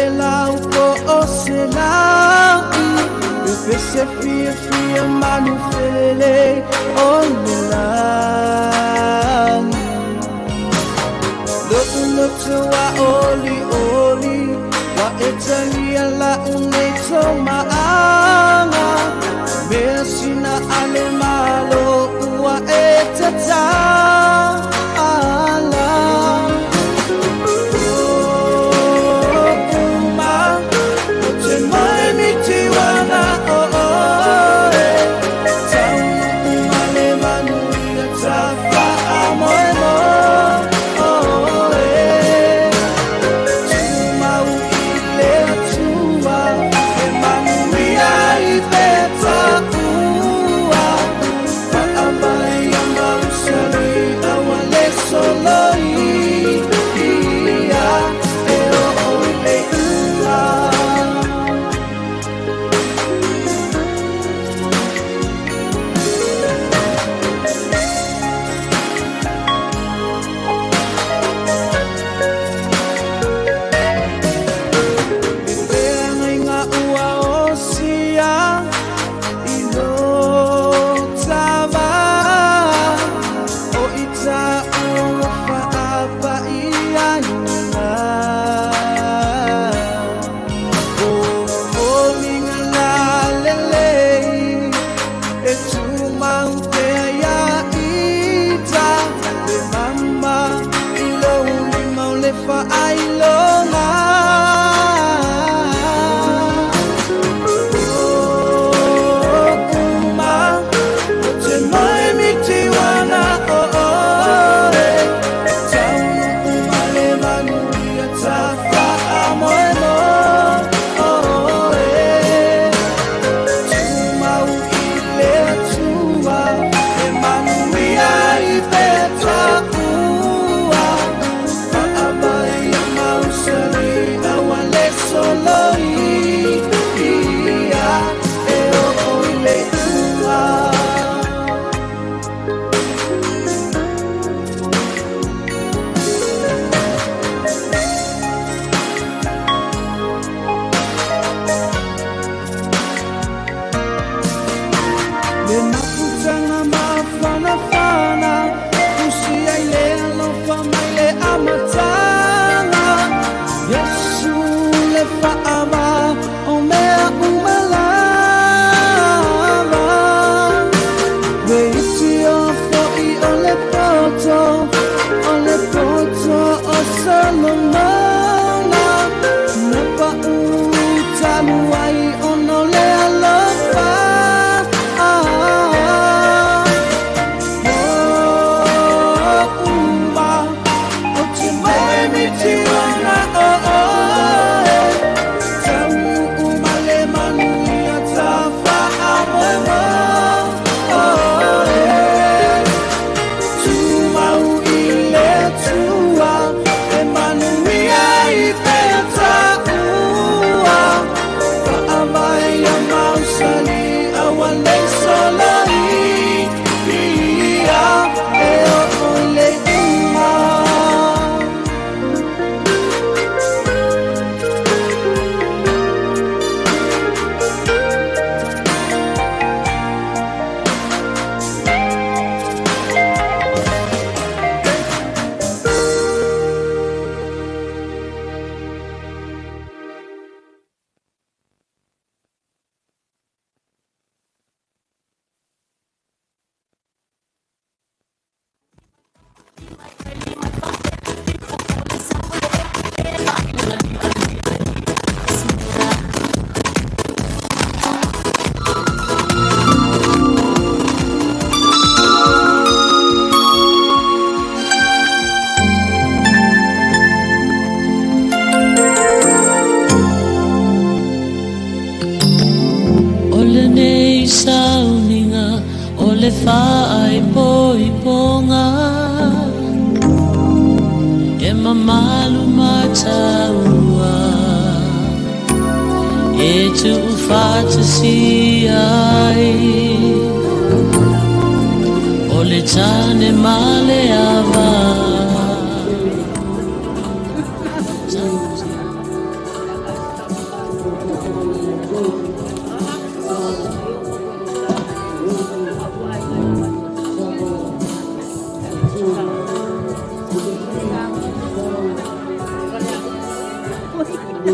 e lau po o se lai. E se fia fia manu felele o le lagi. Lo'u loto a oli oli, wa e talia la unei tō maanga. Mea sina ale malo ua e tatala. Oh, uma, o te mai mi tiwana o oe. Taunu umale manu ia tafa a moe mo oe. Tumau i le atua, e manu ia i peta ua. Whaamai a mausali a wale solo i ia e o o i le ua. E pea ngai ngā ua o sia i lo tava. O i tā ua whaapa i ainga. O o minga la lelei, e tūmau te aia ita. Le mama i lo limau le whaailoga. Oh, uma, o te mai mi tiwana o oe. Taunu umale manu ia tafa a moe mo oe. Tumau i le atua, e manu ia i peta ua. Whaamai a mausali a wale solo i ia e o o i le ua. Le mafutanga mafanafana, usi ai le alofa mai le amatanga. Yesu le faava o mea umalava. Le iti o fo'i o le poto, o le poto o Solomona. Na pa'u talu ai ono le alofa. Oh, uma, o te moe mi tiwana o oe. Taunu umale manu ia tafa a moe mo oe. Tumau i le atua, e manu ia i peta ua. Whaamai a mausali a wale solo i ia e o o i le uma. O lenei sauniga o le faaipoipoga e mamalu mataua e tuufatasi ai o le tane ma le ava. Two,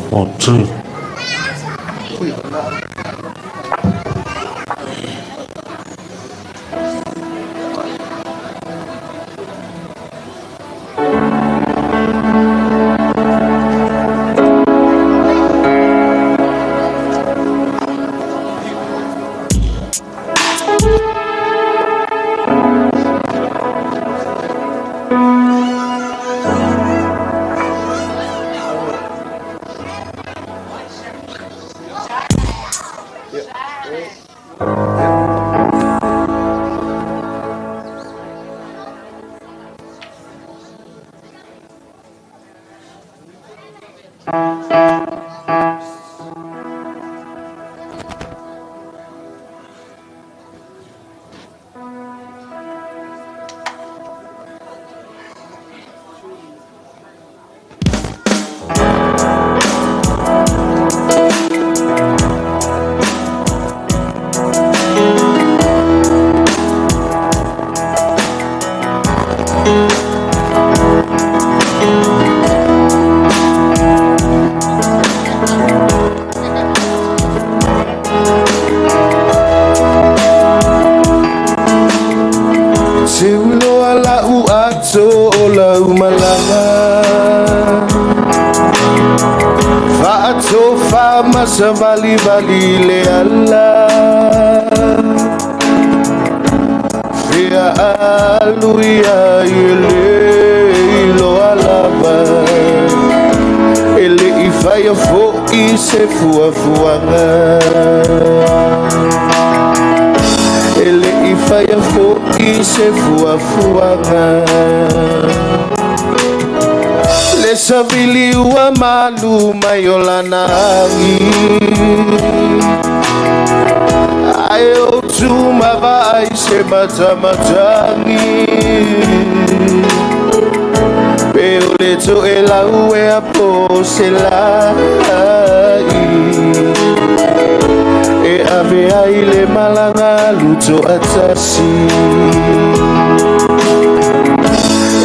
one, two. Seulo ala u ato o la umalanga Faato fa masavali vali le ala Fia aluia ile ilo alava Ele i whaia fo i se fuafuaga Ele i whaia fo i se fuafuaga Le savili ua malu mai o lana agi Ai o tuma vai se matamatagi Pe o le to e lau e a po se lai E ave ai le malanga luto atasi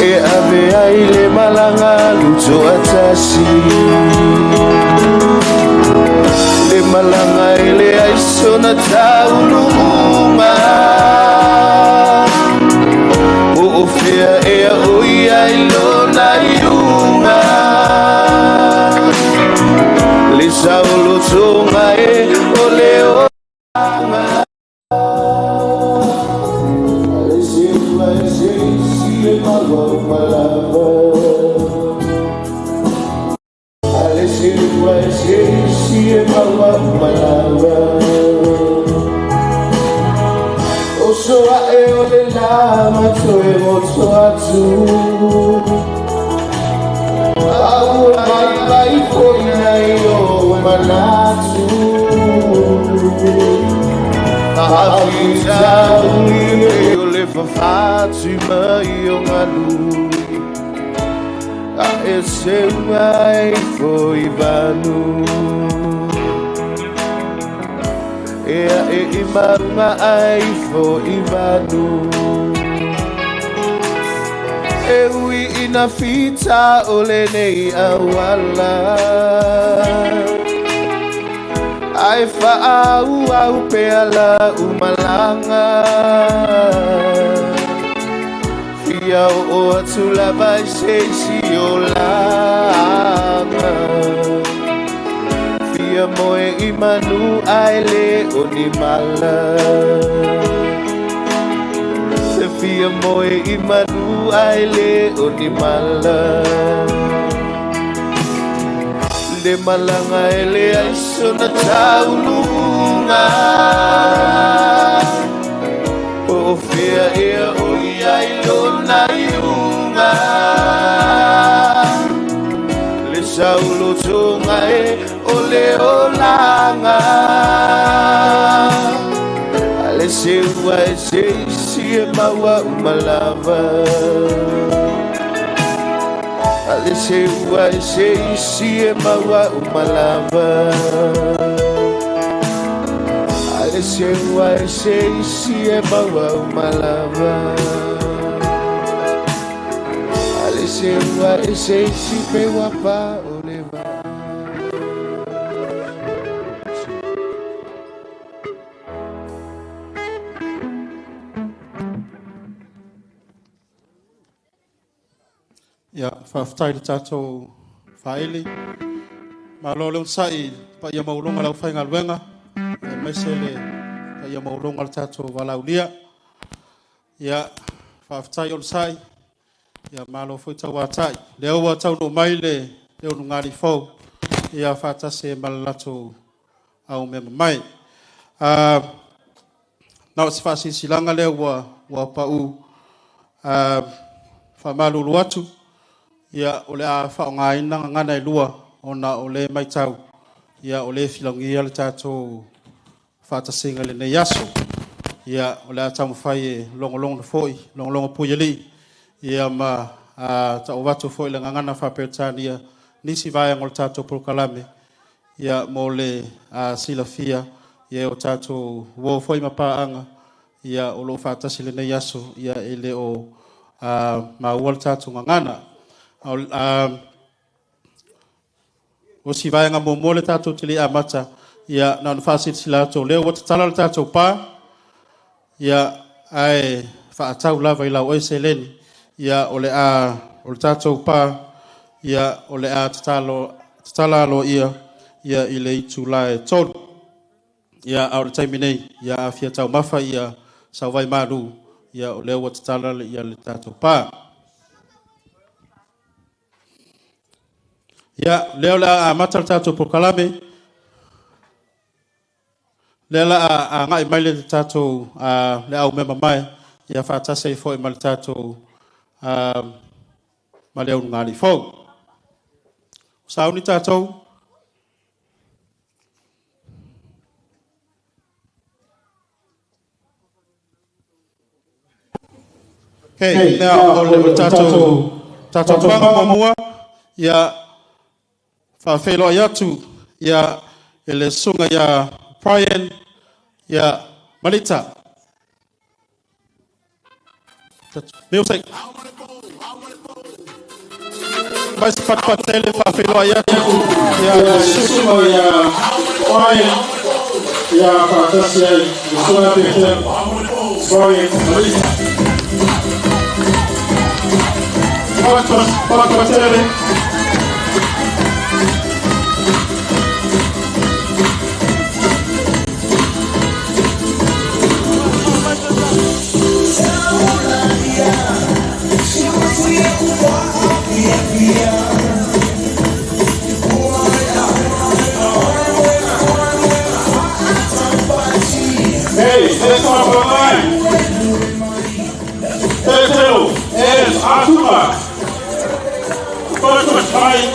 E ave ai le malanga luto atasi Le malanga ele ai sona taulunga O ofea e a oi ai lona iunga Le saulo tonga e o le oanga Le seua e se si e maua malava Ale seua e se si e maua malava O soa e o le lama toe moto atu Au mai mai foina i o manatu Awita uli o le fafatu mai o ngalu A e se unga e fo i vanu E a e i maunga ai fo i vanu E ui ina fita o le nei awala Ai whaau au pe ala umalanga Fia o atu lava i se isi o langa Fia moe i manu ai le o ni mala Se fia moe i manu Ai le o ni mala le malanga e le aiso na taulunga o fea ea o ia i lona iuga le saulo tonga e o le olaga a le seua e seisi e maua umalava a le seua e seisi e maua umalava a le seua e seisi e maua umalava a le seua e seisi pe wapa o le va. Ia, faafetai le tatou faili. Malo le onosai paia maualuga le aufaigaluega, aemaise le paia maualuga o le tatou valaaulia. Ia, faafetai onosai, ia malo foi tauatai. Lea ua taunuu mai le ulugalii fou, ia faatasi ma le latou au mea mamae. Na o se faasilasilaga lea ua pau, faamalulu atu, ia o le a faaaogaina gagana e lua ona o le matau, ia o le filagia le tatou faatasiga i lenei aso. Ia o le a taumafai e logologo foi, logologo puialii, ia ma tau foi le gagana faa-Peretania nisi vaega o le tatou polokalame, ia mo le silafia, ia o tatou uo foi ma paaga, ia o lo o faatasi lenei aso, ia e le o maua le tatou gagana. O si vaega muamua le tatou te le amata, ia na ona faasilasila atu o lea ua tatala le tatou pa, ia ae faatau lava i lau oe seleni, ia o le a o le tatou pa, ia o le a tatala aloaia ia i le itula e 3. Ia a o le taimi nei, ia afia taumafa ia sauvai malu, ia o lea ua tatala ia le tatou pa. Ia lea o le a amata le tatou polokalame. Lea la a agai mai le tatou le au mea mamae, ia faatasi ai foi ma le tatou ma le ulugalii fou. Sauni tatou. Okay, now o le tatou panga muamua, ia faafeiloai atu ia e le susuga ia Brian ia Malita. Music. Mai se patupatele faafeiloai atu ia le susuga ia Brian ia faatasi ai le susuga Peter Brian Malita. Patupatele. Hey, let's start for nine. Tetelo, es Atuma. First fight.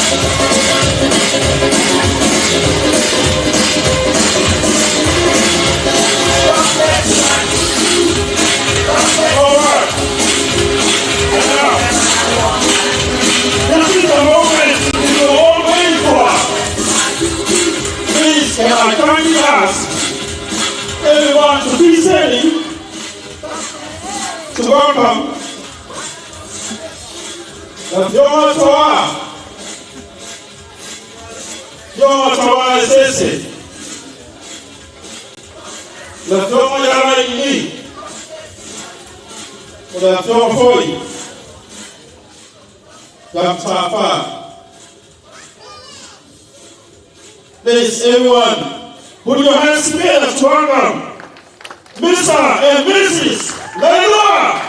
All right. And now, this is the moment we were all waiting for. Please, can I kindly ask everyone to be standing to welcome the Afioga Toa, Afioga Toa Esese, le Afioga Yaraini, o le Afioga foi ia Matafa. Please, everyone, put your hands together to welcome Mr. and Mrs. Leilua.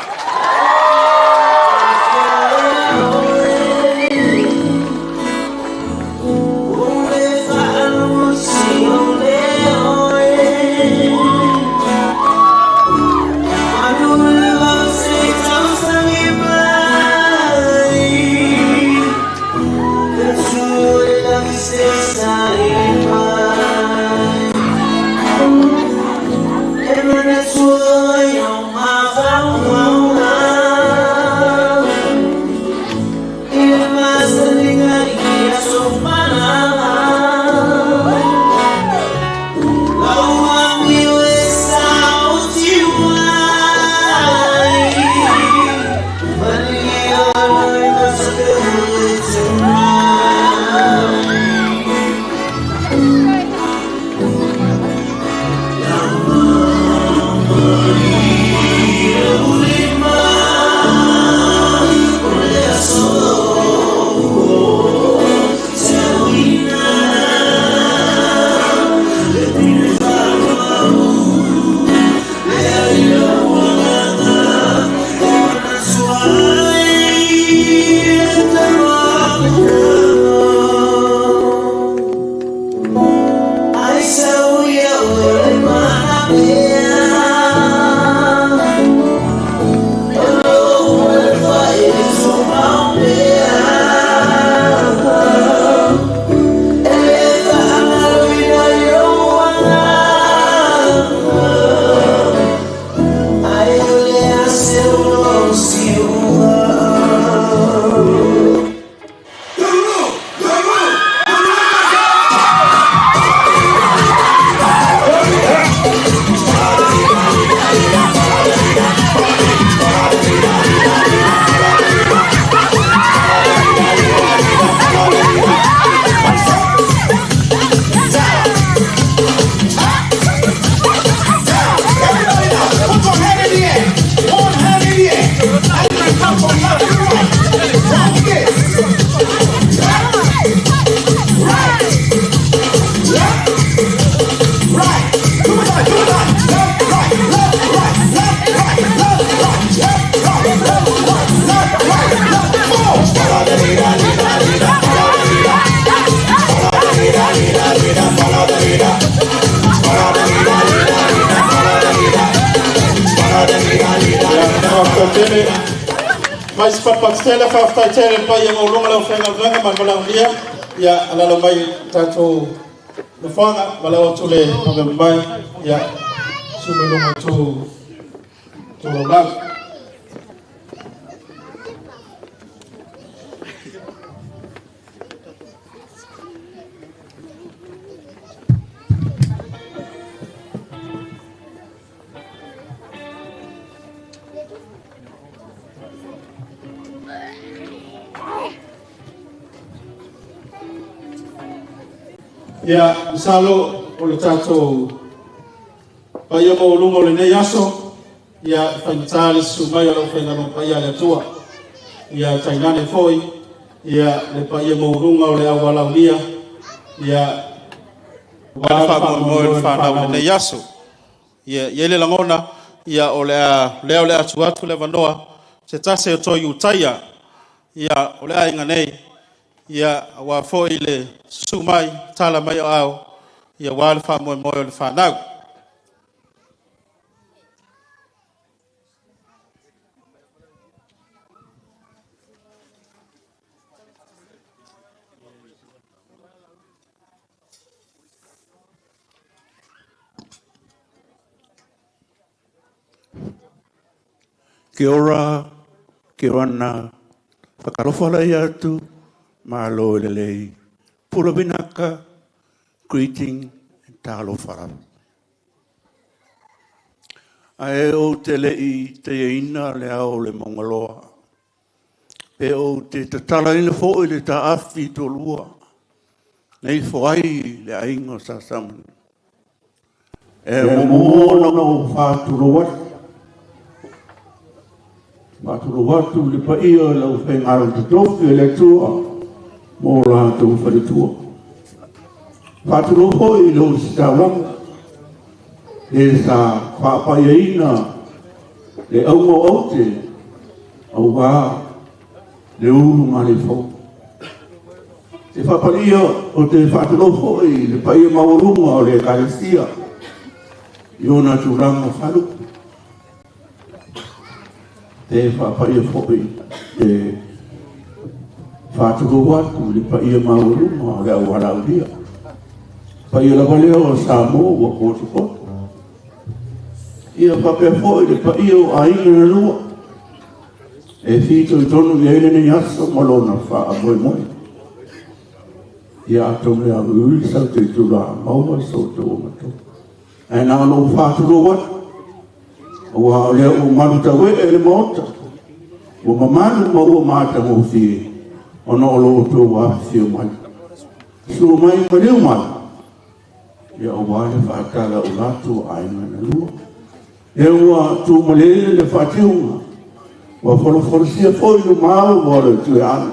Faafetai mai se fatupatutele, faafetai tele le paia maualuga lau faigaluega ma le valaaulia. Ia alala mai tatou nofoaga, valaau atu le ave mai ia susu mai luga i tou laulau. Ia, masalo o le tatou paia maualuga o lenei aso, ia e faigata le susu mai o le aufaigaluega paia a le Atua. Ia tainane foi, ia le paia maualuga o le aualaulia, ia ua le faamoemoe o le fanau i lenei aso. Ia, i ai le lagona, ia o le a lea o le atu atu le avanoa, se tasi o toe utaia, ia o le aiga nei, ia aua foi le susu mai, tala mai o ao, ia ua le faamoemoe o le fanau. Kia ora, kia orana, whakalofa lai atu, malo e lelei. Pula vinaka, greeting, and talofa lava. Ae ou te le i teiaina le ao o le Maungaloa. Pe ou te tatalaina foi le taafi tolua, nei fo ai le aiga o Sasamana. E muamua ona ou faatulou atu. Faatulou atu i le paia o le aufaigaluega totofi a le Atua mo latou faletua. Faatulou foi i le Ositaulaga, le sa faapaiaina le auga o aute aua le ulugalefou. Te faapaia o te faatulou foi i le paia maualuga o le Ekalesia i ona tulaga faalupe. Te faapaia foi te faatulou atu i le paia maualuga o le aualaaulia. Paia lava lea o Samoa ua potopoto. Ia faapea foi le paia o aiga na lua e fitoitonu i ai lenei aso ma lona faamoemoe. Ia atonu e auliuli sau te itula maua so outou matou. Ae na ona ou faatulou atu, aua o lea ua malu tauee le Maota, ua mamalu ma ua matagofie ona o lo outou afifio mai. Susu mai maliu mai, ia aua le faatalaula atu o aiga na lua. E ua tumalele le faatiuga, ua folafolasia foi lumao ua o le tuiaana.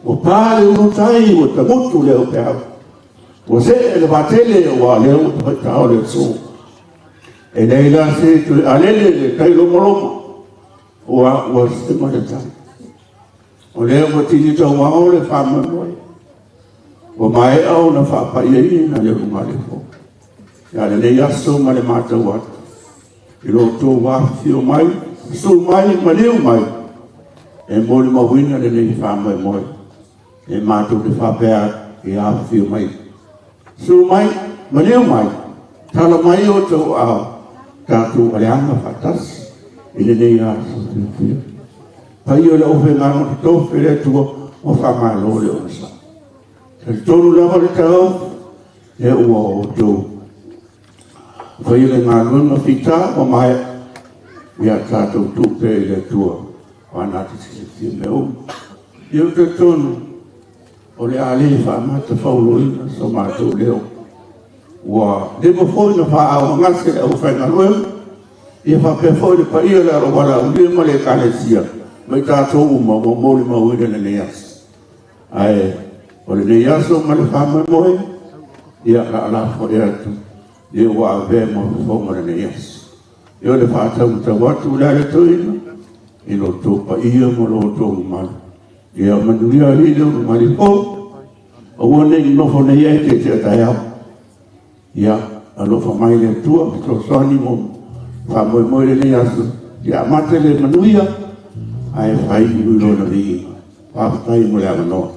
Ua pa le ulutai ua tagutu le aupeau. Ua see le vaatele ua lea ua tafaitao le aso. E leai la se toe alele le tai lomaloma, ua sema le tai. O lea ua tini tauao le faamoemoe. Ua maea ona faapaiaina le ulugalefou. Ia lenei aso ma le matau atu, i lo outou afifio mai, susu mai, maliu mai, e molimauina lenei faamoemoe. E matou te faapea atu, ia afifio mai. Susu mai, maliu mai, tala mai o outou aao, tatou aleaga faatasi i lenei aso fiafia. Paia o le aufaigaluega totofi a le Atua, ua faamalo le onosai. Talitonu lava le taofi, e ua outou faia le galuega fita ua maea, ia tatou tuu pea i le Atua o ana te silafia mea uma. Ia ou talitonu, o le a le faamatafauloina so matou leo. Ua leva foi na faaaaogagase le aufaigaluega, ia faapea foi le paia o le aualaaulia ma le Ekalesia, ma i tatou uma ua molimauina lenei aso. Ae o lenei aso ma le faamoemoe, ia la alafoai atu, ia ua avea ma fofoga lenei aso. Ia o le faataumatau atu le ale toeaina, i lo outou paia ma lo outou mamalu. Ia manuia alii le ulugalefou, aua ne i nofo nei ai te tea taeao. Ia alofa mai le Atua, fesoasoani mo faamoemoe lenei aso. Ia amata le manuia, ae faaiu i lona viiga. Faafetai mo le avanoa.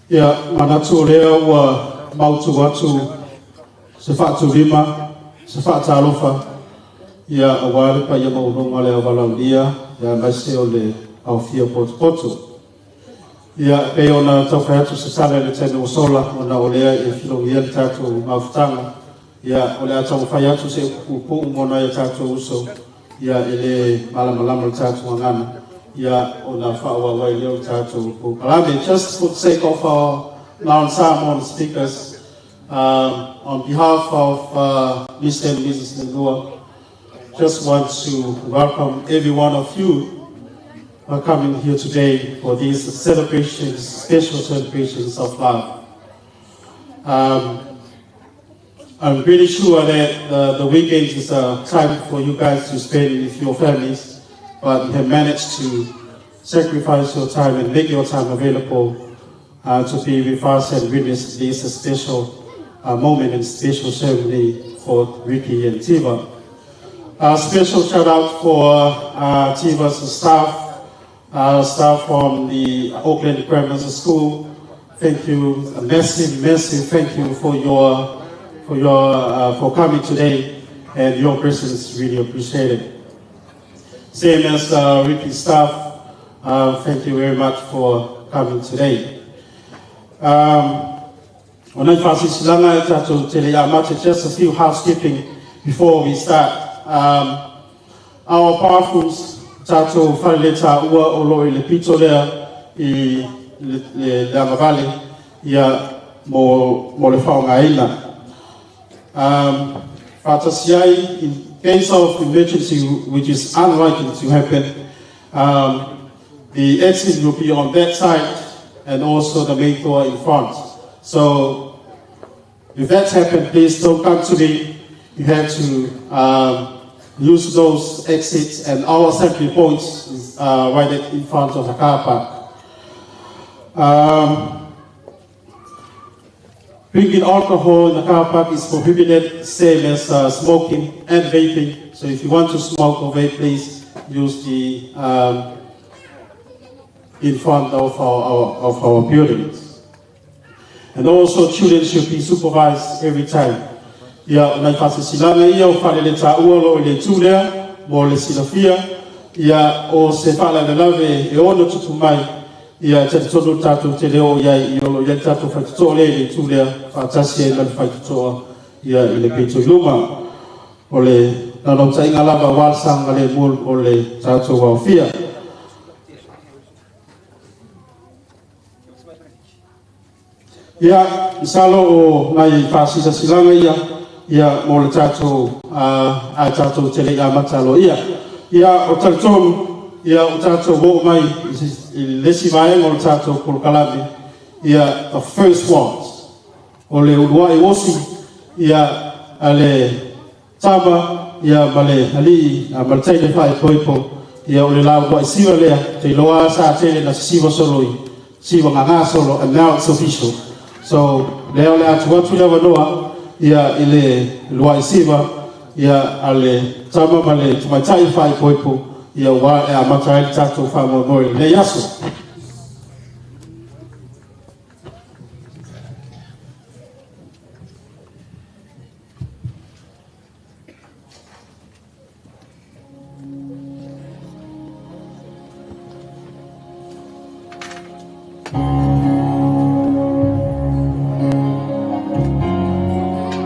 Ia, manatu o lea ua mautu atu se faatulima, se faatalofa, ia aua le paia maualuga o le aualaaulia, ia aemaise o le aofia potopoto. Ia, pei ona taufai atu se tala i le taimi ua sola, ona o lea e filogia le tatou mafutaga. Ia, o le a taumafai atu se upu puupuu mo nai o tatou uso, ia e le malamalama le tatou gagana, ia ona faaauau ai lea o le tatou polokalame. Just for the sake of our non-Samoan speakers, on behalf of Mr. and Mrs. Leilua, just want to welcome every one of you are coming here today for these celebrations, special celebrations of love. I'm pretty sure that the weekend is a time for you guys to spend with your families, but you have managed to sacrifice your time and make your time available to be with us and witness this special moment and special ceremony for Ricky and Tiva. A special shout out for Tiva's staff, staff from the Auckland Grammar School, Thank you, a massive, massive thank you for coming today, and your presence is really appreciated. Same as RIPI staff, thank you very much for coming today. O nai faasilasilaga e tatou te le amata, just a few housekeeping before we start. Our bathrooms, tatou faleletaua o loo i le pito lea i le agavale ia mo le faaaogaina. Faatasi ai, in case of emergency, which is unlikely to happen, the exit will be on that side and also the main door in front. So if that's happened, please don't come to me. You have to use those exits, and our assembly points is right in front of the car park. Drinking alcohol in the car park is prohibited, same as smoking and vaping. So if you want to smoke or vape, please use the in front of our buildings. And also children should be supervised every time. Ia, o nai faasilasilaga ia o faleletaua o loo i le itu lea mo le silafia. Ia, o se faalavelave e ono tupu mai, ia talitonu le tatou te le oo iai i o loo iai le tatou faitotoa lea i le itu lea faatasi ai ma le faitotoa ia i le pito i luma. O le naunautaiga lava aua le saogalemu o le tatou aofia. Ia, masalo o nai faasilasilaga ia ia mo le tatou a tatou te le amata aloaia. Ia, o talitonu ia o tatou oo mai i le isi vaega o le tatou polokalame, ia the first ones o le uluai osi ia a le tama ia ma le alii ma le teine faaipoipo. Ia, o le uluai siva lea te iloa sa tele na siva solo i siva gaga solo, and now it's official. So lea o le atu atu le avanoa ia i le luai siva ia a le tama ma le tamaitai faaipoipo ia ua e amata ai le tatou faamoemoe i lenei aso.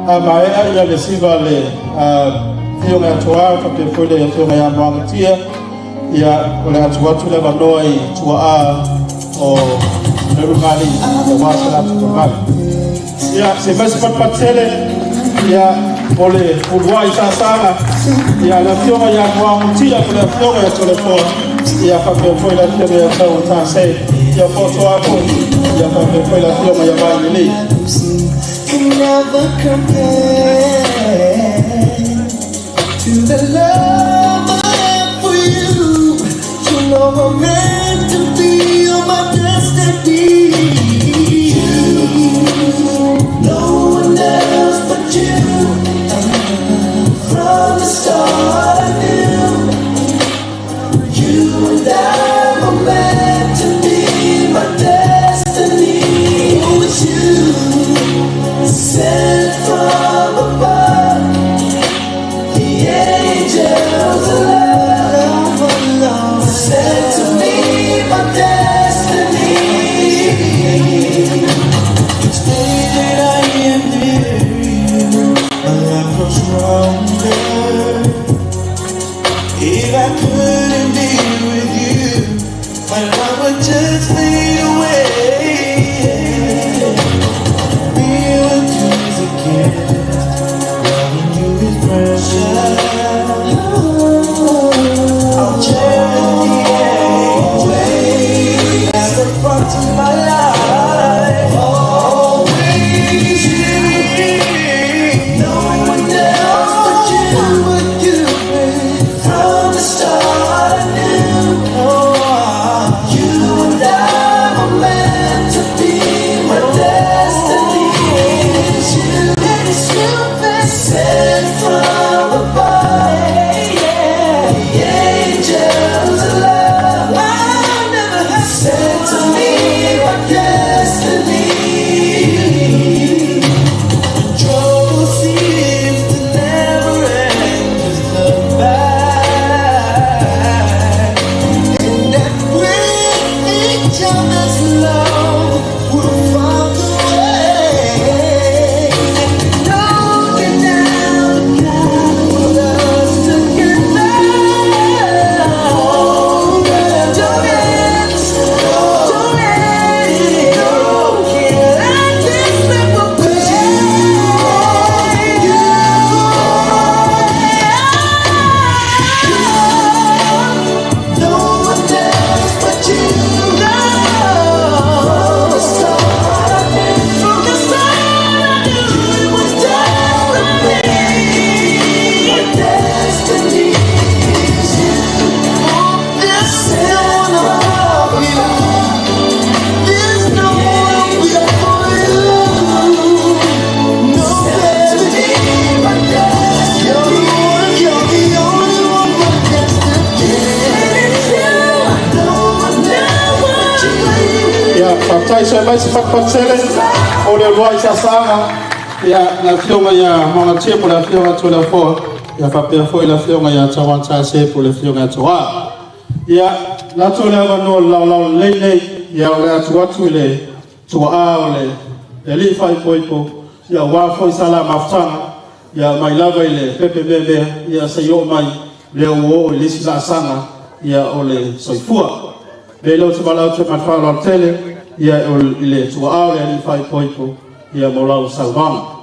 A maea ia le siva le afioga ia Toa faapea foi le afioga ia Moagatia, ia o le atu atu le avanoa i tuaa o le ulugalii aua se latou taumali. Ia se mai se patupatu ia o le uluai saasaga ia le afioga ia Moagatia po le afioga ia Toleafoa ia faapea foi le afioga ia Tauatase ia Fotoa foi ia faapea foi le afioga ia Vailelei. Can never compare to the love I have for you. You know I'm meant to be on my destiny. You, no one else but you. From the start, I knew you and I were meant to be my destiny. Oh, it's you sent from above. The angels of love, sent to me. Faafetai se mai se fatupatele o le uluai saasaga, ia le afioga ia Magatia po o le afioga Toleafoa, ia faapea foi le afioga ia Tauasa Se po o le afioga ia Toa. Ia lato le avanoa le laolao lelei nei, ia o le atu atu i le tuaa o le alii faaipoipo, ia aua foi sa la mafutaga, ia mai lava i le pepe meamea, ia se i oo mai lea ua oo i le isi laasaga, ia o le soifua. Le leo te valaau te malfa'aloalo tele, ia o le tuaa o le alii faaipoipo, ia mo lau saunoaga.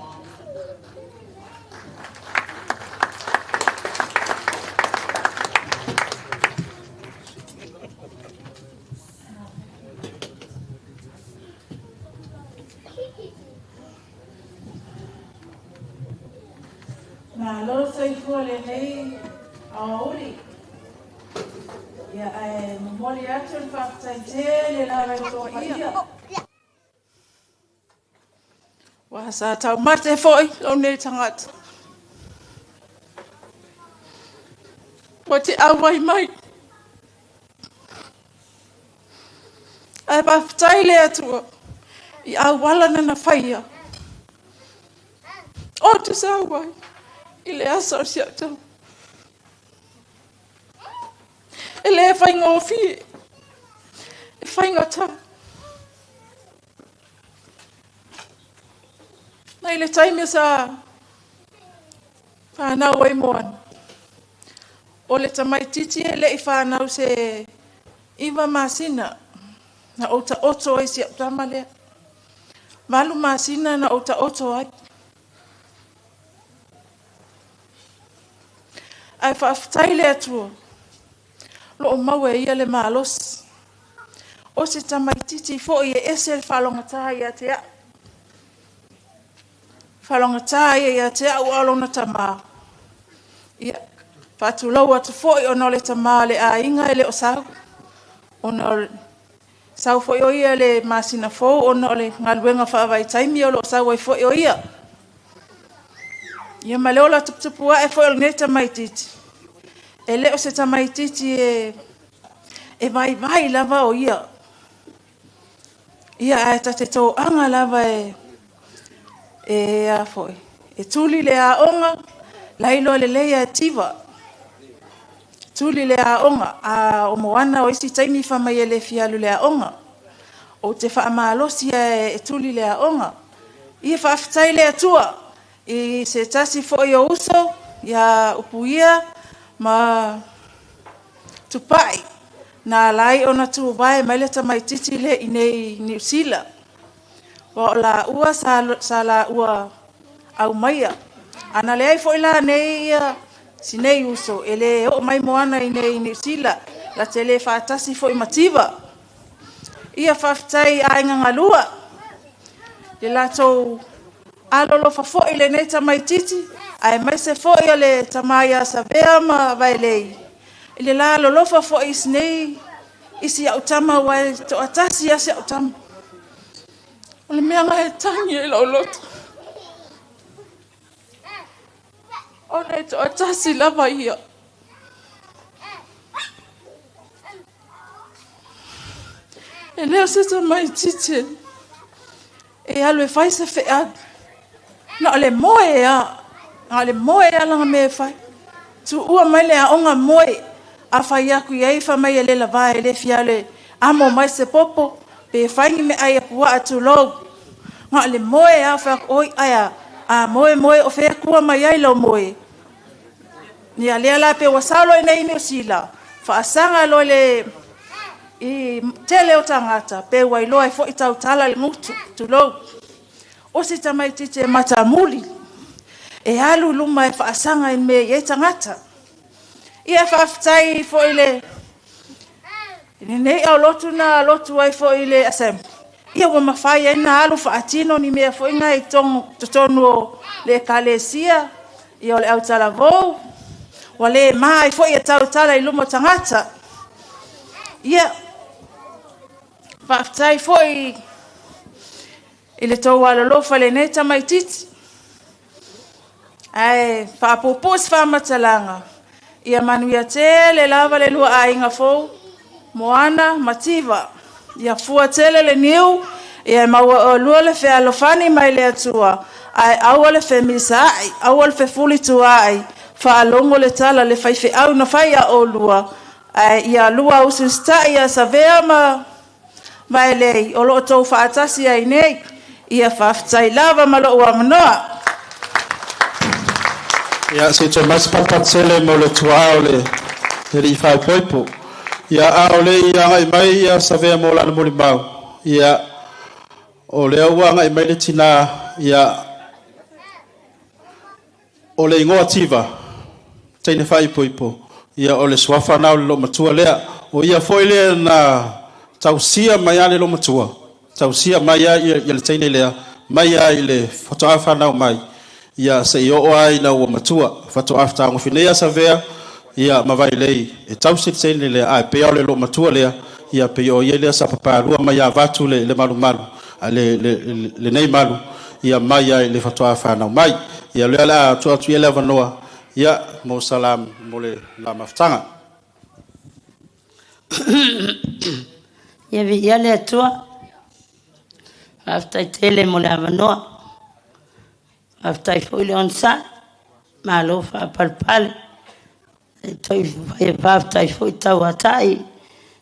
Malo le soifua i lenei aoauli. Ia ae momoli atu le faafetai tele lava i le toapaia. Ua sa taumate foi lou nei tagata. Ua te auai mai. Ae faafetai le Atua i auala na na faia. O te sau ai i le aso o si au tama. E le faigofie, e faigata. Mai le taimi sa whanau ai moana. O le tamaititi e le i whanau se 9 masina na o ta oto ai si au tama lea. 8 masina na o ta oto ai. Ai whaafetai le atua. Lo o maua e ia le malosi. O se tamaititi foi e ese le whalongata ia te au. Whalongata ia te au o lona tama. Ia, whaatulau atu foi o no le tama le ainga e le o sau. O no sau foi o ia le masina fou o no le ngaluenga whaawai taimi o lo sau ai foi o ia. Ia ma le ola tuputupu ae foi o le tamaititi. E le o se tamaititi e vai vai lava o ia. Ia ae tate tō anga lava e a foi. E tuli le aonga, lailo le leia e tiva. Tuli le aonga, a o moana o isi taimi whamai e le fialu le aonga. O te whaamalosi e tuli le aonga. Ia whaafetai le atua. I se tasi foi o uso, ia upuia, ma tupai. Nā lai ona tu wae mai le tamaititi le i nei Niu Sila. Wa o la ua sa la ua au maia. Ana le ai foi la nei ia si nei uso, e le o mai moana i nei Niu Sila. La te le whaatasi foi mativa. Ia whaafetai a inga ngalua. Le latou alolo fafoi le nei tamaititi, ae mai se foi o le tamaia savea ma vaelei. I le la lolofa foi isi nei, isi au tama wai to atasi asi au tama. O le mea ngai tangi e lau loto. O nei to atasi lava ia. E leo se tamaititi e alu e fai se whea. Na le moe a, na le moe a langa me fai. Tu ua mai le aonga moe, a whai aku iei wha mai e le lava e le fiale amo mai se popo, pe whaingi me ai a pua atu lou. Nga le moe a wha oi aia, a moe moe o whea kua mai ai lau moe. Ni a lea la pe wasalo i nei Niu Sila, whaasanga lo le i tele o tangata, pe wailoa e fo i tautala le ngutu, tu lou. O se tamaititi e matamuli, e alu luma e whaasanga i me i e tangata. Ia whaafetai fo i le, nei au lotu na lotu ai fo i le assembly. Ia ua mawhai ai na alu whaatino ni mea fo inga i totonu o le kalesia, ia o le autala vou, wa le mai fo i e tautala i luma tangata. Ia whaafetai fo i le tau alolofa le nei tamaititi. Ai, whaapupu se whaamatalanga. Ia manuia tele lava le lua ainga fou, moana mativa. Ia fua tele le niu, Ia maua olua le fealofani mai le Atua, ae aua le femisaai, aua le fefulituaai, faalogo le tala le faifeau na fai a olua, ae ia lua usiusitai ia Savea ma Vaelei o lo o tou faatasi ai nei. Ia faafetai lava ma lou avanoa. Ia, se i toe mai se patupatu mo le tuaa o le alii faaipoipo. Ia, a o le i agai mai ia Savea mo lana molimau, ia, o lea ua agai mai le tina, ia, o le igoa Tiva, teine faaipoipo, ia, o le suafa na o le loomatua lea. O ia foi lea na tausia mai a le loomatua, tausia mai a ia le teine lea, mai a i le faatoa fanau mai, ia se i oo ai ina ua matua, faatoa fetagofi nei a Savea, ia ma Vailei, e tausi le teine lea, ae pei o le loomatua lea, ia pei o ia lea sa papalua mai avatu le malumalu, a le nei malu, ia mai ai le faatoa fanau mai. Ia lea la atu atu ia le avanoa, ia mo salam mo le la mafutaga. Ia vi ia le Atua, faafetai tele mo le avanoa. Faafetai foi le onosai, malo faapalepale. E toe faafetai foi tauatai,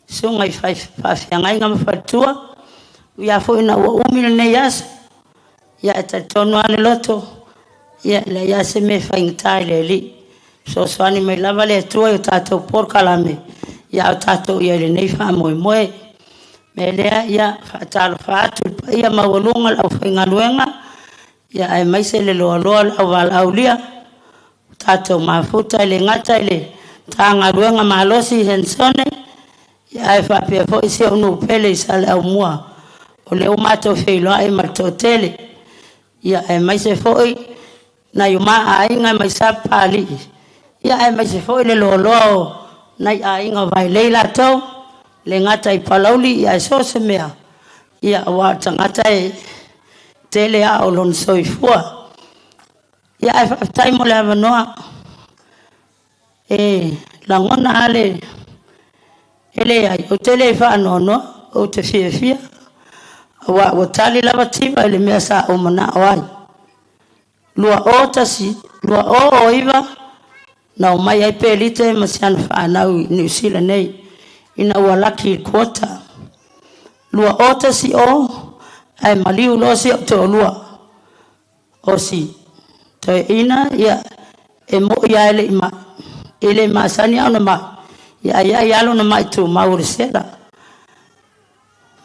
susuga i faafeagaiga ma faletua. Ia foi ina ua umi lenei aso, ia e talitonu lava le loto, ia e leai lava se mea e faigata i le Alii. Fesoasoani mai lava le Atua i o tatou polokalame, ia o tatou i ai i lenei faamoemoe. Me lea, ia faatalofa atu i le paia maualuga o le aufaigaluega, ia aemaise le loaloa o le auvalaaulia, tatou mafuta i le gata i le Matagaluega malosi i Henesone, ia ae faapea foi si ou nuu pele i Saleaaumua, o lea ua matou feiloai ma le toatele. Ia aemaise foi nai o ma aiga mai Sapapalii, ia aemaise foi le loaloa o nai aiga o Vailei latou, le gata i Palauli, ia ae so o se mea, ia aua o le tagata e tele a o lona soifua. Ia ae faafetai mo le avanoa. E lagona lava le e leai, ou te le faanoanoa, ou te fiafia, aua ua tali lava Tiva i le mea sa ou manao ai. 2001, 2009, na omai ai Pelite ma si ana fanau i Niu Sila nei, ina ua laki i le quota. 2010, ae maliu loa si ou toalua, o si toeaina, ia, e moi lava e le i mai, e le masani lava ona mai, ia ai ai lava lona mai tumau o le sela.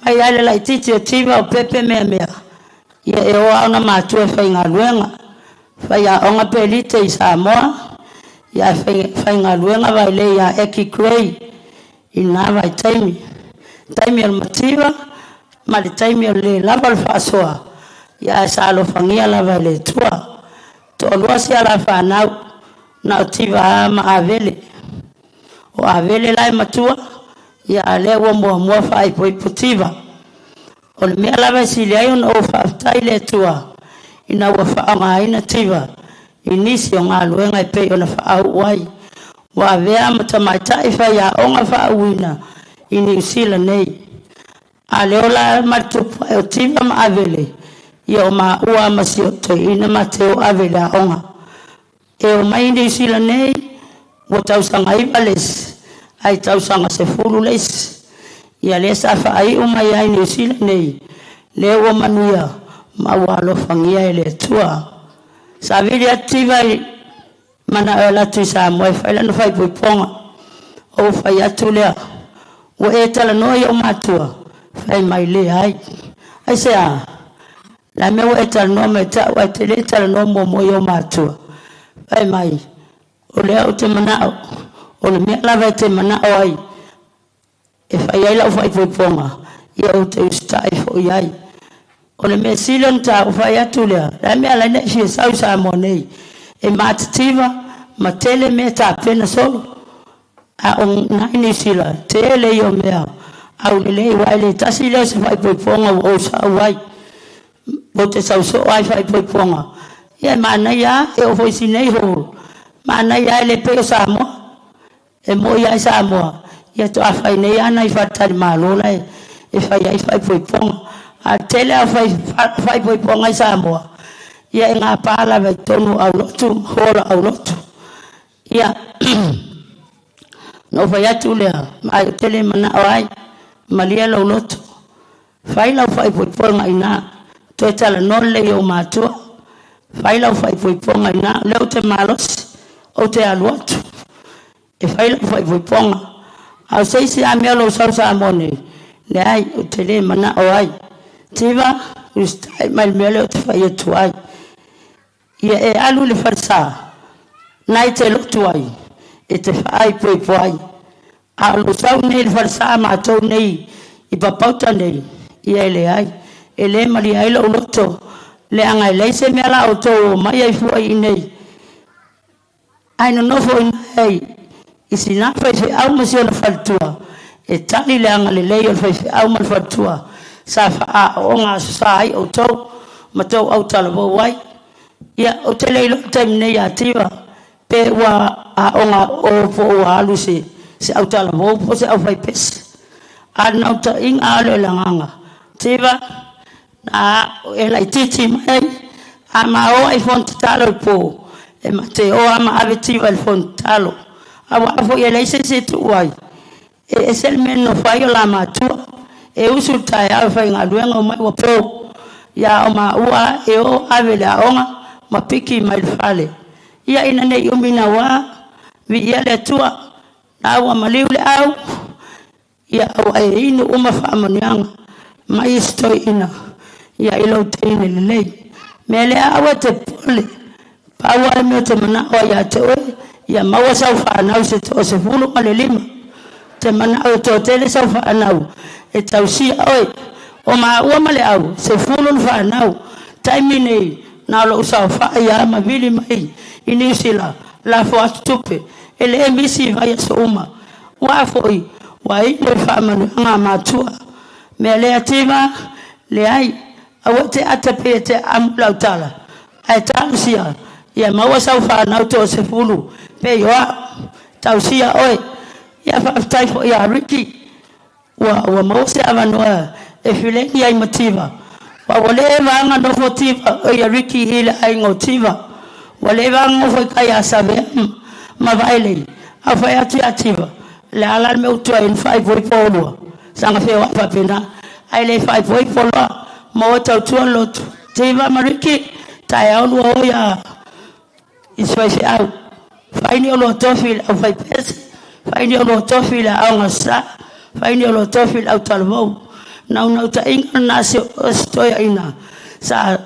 Mai lava i le laitiiti o Tiva o Pepe meamea, ia e o lava ona matua e faigaluega. Faiaoga Pelite i Samoa, ia ae faigaluega Vailei ia Eki Gray i lena vaitaimi. Taimi o le mativa ma le taimi o le le lava o le faasoa, ia ae sa alofagia lava e le Atua. Toalua si alafanau, na o Tiva lava ma Avele. O Avele la e matua, ia a lea ua muamua faaipoipo Tiva. O le mea lava e sili ai ona ou faafetai i le Atua, ina ua faaaogaina Tiva i nisi o galuega e pei ona faauu ai. Ua avea ma tamaitai faiaoga faauuina i Niu Sila nei. A le ola ma le tupu ae o Tiva ma Avele, ia o maua ma si ou toeaina ma te o ave i le aoga. E omai i Niu Sila nei, ua tausaga 9 le isi, ae tausaga 10 le isi. Ia lea sa faaiu mai ai Niu Sila nei, lea ua manuia ma ua alofagia e le Atua. Savili atu Tiva i manao e alu atu i Samoa e fai lana faaipoipoga. Ou fai atu lea, ua e talanoa i ou matua, fai mai leai. Aisea? La mea ua e talanoa mai ta'u ae te le talanoa muamua i ou matua. Fai mai, o lea ou te manao, o le mea lava e te manao ai, e fai ai lau faaipoipoga, ia ou te usitai foi ai. O le mea sili ona taua fai atu lea, le a mea ala ai ona e fia sau i Samoa nei, e matitiva ma tele mea tapena solo. A o nai Niu Sila, tele ia o mea aulelei, aua e le tasi lea o se faaipoipoga ua ou sau ai. Ou te sau soo ai faaipoipoga. Ia e manaia lava, e oo foi i si nei hall, manaia lava e le pei o Samoa. E moi lava i Samoa, ia faatoa fai nei lava nai faletalimalo la e fai ai faaipoipoga. A tele a faaipoipoga i Samoa, ia e gapa lava i totonu o aulotu ma hola aulotu. Ia, na ou fai atu lea, ma ou te le manao ai, malie lou loto, fai lau faaipoipoga i ina, toe talanoa lelei i ou matua, fai lau faaipoipoga i ina, o lea ou te malosi, ou te alu atu, e fai lau faaipoipoga. A o se isi lava mea o lou sau Samoa nei, leai, ou te le manao ai. Tiva, usitai mai le mea lea ou te fai atu ai. Ia e alu i le falesa, na e te lotu ai, e te faaipoipo ai. A o lou sau nei i le falesa matou nei i Papauta nei, ia e leai, e le malie ai lou loto, leaga e leai se mea la outou o mai ai fua i inei. Ae nonofo i ina i sina faifeau ma si ona faletua, e tali le agalelei o le faifeau ma le faletua sa faaaooga aso sa ai outou ma tou autalavou ai. Ia, ou te le iloa i le taimi nei ia Tiva pe ua aoga o po o ua alu i se autalavou po o se aufaipese. A o le naunautaiga lava lea o le agaga, Tiva, na e laitiiti mai, a ma o lava i fono tatalo i le po, e ma te o lava ma ave Tiva i le fono tatalo. Aua foi e leai se isi e tuu ai, e ese le mea e nonofo ai o la matua. E usu i le taeao e faigaluega omai ua po. Ia a o maua e o ave i le aoga ma piki mai le fale. Ia ina ne i umi naua, viia le Atua, na ua maliu le au, ia ua e inu uma faamanuiaga mai isi toeaiina ia i lou teine lelei. Mea lea aua e te popole, pau lava le mea ou te manao ai ia te oe, ia maua sau fanau se 15. Ou te manao e toatele sau fanau e tausia oe. O maua ma le au, 10 le fanau. Taimi nei, na o lou saofai lava ma vili mai i Niu Sila, lafo atu tupe. E le misi i vaiaso uma. Ua foi, ua inu i faamanuiaga a matua. Mea lea Tiva, leai, aua e te ata pei e te aamu i lau tala, ae talosia, ia maua sau fanau 10 pei o au, tausia oe. Ia faafetai foi ia Ricky, ua maua se avanoa e fileni ai ma Tiva. Ua leva lava ona nofo Tiva, ia Ricky i le aiga o Tiva. Ua leva ona nofo i tai ia Savea ma Vaelei. A fai atu ia Tiva, le a la le mea ua tuai ai ona faaipoipo oulua. Saga feoai faapena, ae le faaipoipo loa, maua tautua le lotu. Tiva ma Ricky, taeao lua o ia i si faifeau. Fai ni olua tofi i le aufaipese, fai ni olua tofi i le aoga sa, fai ni olua tofi i le autalavou. Naunautaiga lena o si toeaina sa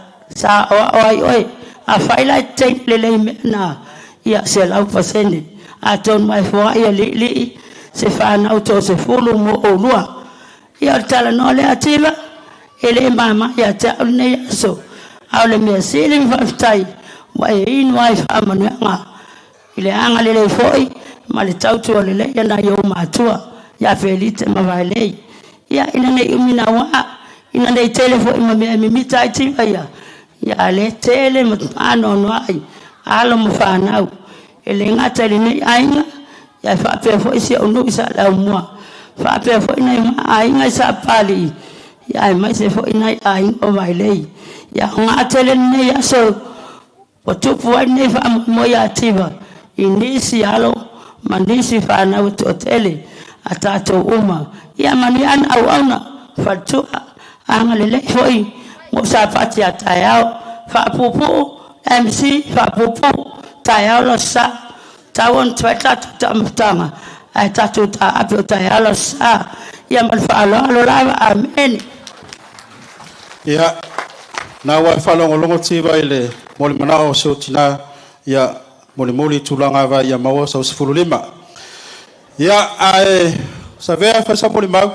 aoao ai oe. Afai la e te teine lelei mea na, ia 100%. Atonu e foai aliilii se fanau 10 mo oulua. Ia o le talanoa lea Tiva, e le mama ia te au lenei aso. A o le mea sili ma faafetai, ua e inu ai faamanuiaga i le agalelei foi ma le tautua lelei a nai ou matua ia Felite ma Vaelei. Ia ina nei umi naua, ina nei tele foi ma mea e mimita ai Tiva ia, ia le tele ma anoanoai alo ma fanau. E le gata i lenei aiga, ia e faapea foi si ou nuu i Saleaaumua, faapea foi nai aiga i Sapapalii, ia aemaise foi nai aiga o Vaelei. Ia aoga tele lenei aso ua tupu ai lenei faamoemoe ia Tiva i nisi alo ma nisi fanau e toatele a tatou uma. Ia manuia ana auauna, faletua, agalelei foi mo sapati a taeao, faapuupuu MC, faapuupuu taeao lo sa, tau ona fai tatou taumafataga, ae tatou taape o taeao lo sa. Ia ma le faaaloalo lava, amene. Ia, na ua e faalogologo Tiva i le molimau o si ou tina, ia molimoli tulaga va ia maua sau 15. Ia, ae Savea fai sa molimau.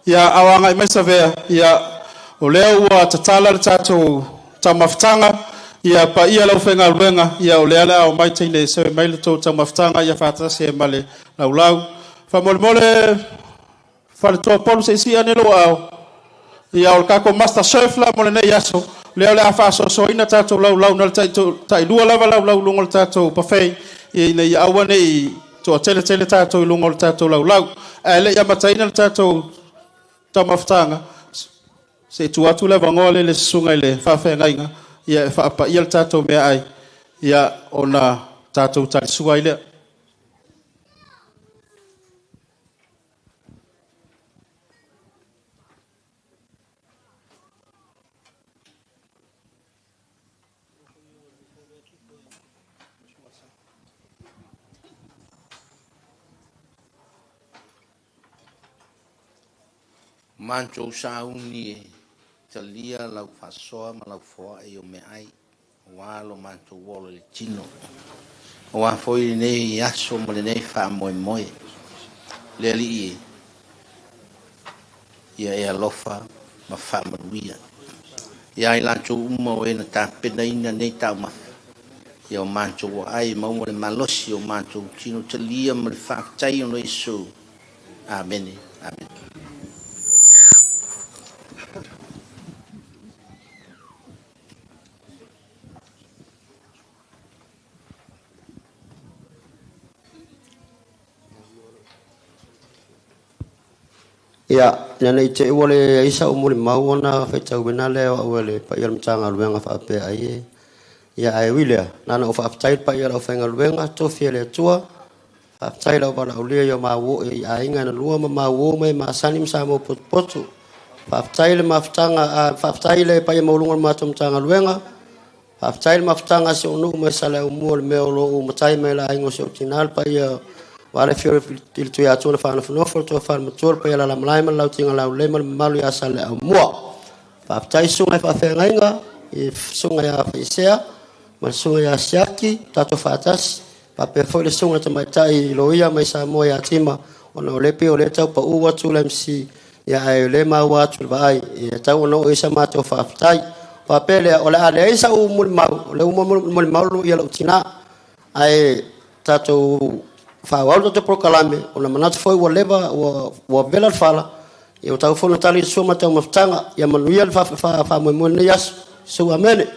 Ia, aoga i mai Savea, ia, o lea ua tatala le tatou taumafataga, ia paia lau faigaluega, ia o lea le ao mai teine sewe mai le tou taumafataga, ia faatasi ai ma le laulau. Faamolemole faletoa Polu se isi ane lou ao. Ia o le tatou master chef la mo lenei aso, lea o le a faasoasoaina tatou laulau na le tailua lava laulau luga o le tatou buffet, ia ina ia aua ne i toatele tele tatou i luga o le tatou laulau. Ae le i amataina le tatou taumafataga se tu atu le avanoa le le susuga i le faafeagaiga ia e faapaia le tatou meaai ia ona tatou talisua ai lea. Matou sauni e talia lau faasoa ma lau foai o meaai, aua lo matou ola i le tino, aua foi lenei aso ma lenei faamoemoe. Le Alii e, ia e alofa ma faamanuia. Ia i latou uma o e na tapenaina nei taumafa, ia o matou aai maua le malosi o matou tino talia ma le faafetai ona o Iesu. Amene. Amene. Ia, ina nei te ua le aisa o muli mau ona faitauina lea o au e le paia o le Matagaluega faapea ai e. Ia, ae ui lea, na ona ou faafetai i le paia o le aufaigaluega, tofi e le Atua, faafetai lau valaaulia i o mau i aiga na lua ma mau mai masani ma Samoa potupotu. Faafetai le mafutaga, faafetai le paia maualuga o le matou Matagaluega, faafetai le mafutaga a si ou nuu mai Saleaaumua o le mea o lo o matai mai le aiga o si ou tina le paia o le afio i le Tuiatua na faanofonofo, le tofa i le matua, le paia Alalamalae ma le Lautiga Laulelei ma le mamalu ia Saleaaumua. Faafetai susuga i faafeagaiga, i susuga ia Faisea ma le susuga ia Siaki, tatou faatasi, faapea foi le susuga i le tamaitai loia mai Samoa ia Tima, ona o lea pei o lea tau pau atu le MC, ia ae o lea maua atu le vaai, ia tau ona oo i sa matou faafetai. Faapea lea, o le a leai sau mulimau, o le uma mulimau ia lau tina, ae tatou faaauau le tatou polokalame, ona manatu foi ua leva, ua vela le fala, ia ua tau foi ona tali le sua ma le taumafataga, ia manuia le faamoemoe lenei aso. Susu amene.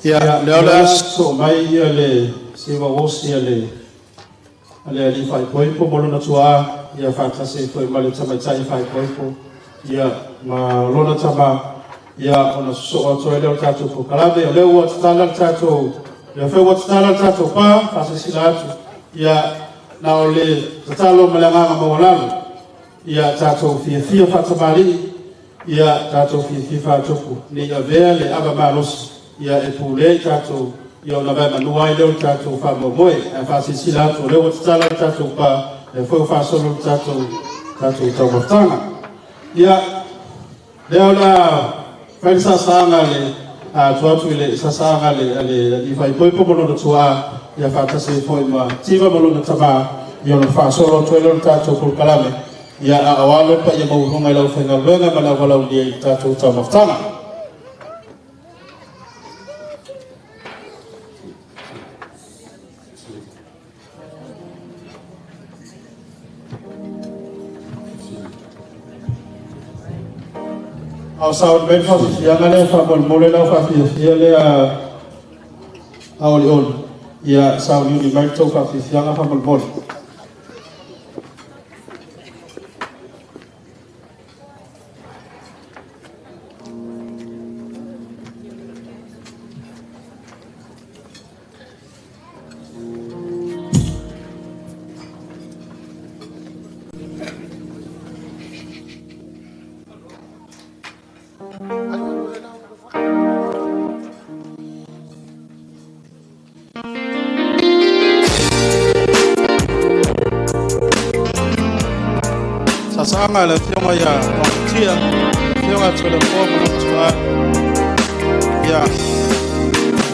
Ia, lea o le a sosoo mai ia le siva osi a le alii faaipoipo ma lona tuaa, ia faatasi ai foi ma le tamaitai faaipoipo, ia ma lona tama, ia ona sosoo atu ai lea o le tatou polokalame. O lea ua tatala le tatou, lea foi ua tatala le tatou pa, faasilasila atu, ia na o le tatalo ma le agaga maualalo, ia tatou fiafia faatamalii, ia tatou fiafia faatupu, ne i avea le ava malosi, ia e pulea i tatou, ia ona vaemanua ai lea o le tatou faamoemoe. Ae faasilasila atu, o lea ua tatala le tatou pa, lea foi ua faasolo le tatou taumafataga. Ia, lea o le a fai le saasaga le atu atu i le saasaga le alii faaipoipo ma lona tuaa, ia faatasi ai foi ma Tiva ma lona tama, ia ona faasolo atu ai lea o le tatou polokalame, ia a o alo le paia maualuga i le aufaigaluega ma le auvalaulia i le tatou taumafataga. Ao sauni mai le faafiafiaga lea faamolemole lau faafiafia lea a olioli, ia sauniuni mai le tou faafiafiaga faamolemole. Saasaga le afioga ia Mafatia, afioga Toleafoa ma lona tuaa, ia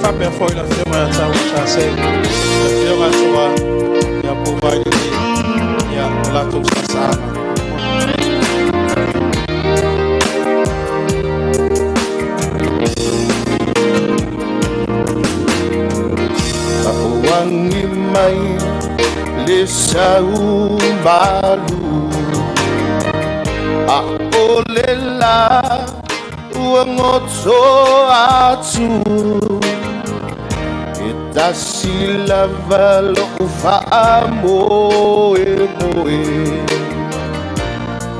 faapea foi le afioga ia Taua Sase, le afioga Toa, ia Pouvailele, ia o latou saasaga. Tapuangi mai le sau malu, a o le la ua ngoto atu e Tasi lava lo'u fa'amoemoe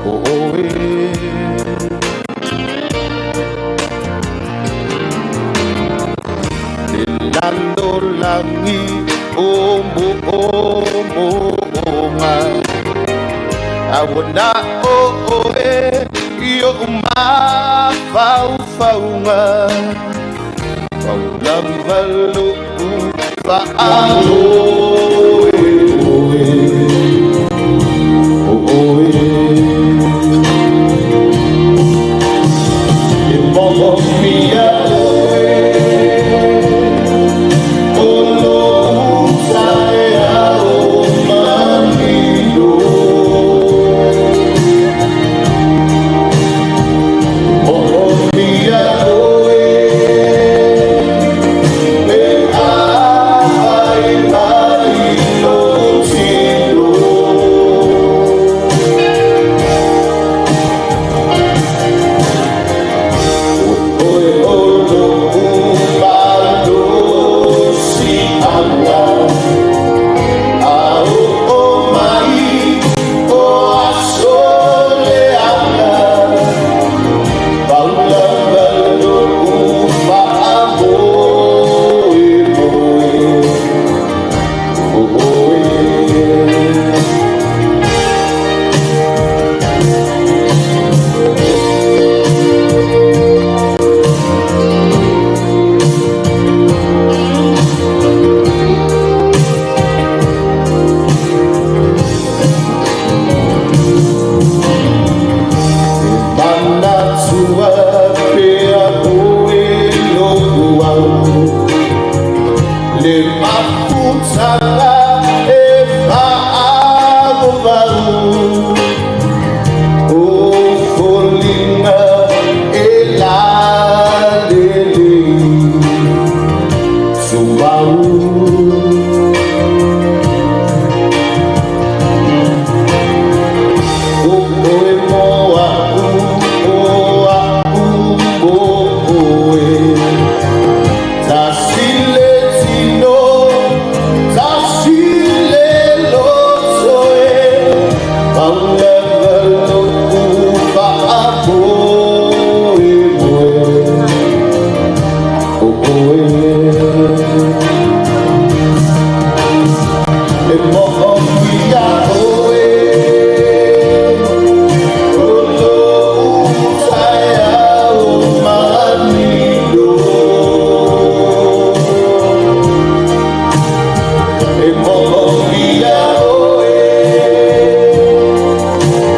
o oe. Le lalolagi o mo'omo'oga Awana o oe i o'u mafaufauga Paulava lo'u fa'amoemoe o oe. E mo'omia oe o lo'u taeao manino. Mo'omia oe pe afai mai lou tino. Oe o lo'u malosi'aga A o'o mai o aso leaga Paulava lo'u fa'amoemoe o oe. Manatua pea oe lo'u au Le mafutaga e fa'avovau O foliga e lalelei Sumau O oe mo a'u o a'u mo oe. Tasi le tino, tasi le loto e Paulava lo'u fa'amoemoe o oe. E mo'omia oe o lo'u taeao manino. E mo'omia oe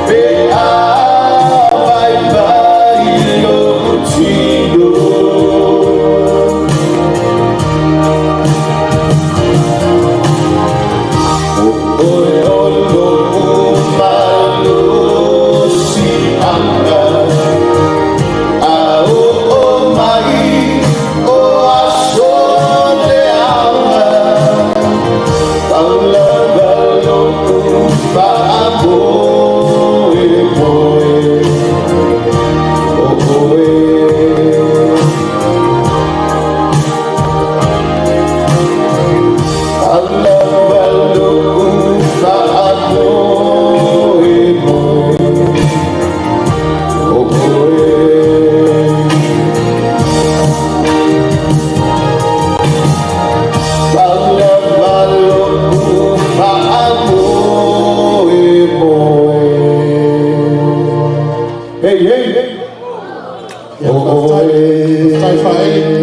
pe afai mai lou tino. O oe o lo'u malosi'aga A o'o mai o aso leaga Paulava lo'u fa'amoemoe o oe. Paulava lo'u fa'amoemoe o oe. Paulava lo'u fa'amoemoe. Hey, hey, hey. Ia, faafetai. Faafetai faaele.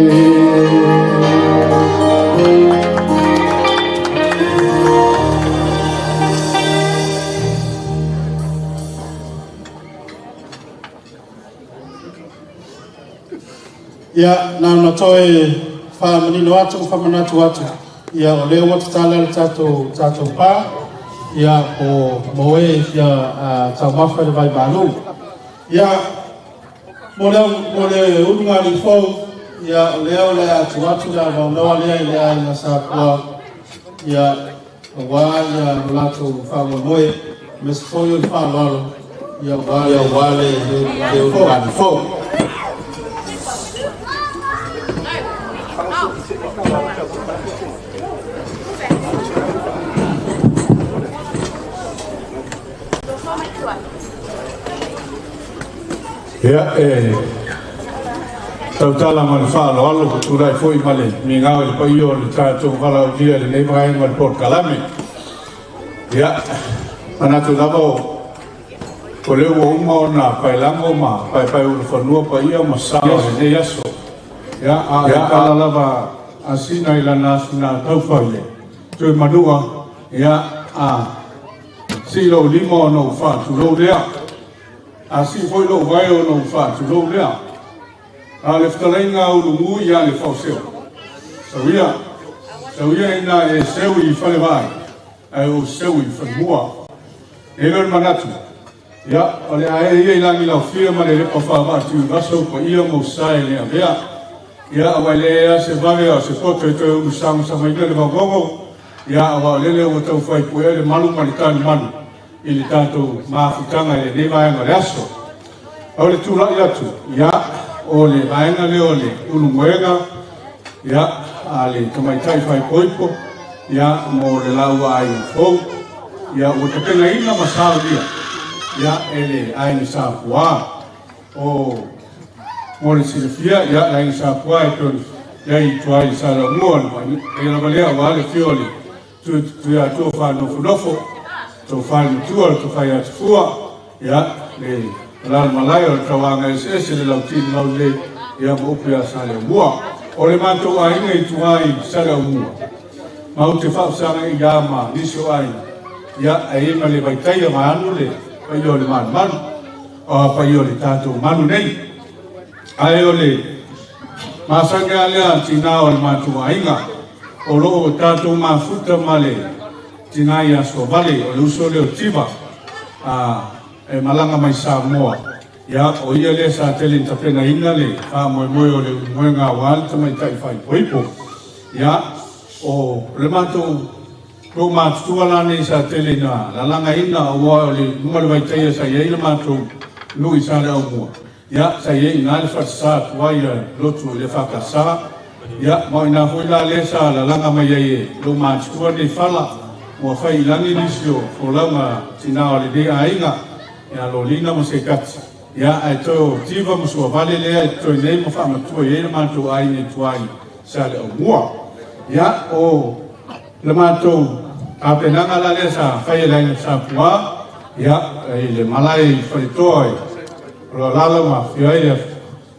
Ia, na ona toe faamanino atu ma faamanatu atu. Ia, o lea ua tatala le tatou pa, ia, po mo e fia taumafa i le vaimalu. Ia, mo le ulugalii fou, ia, o lea o le a atu atu le avanoa lea i le aiga Sapua, ia, auā ia lo latou faamoemoe, aemaise foi o le faaaloalo, ia, auā le ulugalii fou. Ia, e tautala ma le faaaloalo ua tulai foi ma le migao i le paia o le tatou valaaulia i lenei vaega o le polokalame. Ia, manatu lava o o lea ua uma ona paelago ma paepaeulufanua paia ma sa o lenei aso. Ia, a o le tala lava a Sina i lana aso na taufa i le Tuimanua, ia, a sii lou lima ona ou faatulou lea. A sii foi lou vae ona ou faatulou lea. A o le fetalaiga a Ulumu ia Lefaoseo. Sau ia, sau ia ina e seu i Falevaai, ae ou seu i Falemua. E le o le manatu, ia, o le a ee ia i lagi laofia ma le lepa faavaa-tuivasa ou paia ma ou sa e le avea. Ia, aua e leai lava se vave a o se poto e toe ulusamasamaina le vaovaoga, ia, aua o lele ua tau fai puea le malu ma le talumalu i le tatou mafutaga i lenei vaega o le aso. O le tulai atu, ia, o le vaega lea o le ulumoega, ia, a le tamaitai faaipoipo, ia, mo le laua aiga fou, ia, ua tapenaina ma saunia, ia, e le aiga Sapuā. O mo le silafia, ia, le aiga Sapuā e pei ona i ai i tua i Saleaaumua, le lava lea aua le afio o le Tuiatua Faanofonofo, Tofa i le Matua, le Tofa ia Tafua, ia, le alalamalae o le tauaga eseese le lautili laulelei, ia, ma upu ia Saleaaumua. O le matou aiga i tua i Saleaaumua, matou te faafesagai ia ma nisi o aiga, ia, e i ai ma le vaitaia vaeanu le paia o le malumalu, o paia o le tatou malu nei. Ae o le masani lava lea tinã o le matou aiga, o lo o tatou mafuta ma le tinã ia Suavale, o le uso lea o Tiva, a e malaga mai Samoa, ia, o ia lea sa tele ina tapenaina le faamoemoe o le ulumoega aua le tamaitai faaipoipo. Ia, o le matou toomatutua la nei sa tele ina lalagaina, aua o le luga o le vaitaia sa i ai le matou nuu i Saleaaumua, ia, sa i ai i ina le falesa tuai a lotu i le faakasa, ia, ma o ina foi la lea sa lalaga mai ai e loomatutua nei fala ua fai i lagi nisi o folauga tinā o lenei aiga ia Lolina ma Sekati, ia, ae toe o Tiva ma Suavale lea e totoe nei ma faamatua i ai le matou aiga i tua i Saleaaumua. Ia, o le matou tapenaga la lea sa fai e le aiga Sapuā, ia, i le malae i Faletoa o lo alaala ma afifio ai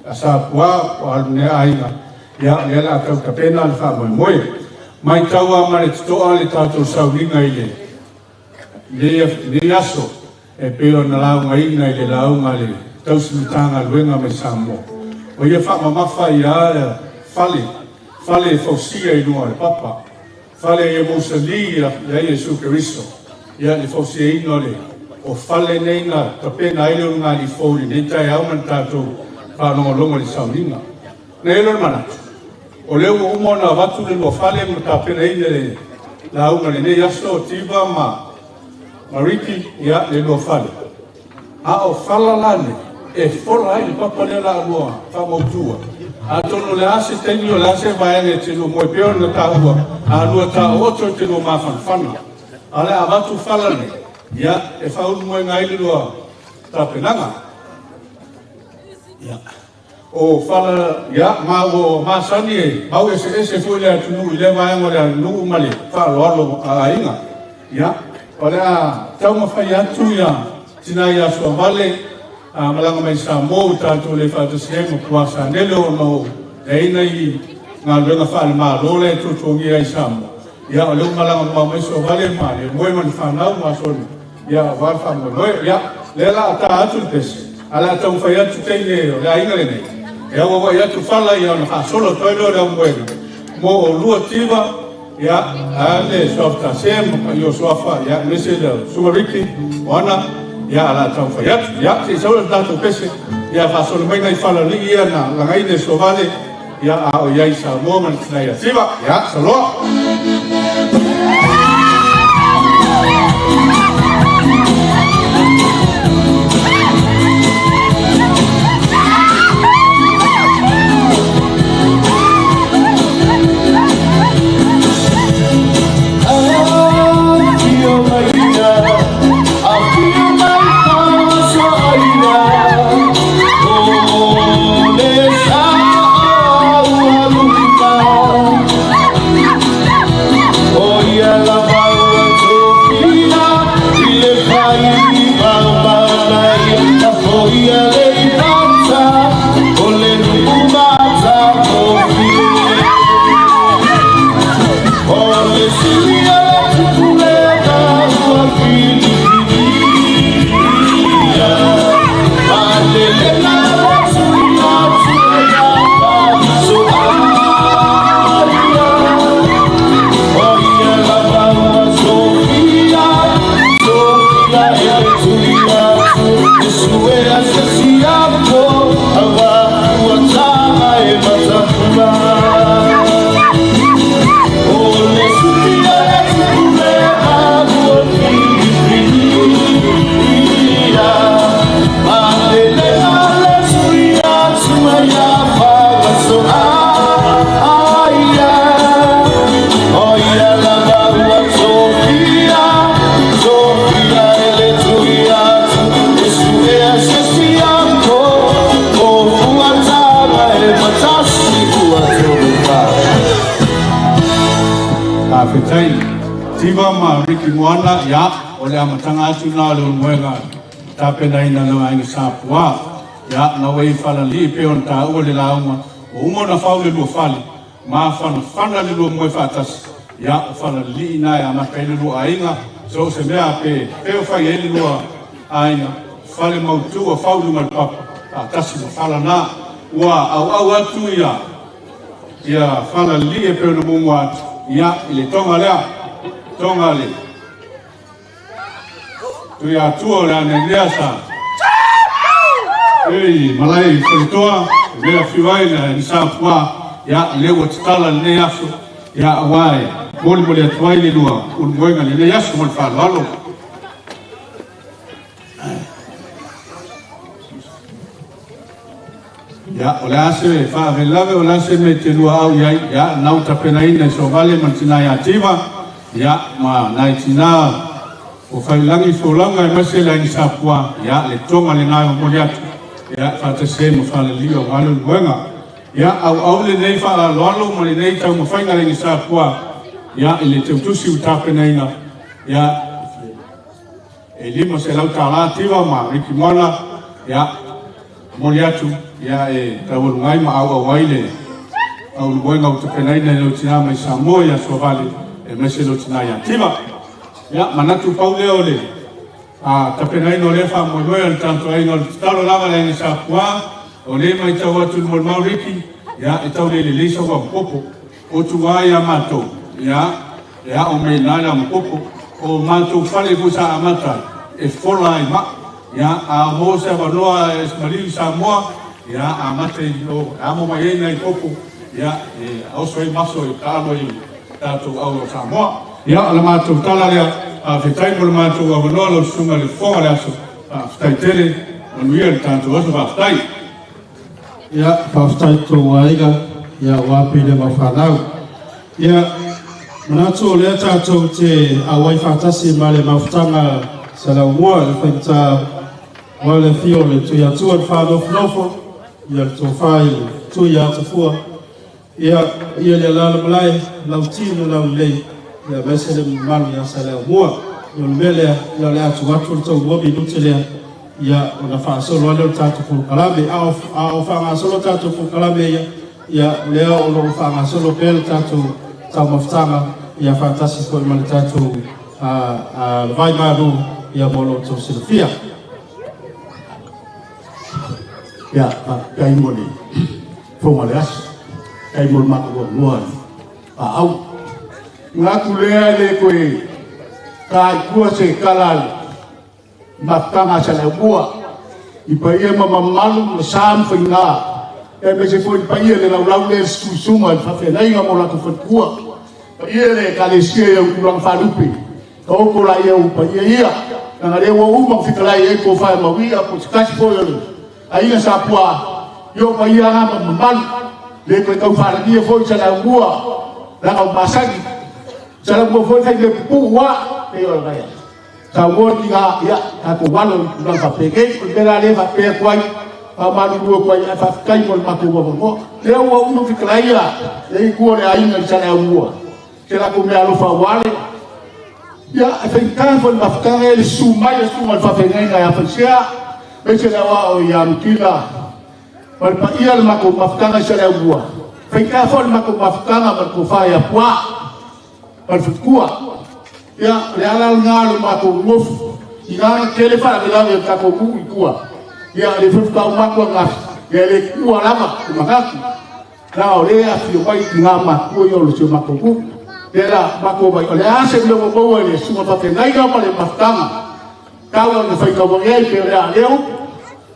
a Sapuā o alu nei aiga, ia, lea le a tau tapena le faamoemoe. Matau lava ma le totoa le tatou sauniga i le lenei aso e pei ona laugaina i le lauga a le tausi Matagaluega mai Samoa. O ia faamamafa ia fale, fale e fausia i luga o le papa, fale ia mausali ia Iesu Keriso, ia le fausiaina o le o fale nei na tapena ai le ulugalii fou i lenei taeao ma le tatou faalogologo i le sauniga. Na i ai loa le manatu, o lea ua uma ona avatu le lua fale ma tapenaina le lauga i lenei aso, Tiva ma Mariki, ia, le lua fale. A o fala la nei, e fola ai le papa lea o le a lua faamautua. Atonu o le a se taimi o le a se vaega e te lua moe pea ona taua, a lua taooto e te lua mafanafana. A o le a avatu fala nei, ia, e faaulumoega ai le lua tapenaga. Ia. O fala, ia, ma ua masani e mau eseese foi le atunuu i lea vaega o le aganuu ma le faaaloalo a aiga. Ia, o le a taumafai atu ia tinã ia Suavale a malaga mai Samoa ua tatou le faatasi ai ma Puasanele ona o leai i galuega faale-Malo la e tuatuagia ai Samoa. Ia, o lea ua malaga mamao mai Suavale ma le moe ma le fanau ma soli, ia, aua le faamoemoe. Ia, lea la a ta atu le pese, a le a taumafai atu teine o le aiga lenei, e auauai atu fala ia ona faasolo atu ai lea o le aumoega mo olua Tiva, ia, a le Suafatase ma paia o Suafa, ia, aemaise le Sumariki, Oana, ia, a le a taumafai atu. Ia, se i sau le tatou pese, ia faasolo mai nai falalii ia na lagaina e Suavale, ia, a o i ai Samoa ma le tina ia Tiva. Ia, saloa. Faafetai Tiva ma Ricky Moana, ia, o le amataga atu lena o le ulumoega tapenaina e le Aiga Sapuā. Ia, na ua i falalii pei ona taua i le lauga, ua uma ona fau le lua fale, mafanafana le lua moe faatasi, ia, o falalii na e amata ai le lua aiga, so o se mea pe fea o fai ai le lua aiga, fale mautu ua fau i luga o le papa, faatasi ma fala na. Ua auau atu ia ia falalii e pei ona muamua atu, ia, i le toga lea, toga le Tuiatua o le Ananea sa ei malae i Faletoa, e mea fiu ai le Aiga Sapuā, ia, lea ua tatala lenei aso, ia, aua e molimoli atu ai le lua ulumoega i lenei aso ma le faaaloalo. Ia, o le a se faalavelave, o le a se mea e te lua au i ai, ia, na ua tapenaina e Soavale ma le tina ia Tiva, ia, ma nai tina o Faiilagi Folauga aemaise le Aiga Sapuā, ia, le toga lena e momoli atu, ia, faatasi ai ma falalio aua le ulumoega. Ia, auau lenei faaaloalo ma lenei taumafaiga a le Aiga Sapuā, ia, i le teutusi ua tapenaina, ia, e $500 Tiva ma Ricky Moana, ia, momoli atu, ia, e taualuga ai ma auau ai le aulumoega ua tapenaina e lou tina mai Samoa ia Soavale, aemaise lou tina ia Tiva. Ia, manatu pau lea o le tapenaina o lea faamoemoe o le tatou aiga, o le tatalo lava le Aiga Sapuā, o lea e matau atu i le molimau Ricky, ia, e tau le lelei sau amupopo. O tua ia matou, ia, e ao mai i ina le amupopo. O matou fale foi sa amata ai, e fola ai maa. Ia, a maua se avanoa e maliu i Samoa, ia, amata i o, e amo mai ai nai popo, ia, e oso ai maso e taalo ai tatou au o Samoa. Ia, o le matou tala lea, faafetai mo le matou avanoa lau susuga i le Fofoga o le Aso, faafetai tele, manuia le tatou aso, faafetai. Ia, faafetai i tou aiga, ia, aua Pele ma fanau. Ia, manatu o lea tatou te auai faatasi ma le mafutaga Saleaaumua i le faigata aua le afio o le Tuiatua i le Faanofonofo, ia le tofa i le Tuiatafua, ia, ia le alaala malae, lau tino lau lelei, ia aemaise le mamalu ia Saleaaumua. Ia, o le mea lea, ia o le a tuu atu le tou 2 minute lea, ia ona faasolo ai lea o le tatou polokalame. A o faagasolo tatou polokalame ia, ia lea o loo faagasolo pea le tatou taumafataga, ia faatasi foi ma le tatou vai malu, ia mo lo outou silafia. Ia, faafetai mo le fofoga o le aso. Faafetai mo le matou avanoa paau. Manatu lea e le toe ta i tua se tala a le mafutaga a Saleaaumua i paia ma mamalu ma sa ma faiga, aemaise foi le paia le laulau lea le susuga i le faafeagaiga ma o latou faletua, paia le Ekalesia i au tulaga faalupe, taoto laia ua paia ia, leaga lea ua uma ona fetalai ai tofa e mauia po o se tasi foi o le aiga Sapuā, ia o paia lava ma mamalu, le toe tau faalagia foi Saleaaumua, leaga o masani, Saleaaumua foi fai mea pupuu a, pei o le saunoa le tina, ia, tatou alo i tulaga faapenei. O le mea la lea e faapea atu ai, faamalulu atu ai, ae faafetai mo le matou avanoa. Lea ua uma fetalai le itu o le aiga i Saleaaumua, se latou meaalofa aua le ia, e faigata foi le mafutaga e le susu mai le susuga i le faafeagaiga ia Faisea, aemaise le aoao ia Lutila ma le paia o le matou mafutaga i Saleaaumua. Faigata foi le matou mafutaga ma le tofa ia Puā ma le faletua. Ia, o le ala lena o le matou nofo, ina na tele faalavelave o le tatou nuu i tua. Ia, o lea foi faatoa uma atu ananafi, ia e le tuua lava le manatu, leaga o lea e afifio mai tina matutua ia o si o matou nuu. Lea la matou omai, o le a se mea ua maua i le susuga faafeagaiga ma le mafutaga, tau ina faitau ane ai pe o le a lea upu.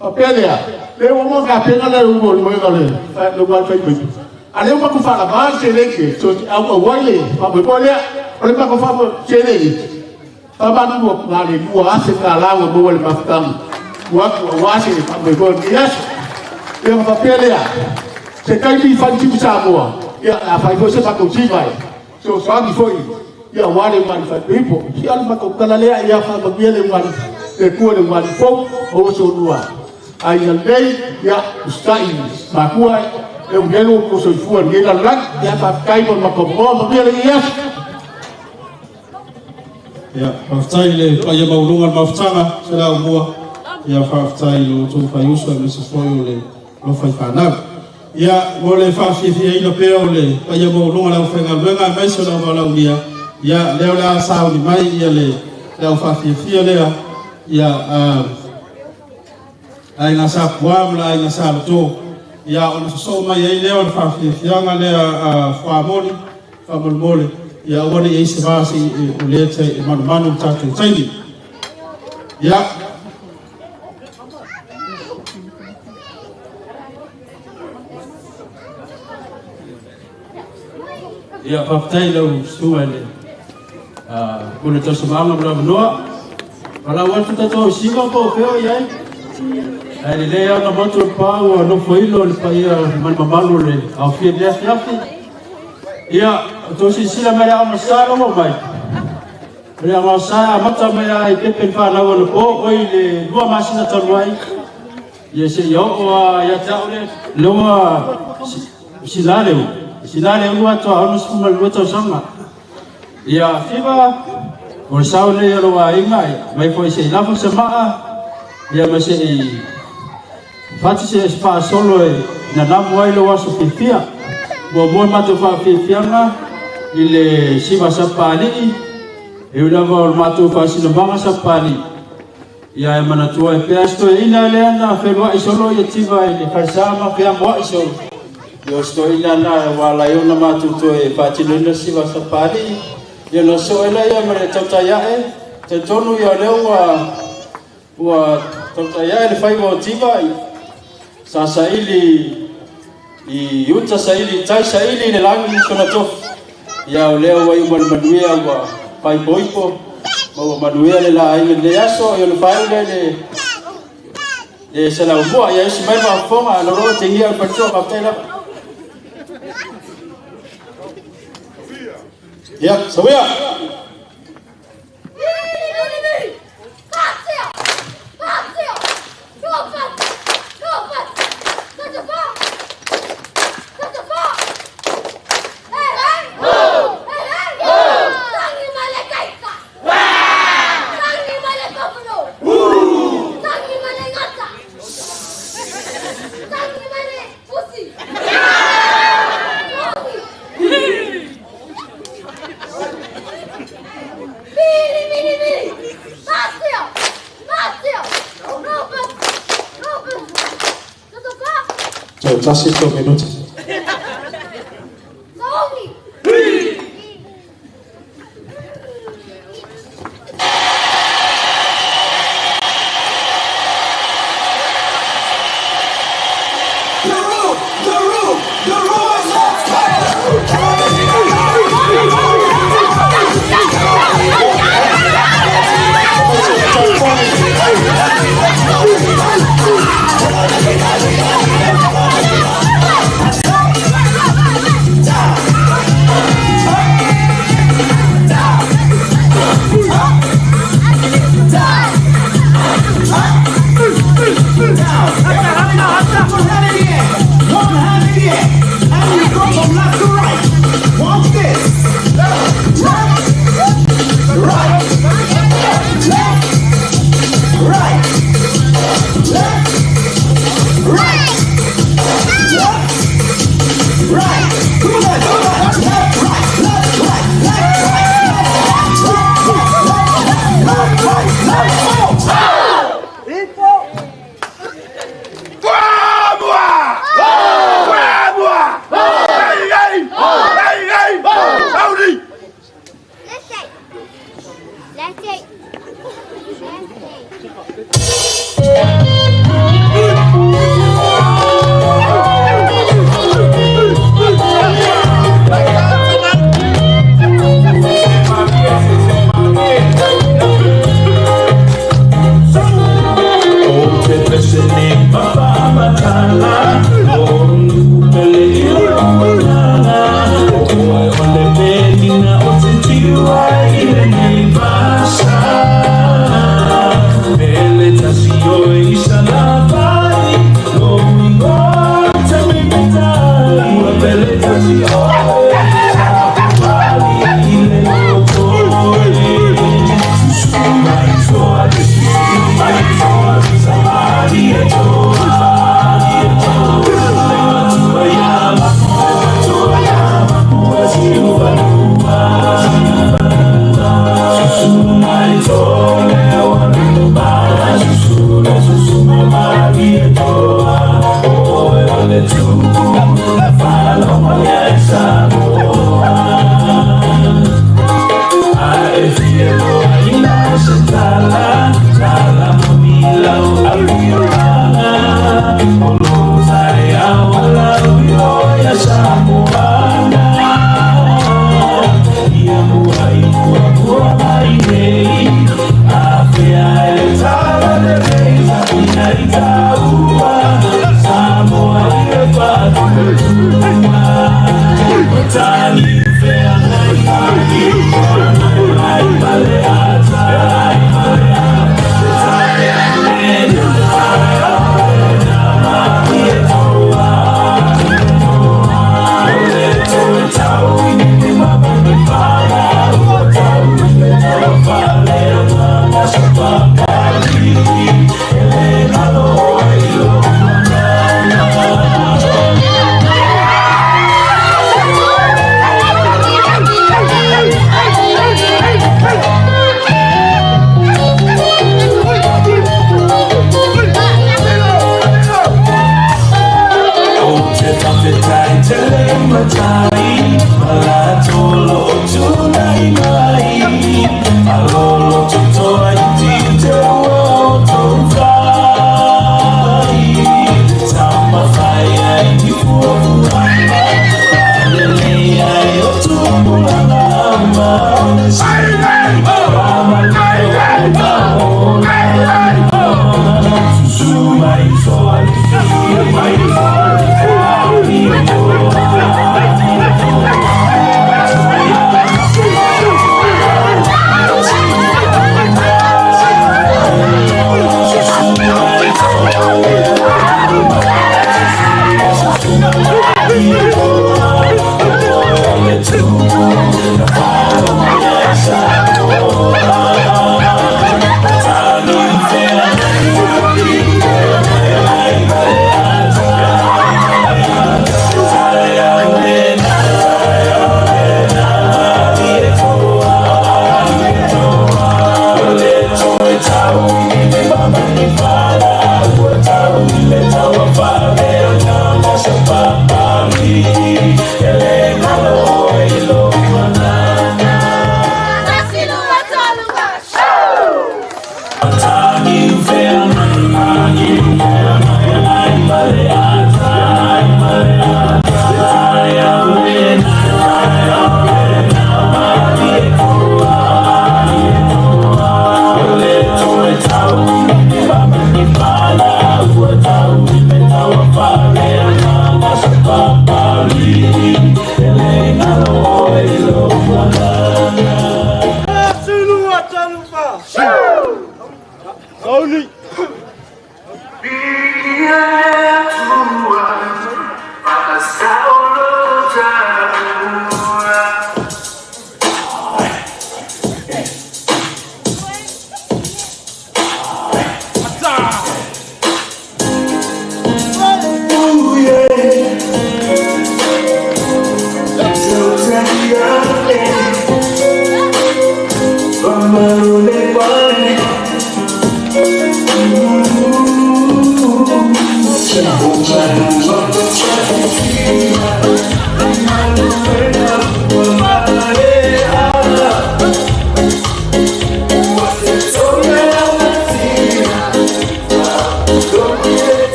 Faapea lea, lea ua uma ona tapena le upu o le moega o le le faipaipa. A lea ua matou faalava le seleni e auau ai le faamoemoe lea. O le matou faamoemoe seleni, faamalulu atu na o le $2,000 ua maua i le mafutaga ua atu aua se faamoemoe o lenei aso. Ia ona faapea lea, se taimi fai le Samoa, ia a fai foi se matou tiva e fesoasoani foi, ia aua le ugani faipaipo. Ia o le matou tala lea, ia faamanuia le ugani le Atua i le ugani fou, maua se olua aiga lelei, ia usitai matua e ugelo o soifua i lenei lalolagi. Ia faafetai mo le matou avanoa, manuia lenei aso. Ia, faafetai i le paia maualuga o le mafutaga se la umua. Ia, faafetai i lo outou faiuso aemaise foi o le alofa i fanau. Ia, mo le faafiafiaina pea o le paia maualuga o le aufaigaluega aemaise o le auvalaaulia, ia, lea o le a sauni mai ia le aufaafiafia lea, ia, Aiga Sa Puā ma le Aiga Sa Loto, ia ona sosoo mai ai lea o le faafiafiaga lea a fuamoli faamolemole, ia aua ne i i ai se va se i o lea e manumanu i le tatou taimi. Ia. Ia, faafetai i lau susuga i le Pule Tausamaaga mo le avanoa. Valaau atu tatou i siva po o fea o i ai. Ae lelei lava ona motu le pa ua nofoilo le paia ma le mamalu o le aofia i lenei afiafi. Ia, o tou silasila mai i le aoga sa lea ua omai. O le aoga sa e amata mai lava i Pepe le fanau anapo, oi le 2 masina talu ai. Ia seia oo lava ia te au lea ua sina le sina le ulu atoa 62 tausaga. Ia Fiva, o le sao lenei o lou aiga, mai foi se i lafo se maa, ia ma se i fati se faasolo e nanamu ai lou aso fiafia. Muamua matou faafiafiaga i le siva sapapalii, e ui lava o le matou faasinomaga sapapalii, ia e manatua ai pea si toeaina lea na feluai solo ia tiva i le falesa ma feamoai solo. Ia o si toeaina na ua ala ai ona matou toe faatinoina siva sapapalii, ia na soo ai laia ma le tautai ae, talitonu ia o lea ua tautai ae le faiva o tiva, sa saili i uta, saili i tai, saili i le lagi sona tofi. Ia o lea ua iu ma le manuia ua faaipoipo, ma ua manuia le laaiga i lenei aso, ia ona faaiu lea i le salaumua. Ia isi mai le faafofoga, lolo tegia o le faletua, faafetai lava. Ia, sauia! Toe tasi tou minute. Matai Malatolo tunai mai Alolo tutoa iti te ua tau Tama whai ai ki fua fua Lele ai o tupulanga ama Susu mai soa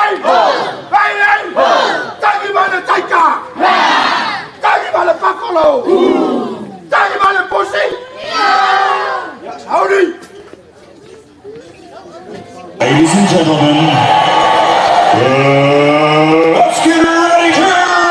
Hey, hey! Tangi mai le taika! Tangi mai le pakolo! Tangi mai le pusi! Sauni! Ladies and gentlemen, let's get ready to rumble!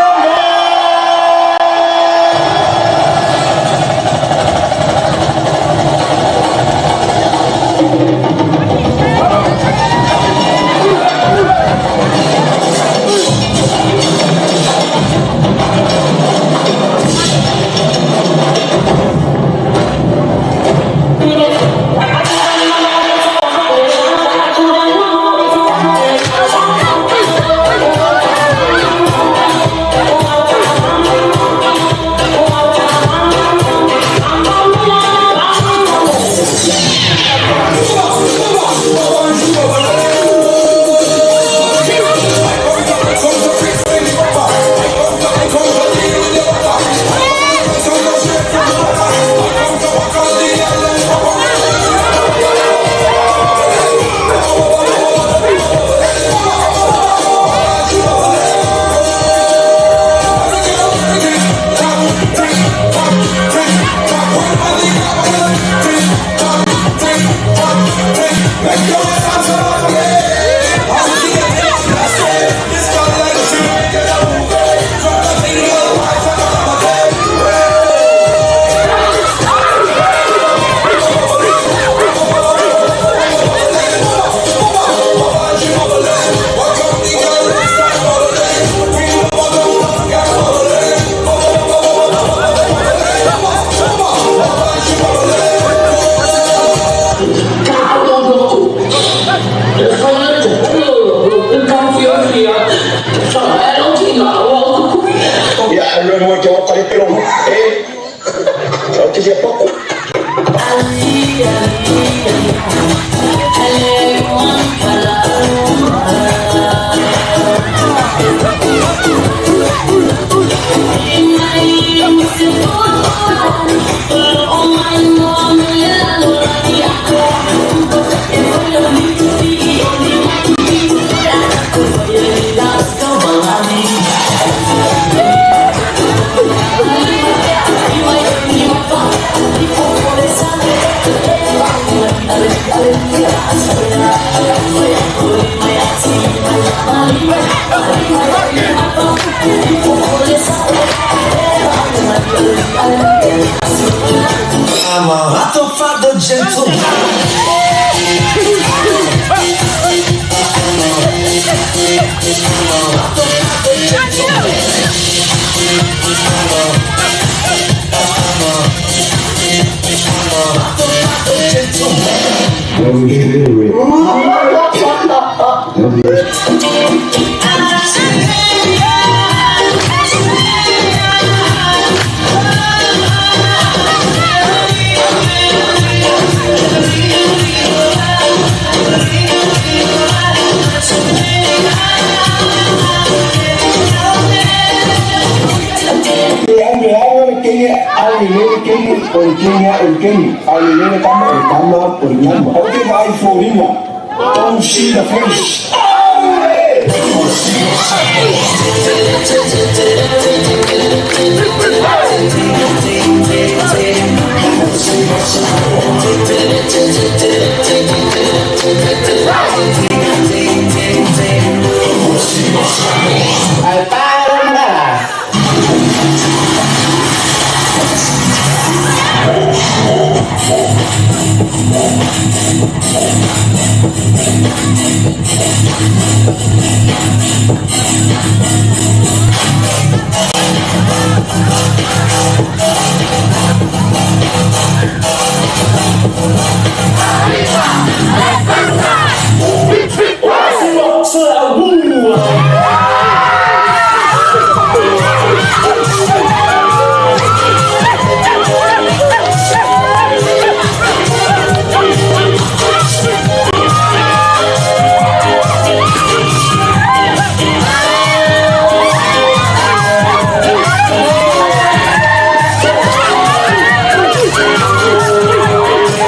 I'm a hot father gentleman. Don't see the face.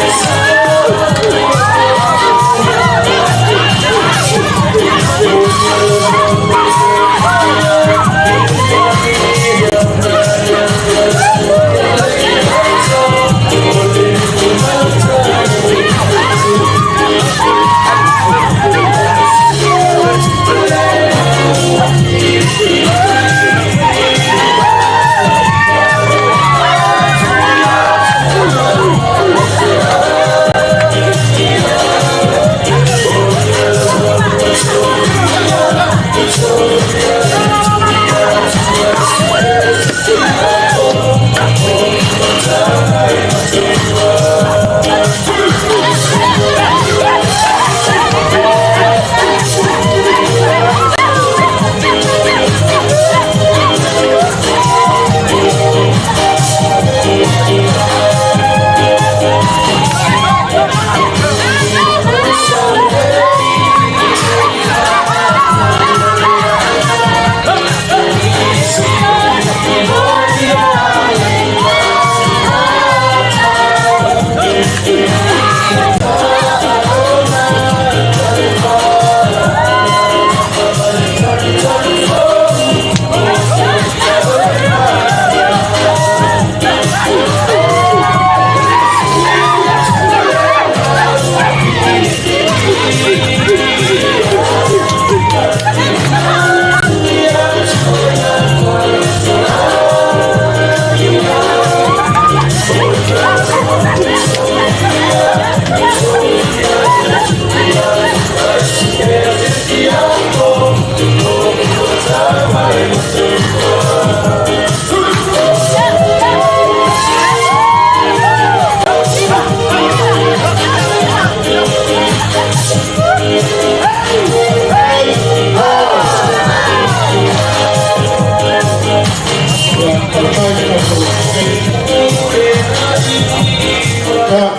Yes.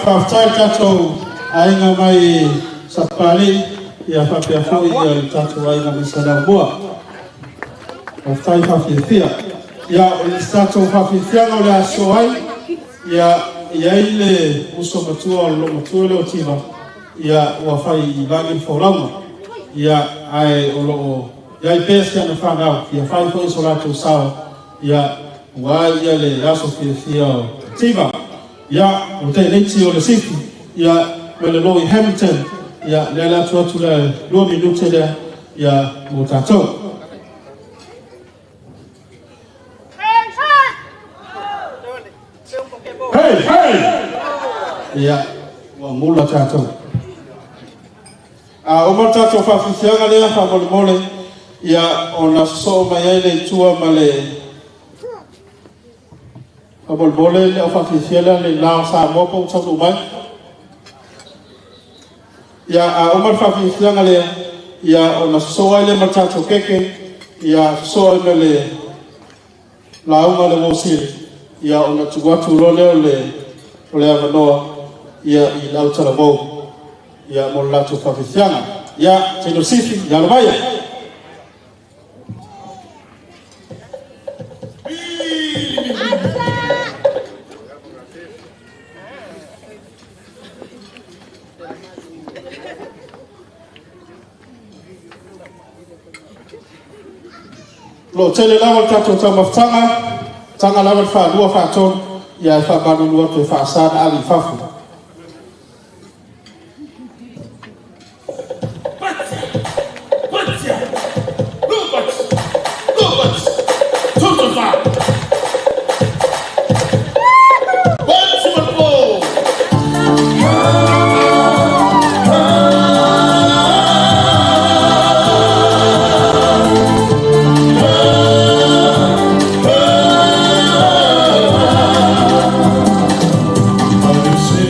Faafetai tatou aiga mai Sapapalii, ia faapea foi ia le tatou aiga mai Saleaaumua. Faafetai faafiafia. Ia, o le tatou faafiafiaga o le aso ai, ia i ai le uso matua o le loomatua lea o Tiva, ia ua fai i lagi le folauga. Ia, ae o loo iai pea si ana fanau, fia fai foi so latou sao, ia ua ia le aso fiafia o Tiva. Ia, o te leiti o le sifi, ia, me le loi Hamilton, ia, le atu atu le 2 minute lea, ia, mo tātou. Hey, hey! Ia, ua mula tātou. A o mo tātou whawhiwhianga lea, whamolemole, ia, o na sosoo mai ai le itua ma le whamolemole le o whawhiwhia lea le lao sa mua pa utaunu mai. Ia, a o mo whawhiwhianga lea, ia, o na sosoo ai le ma tātou keke, ia, sosoo ai me le launga le wosili, ia, o na tuatu lo leo le o le avanoa, ia, i lau talavou, ia, mo le latou whawhiwhianga. Ia, tino sifi, ia lavaia. Lo tele lava le tatou taumafataga, taga lava le faalua faatolu, ia e faamalulu atu e faasa na ave i fafo. Say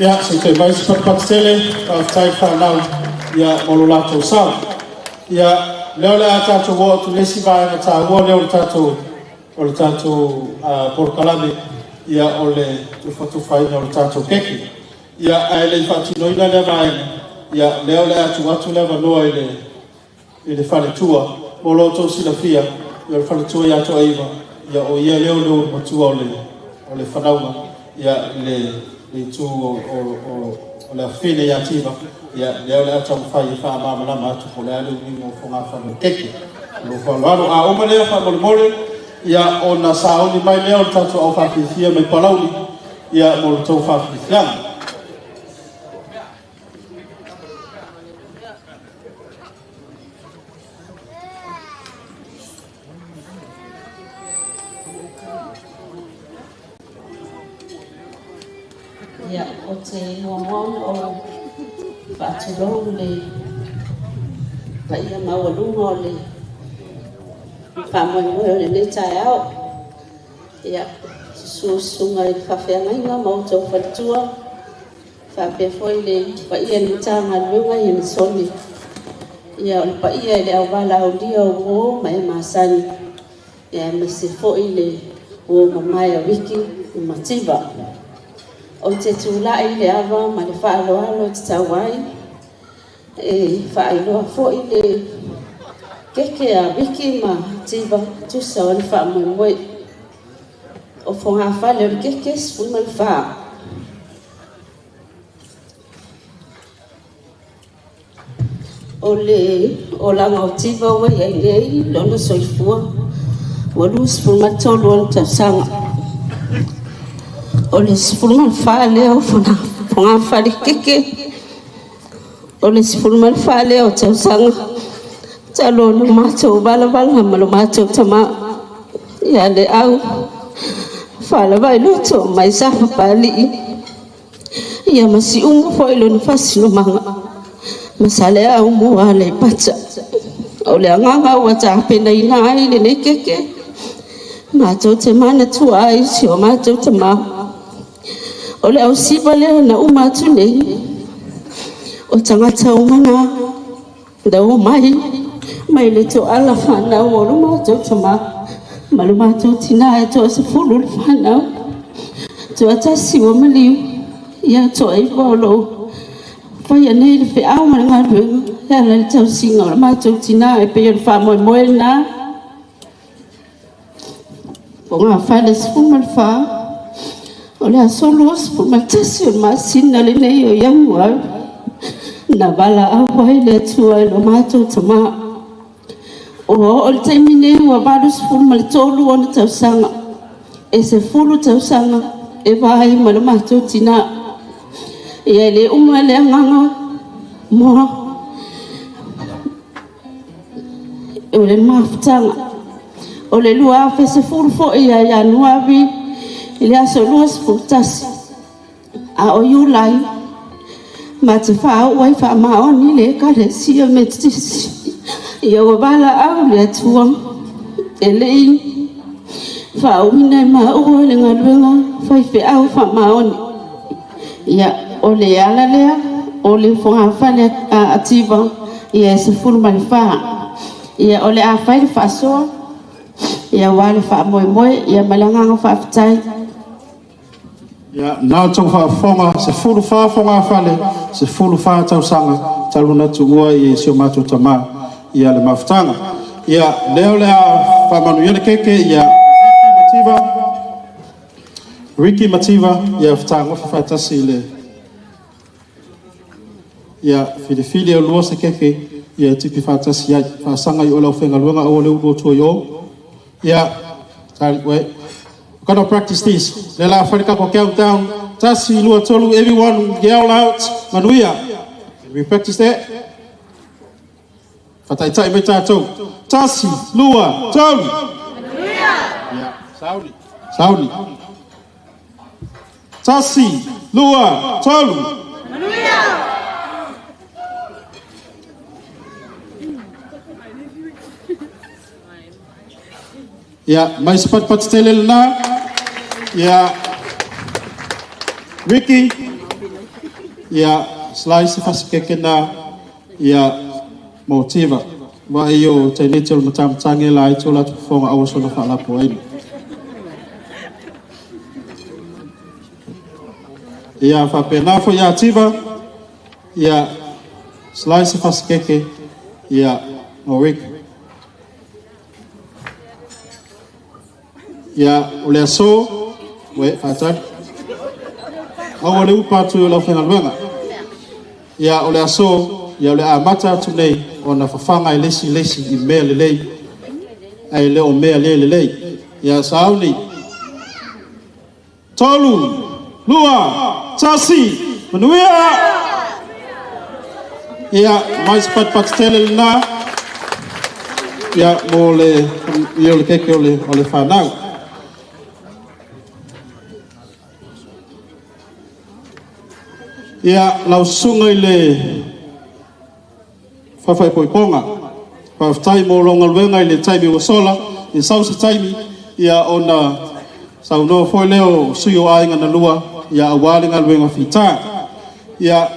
Ia, se i toe mai se patupatu tele, faafetai i fanau, ia, mo lo latou sao. Ia, lea o le a tatou oo atu i le isi vaega taua lea o le tatou o le tatou polokalame, ia, o le tufatufaina o le tatou keke. Ia, ae le i faatinoina lea vaega, ia, lea o le a tuu atu le avanoa i le i le faletua. Mo lo outou silafia, ia, o le faletua ia Toaiva, ia, o ia lea o le ulumatua o le o le fanauga, ia, le le itu o o o le afafine ia Tiva, ia, lea o le a taumafai e faamalamalama atu po o le a le uiga o fogafale o le keke. Ma lou faaaloalo. A uma lea faamolemole, ia, ona sauni mai lea o le tatou aufafiafia mai Palauli, ia, mo le tou faafiafiaga. Ia, ou te muamua ona ou faatulou le paia maualuga o le faamoemoe o lenei taeao. Ia, susu susuga i faafeagaiga ma outou faletua, faapea foi le paia i le Matagaluega i Anisoni. Ia, o le paia i le auvalaaulia o uo ma e masani, ia aemaise foi le uo mamae a Wiki ma Mativa. Ou te tulai i le ava ma le faaaloalo e tatau ai, e faailoa foi le keke a Wiki ma Tiva tusa o le faamoemoe. O fogafale o le keke 14. O le olaga o Tiva ua i ai nei lona soifua ua 23 ona tausaga. O le 14 lea o fogafale keke, o le 14 lea o tausaga talu ona matou valavala ma lo matou tamā ia Leau faalava i loto mai sa Papalii, ia ma siumu foi lona faasinomaga ma Saleau mua Aleipata. O le agaga ua tapenaina ai lenei keke, matou te manatua ai si o matou tamā. O le ausiva lea na uma atu nei, o tagata uma na na omai mai le toala fanau o lo matou tamā ma lo matou tinā e toasefulu le fanau. Toatasi ua maliu, ia toaiva o loo faia nei le feau ma le galuega e ala i le tausiga o le matou tinā e pei o le faamoemoe lena. O gafale 14, o le aso 21 o le masina lenei o Ianuari na valaau ai le Atua i lo matou tamā. Ua oo i le taimi nei ua 83 ona tausaga, e 10 tausaga e va ai ma lo matou tinā. Ia e le uma le agaga moa o le mafutaga. O le 2010 foi ia Ianuari i le aso 21, a o Iulai, ma te faaoo ai faamaoni le Ekalesia Metotisi. Ia ua valaau le Atua e le i faauuina e maua le galuega faifeau faamaoni. Ia, o le ala lea o le fogafale a Tiva, ia e 14. Ia, o le a fai le faasoa, ia aua le faamoemoe, ia ma le agaga faafetai. Ia, na outou faafofoga, 14 fogafale, 14 tausaga talu ona tuua i si o matou tamā ia le mafutaga. Ia, lea o le a faamanuia le keke, ia, Ricky Mativa, Ricky Mativa, ia fetagofi faatasi i le ia filifili e lua se keke ia e tipi faatasi ai. Faasaga i o le aufaigaluega aua le ulu atua i o. Ia, wait. We're gonna practice this. Le la fai le tatou countdown. Tasi, lua, tolu, everyone yell out, Manuia. Can we practice that? Fataitai mai tatou. Tasi, lua, tolu. Manuia! Ia, sauni. Sauni. Tasi, lua, tolu. Manuia! Ia, mai se patupatu tele lena. Ia, Ricky, Ia salai se fasekeke na ia mo Tiva. Wa iyo tainete o le matamatage la ai o latou fofoga aua sona faalapoaina. Ia faapena foi ia Tiva, ia salai se fasekeke ia mo Rick. Ia o le aso, ue faatali. Aua le upa atu i lau faigaluega. Ia o le aso, ia o le amata atu nei ona fafaga e lesi i mea lelei, ae le o mea le lelei. Ia sauni. 3, 2, 1, manuia! Ia, mai se patipati tele lena. Ia, mo le, ia o le keke o le whanau. Ia, lau susuga i le faafaipoipoga. Faafetai mo lou galuega i le taimi ua sola, i sau se taimi, ia ona saunoa foi lea o sui o aiga na lua, ia aua le galuega fita. Ia,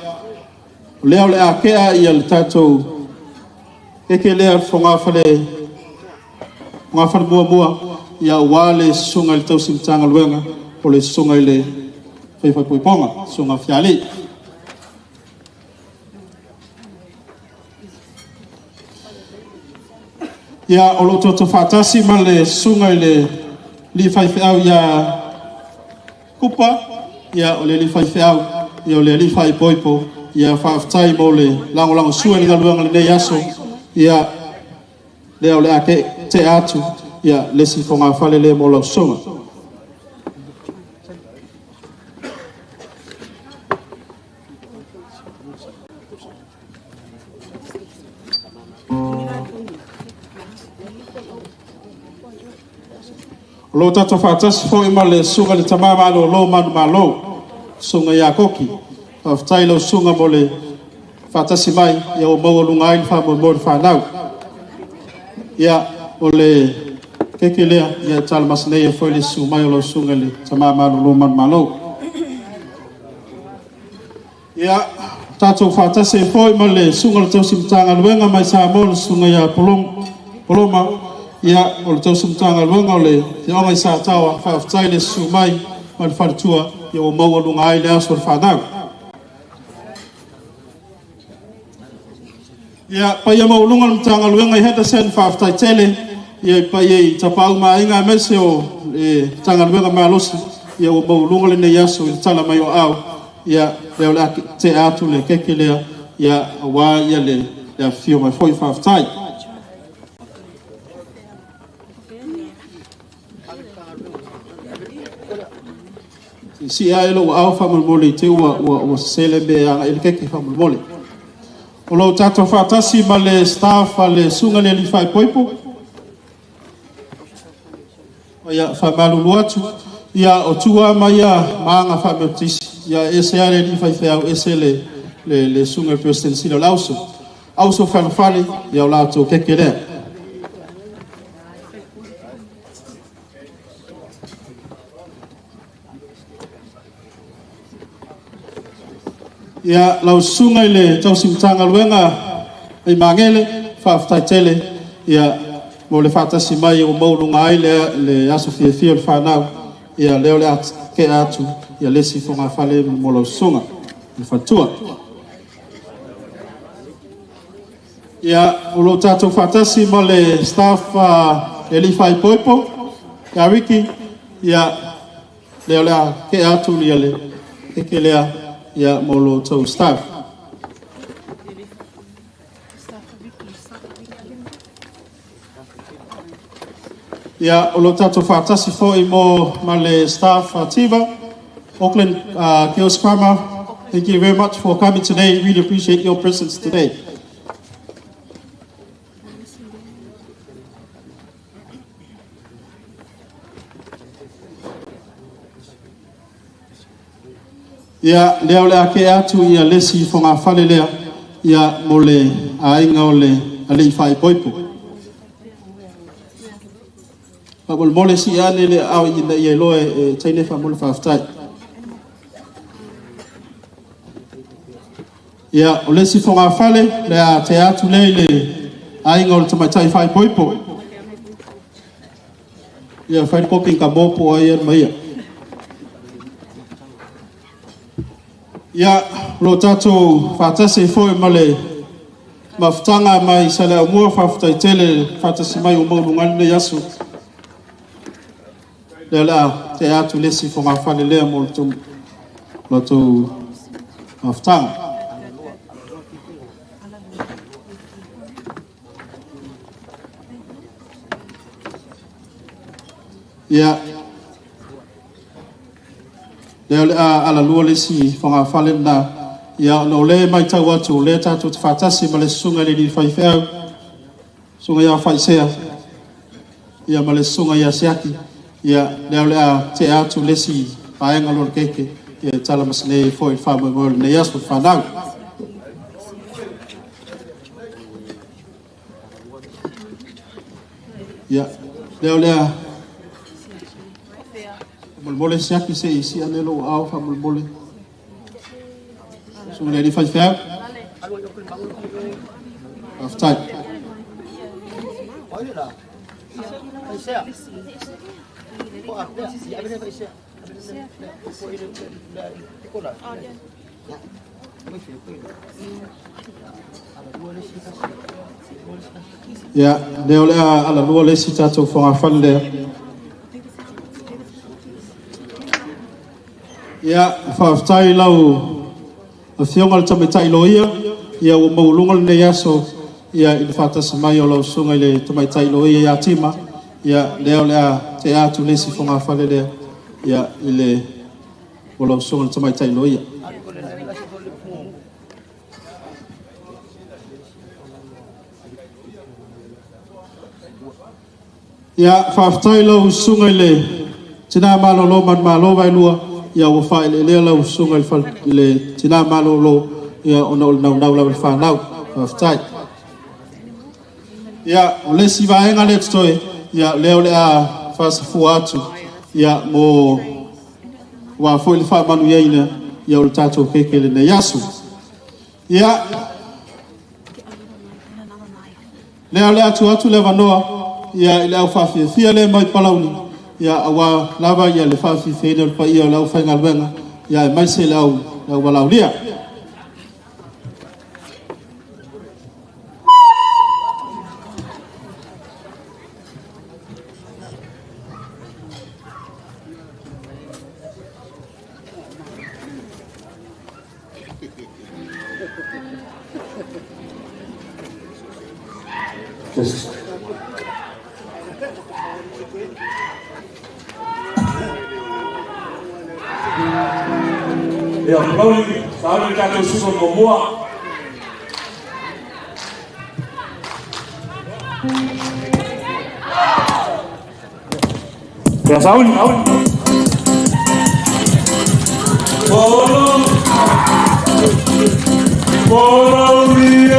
o lea o le akea ia le tatou keke lea fogafale muamua, ia aua le susuga i le tausi matagaluega, o le susuga i le faifaipoipoga, susuga fiali. Ia, o lo toto whaatasi ma le susuga i le li faifeau ia Kupa, ia o le li faifeau, ia o le li faipoipo, ia faafetai mo le lagolago sua i le galuega lenei aso, ia lea o le ake te atu, ia le si fogafale le mo lau susuga. O lo tatou faatasi foi ma le susuga i le tama malolo manu malo, susuga ia Koki. Faafetai lau susuga mo le faatasi mai, ia ua maualuga ai le faamoemoe o le fanau. Ia, o le keke lea, ia talamasi nei foi le susu mai o lau susuga i le tama malolo manu malo. Ia, tatou faatasi ai foi ma le susuga i le tausi matagaluega mai Samoa, le susuga ia Poloma. Ia, o le tausi matagaluega o le Afioga i Sataoa, faafetai le susu mai ma le faletua, ia ua maualuga ai le aso o le fanau. Ia, paia maualuga le matagaluega i Henderson, faafetai tele, ia i paia i Tapaau Maaiga aemaise o le Matagaluega malosi, ia ua maualuga lenei aso i le tala mai o au, ia lea o le tea atu le keke lea, ia aua ia le afifio mai foi, faafetai. Si ae lo au whamalemole i te ua sele me anga ele keke whamalemole. O lo tatou faatasi ma le staff a le susuga le alii faaipoipo. Ia whamalulu atu, ia o tua mai ia maanga whaameutisi. Ia ese ale alii faifeau, ese le susuga le President Sila o le auso. Auso whalefale, ia o latou keke lea. Ia lau susuga i le tausi matagaluega i Magele, faafetai tele, ia mo le faatasi mai ua maualuga ai le aso fiafia o le fanau, ia lea o le kea atu, ia le si fogafale mo lau susuga le faletua. Ia o lo tatou faatasi ma le staff le alii faaipoipo, ia Ricky, ia lea o le kea atu ia le keke lea, ia mo lo tou staff. Ia o lo tatou faatasi foi mo ma le staff Tiva, Auckland Girls Grammar. Thank you very much for coming today. Really appreciate your presence today. Ia lea o le ake atu ia lesi fogafale lea, ia mo le aiga o le alii faaipoipo. Faamolemole si ane le au ina ia iloa e teine faamole faafetai. Ia, o le isi fogafale, le a tea atu lea i le aiga o le tamaitai faaipoipo. Ia, fai le kopi ka mo po ai ma ia. Ia, lo tatou faatasi foi ma le mafutaga mai Saleaaumua, faafetai tele faatasi mai o maualuga lenei aso. Lea o le a tea atu le isi fogafale lea mo le tou mafutaga. Ia, lea o le a alalua le isi fogafale lena. Ia, ona o lea e matau atu, o lea tatou te faatasi ma le susuga i le alii faifeau, susuga ia Faisea, ia ma le susuga ia Siaki. Ia, lea o le a tea atu le isi vaega o le keke, ia e talamasinei foi i le faamoemoe o lenei aso fanau. Ia, lea o le a molemole Siaki se i sia le lou ao faamolemole. Susuga i le alii faifeau. Faafetai. Ia, lea o le a alalua le isi tatou fogafale lea. Ia, faafetai lau afioga i le tamaitai loia, ia ua maualuga lenei aso, ia i le faatasi mai o lau susuga i le tamaitai loia ia Tima. Ia, lea o le a tea atu le isi fogafale lea, ia, i le o lau susuga i le tamaitai loia. Ia, faafetai lau susuga i le tina malolo manumalo vaelua, ia ua faaeleelea lau susuga i le tina malolo, ia ona o le naunau lava i le fanau. Faafetai. Ia, o le isi vaega lea totoe, ia lea o le a faasafua atu, ia mo ua foi le faamanuiaina, ia o le tatou keke lenei aso. Ia, lea o le atu atu le avanoa, ia i le au faafiafia lea mai Palauli, ia aua lava ia le faafiafiaina o le paia o le aufaigaluega, ia e maise le au valaaulia. Ia, Palauli, sauni le tatou susu muamua. Ia, sauni. Palauli e,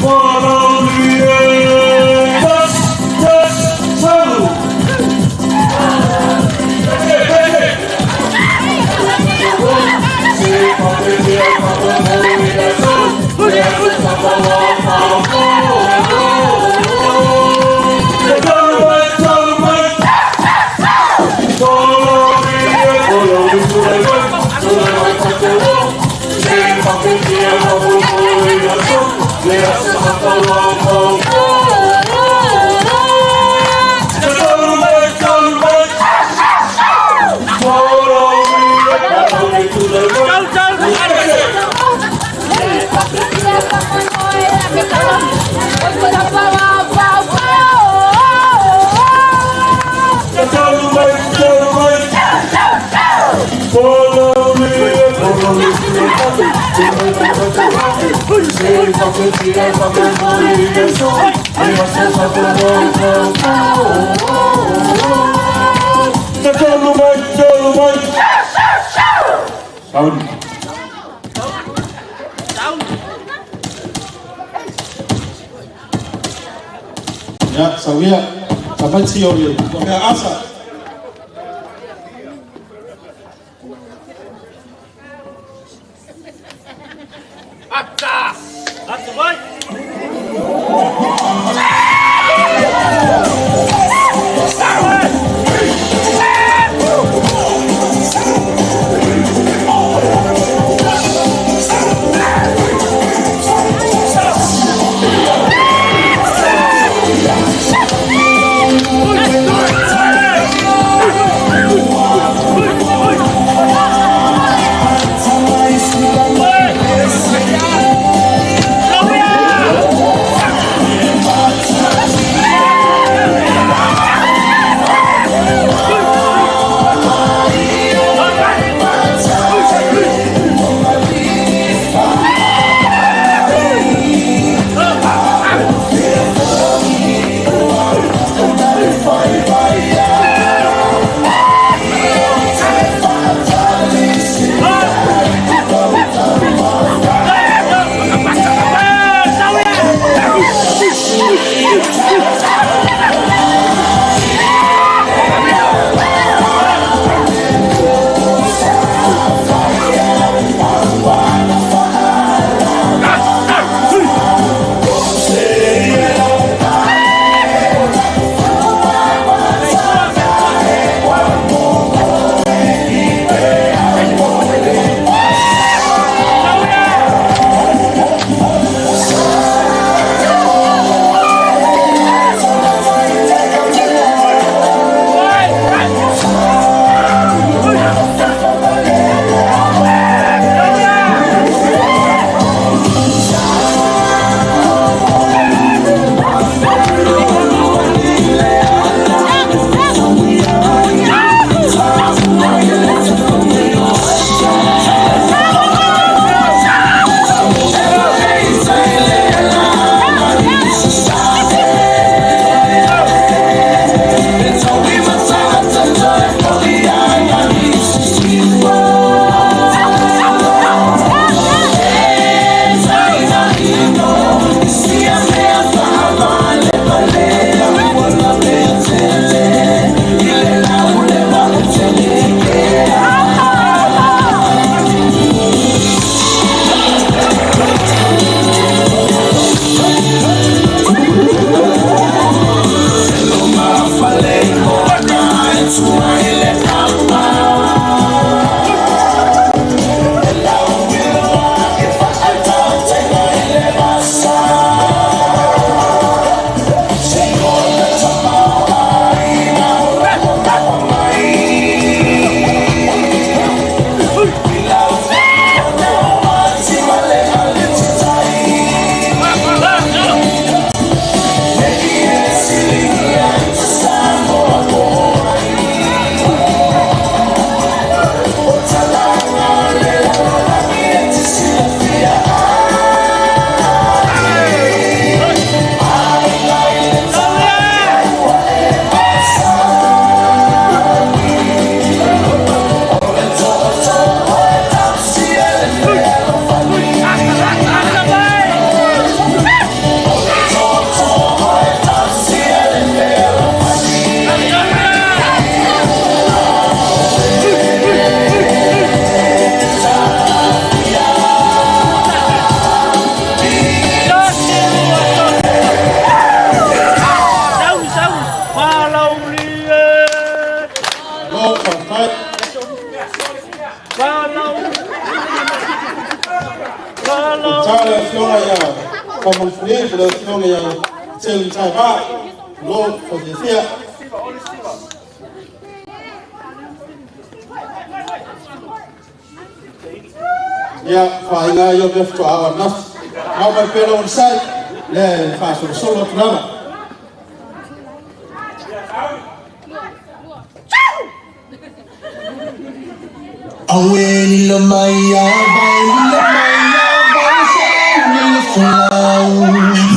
Palauli e, tas, tas, salu. Ya, sauia, tamaiti o le mea asa. faafetai. Tatau le afioga ia Faamausili ma le afioga ia Tele Taivaa, malo faafiafia. Ia, faaiga ia o mea faatoa ao ananafi. Mau mai pea lau onosai, lea e faasolosolo atu lava. Awe lilo mai a vai, lilo mai a vai, se lilo folau.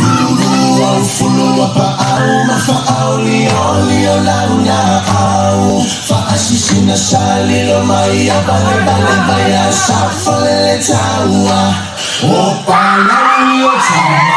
Lulu au fulu a pa au, ma fa au li o li o lau na au. Fa asisina sa lilo mai a vale vale vai a sa fale le taua. O pa lau o tama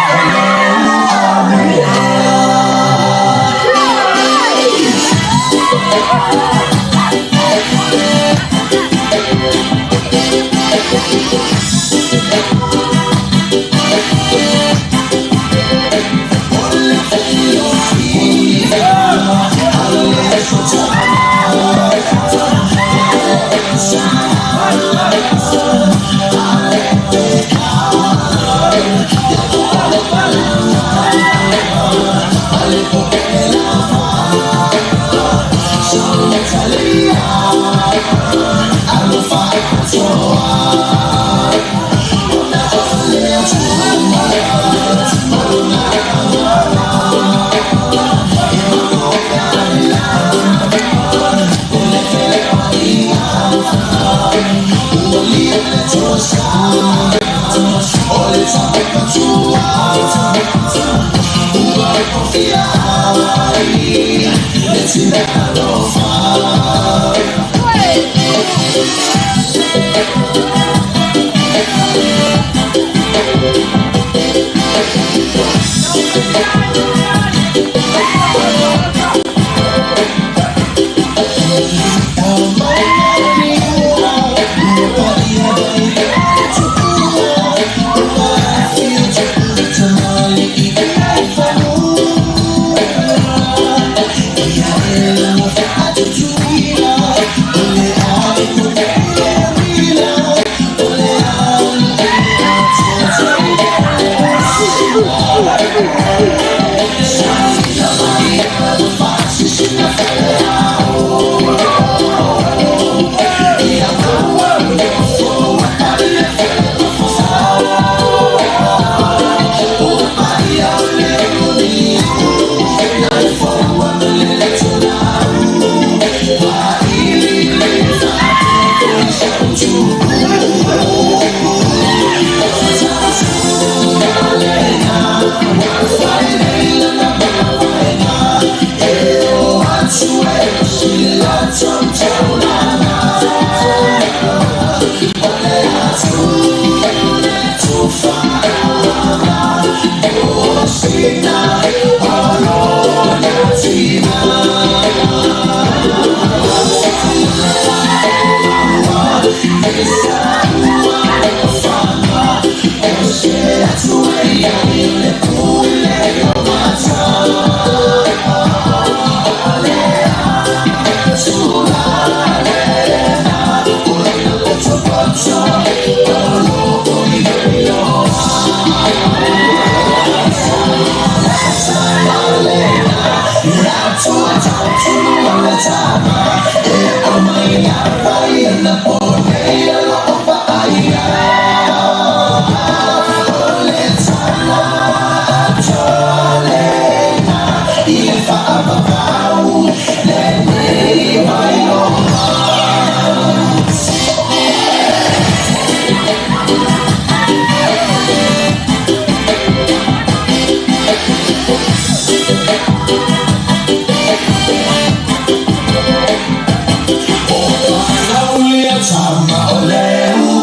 o leu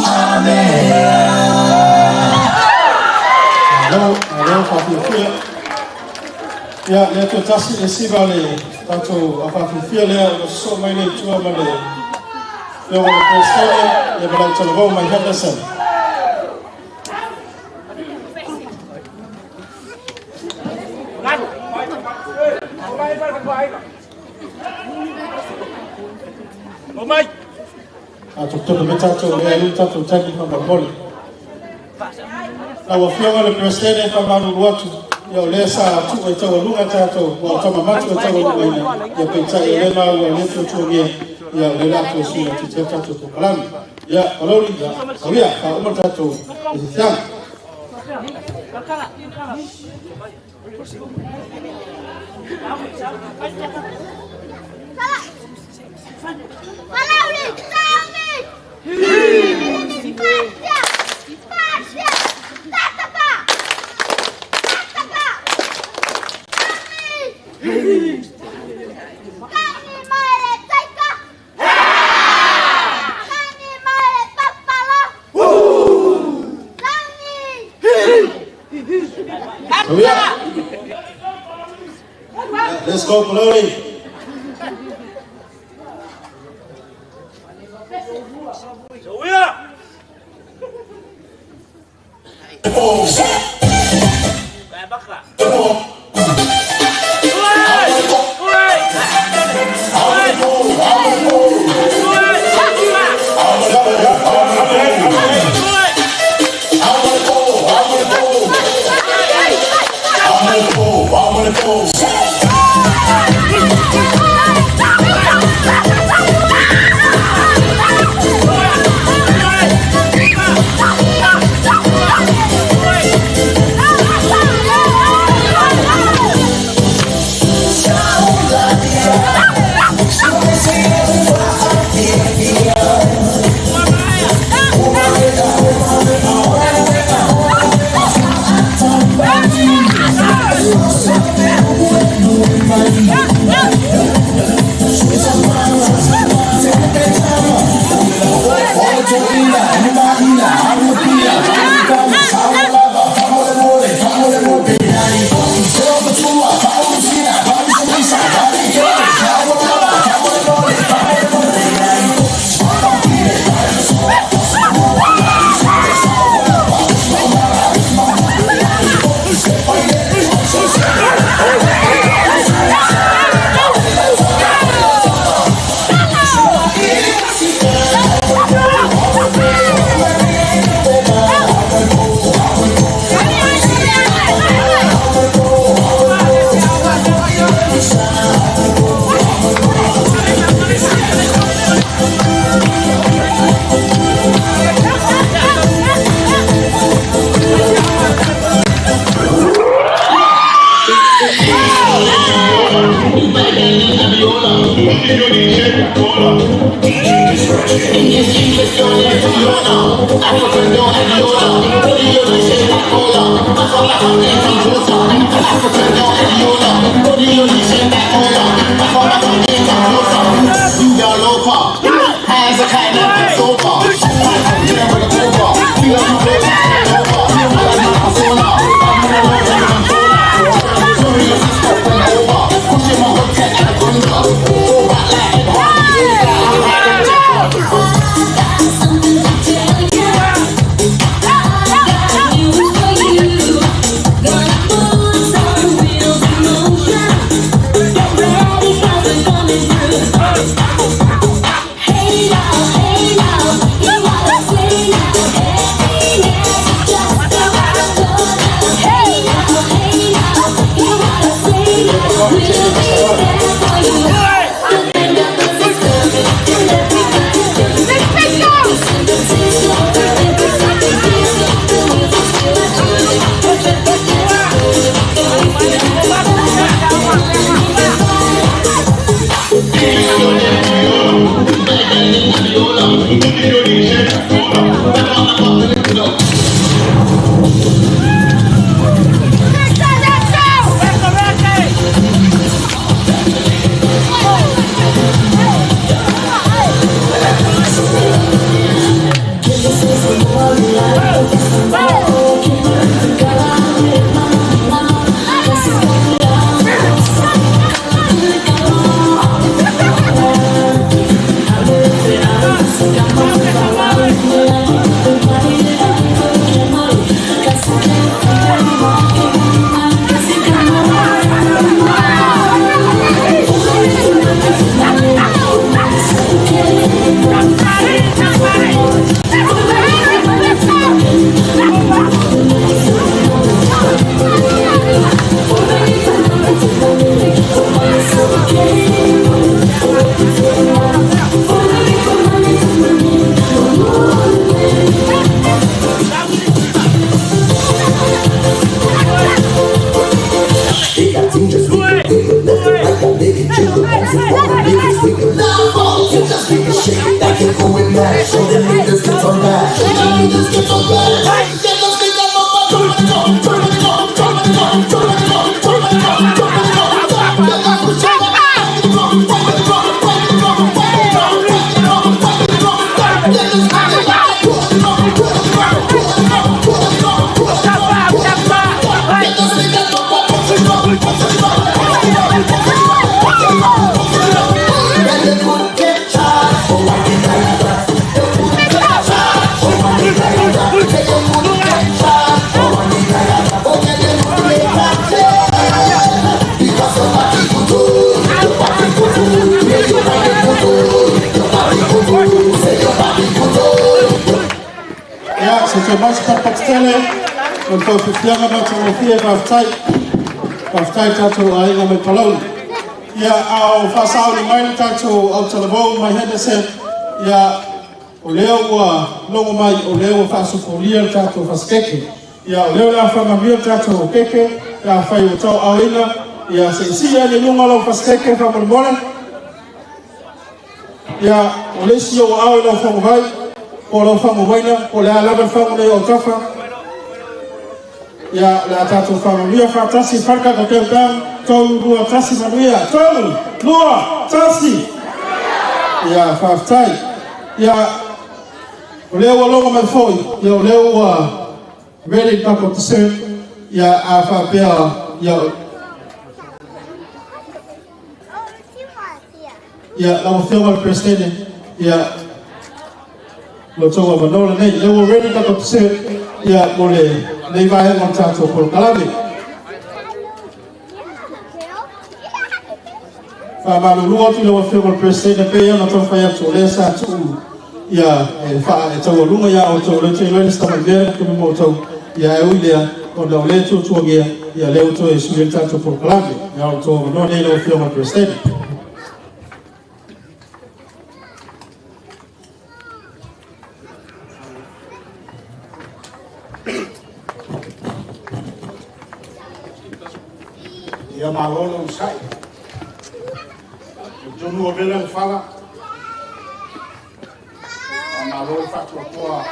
a mea. Ia, le atu tasi le siva le tatou afafiafia lea ua sosoo mai le i tua ma le afioga i le Peresetene ia ma lau talavou mai Henderson. Omai. A totonu me tātou le alu tātou tani whamamolemole. Lau Afioga le Peresetene e faamalulu atu, ia o lea sa tuu ai taualuga tatou, ua o tama matua e taualugaina, ia peitai o lea maua o lea tuatuagia, ia o lea o le a toe sui laitiiti ai le tatou polokalame. Ia, Palauli, ia, tauia, faauma le tatou eseseaga. Palauli, Tami! Pasia! Pasia! Tatapa! Tatapa! Tami! Tani mai le taika! Tani mai le papalo! Tani! Tauia. Let's go, Palauli. Get ready, 'cause we're coming through. Show the niggas get on that. Show the niggas get on that. Get the niggas on that. Ia, se toe mai se patapatitele, o le faufifiaga ma togofie faafetai. Faafetai tatou aiga mai Palauli. Ia, a o faasaoli mai le tatou autalavou mai Henderson, ia, o lea ua logo mai, o lea ua faasofoulia le tatou fasikeke. Ia, o lea o le a faamanuia le tatou keke, ia afai ua tauaaoina, ia se i sii ane i luga lau fasikeke faamolemole. Ia, o le isi ou aao i lau faguvai, po o lau faguvaina, po o le a lava le fagu nei o autafa. Ia, o le a tatou faamanuia faatasi, fai le tatou countdown, 3, 2, 1, manuia, 3, 2, 1. Ia, faafetai. Ia, o lea ua logo mai foi, ia o lea ua ready le tatou dessert, ia a faapea, ia ia lau Afioga i le Peresetene, ia lo outou avanoa lenei. Lea ua ready le tatou dessert, ia mo lenei vaega o le tatou polokalame. Faamalulu atu i lau Afioga i le Peresetene, pei ona taumafai atu o lea sa tuu ia e faa e taualuga ia outou, lea ou te iloa le sitamai mea le ma outou, ia e ui lea ona o lea e tuatuagia, ia lea ua toe sui ai le tatou polokalame. Ia o le tou avanoa lenei lau Afioga i le Peresetene. Ia malo le onosai. Talitonu ua vela le fala. A malo le faatuatua.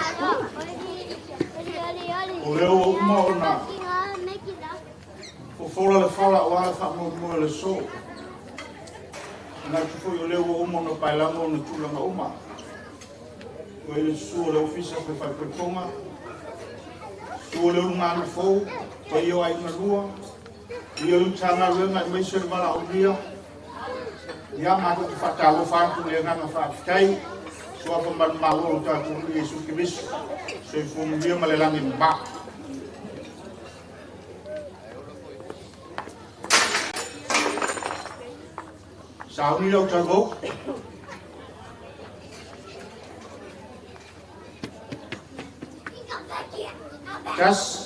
O lea ua uma ona fofola le fala aua le faamoemoe o le aso. Manatu foi o lea ua uma ona paelago ona tulaga uma. Ua i le susu o le Ofisa o Faifaipolipoga, susu o le ulugalu fou, paia o aiga lua, paia o le Matagaluega aemaise le valaaulia. Ia matou te faatalofa atu i le agaga faafetai, suafa manumalo o lo tatou Alii Iesu Keriso, soifua manuia ma le lagi e mama. Sauni lau talavou. Tasi,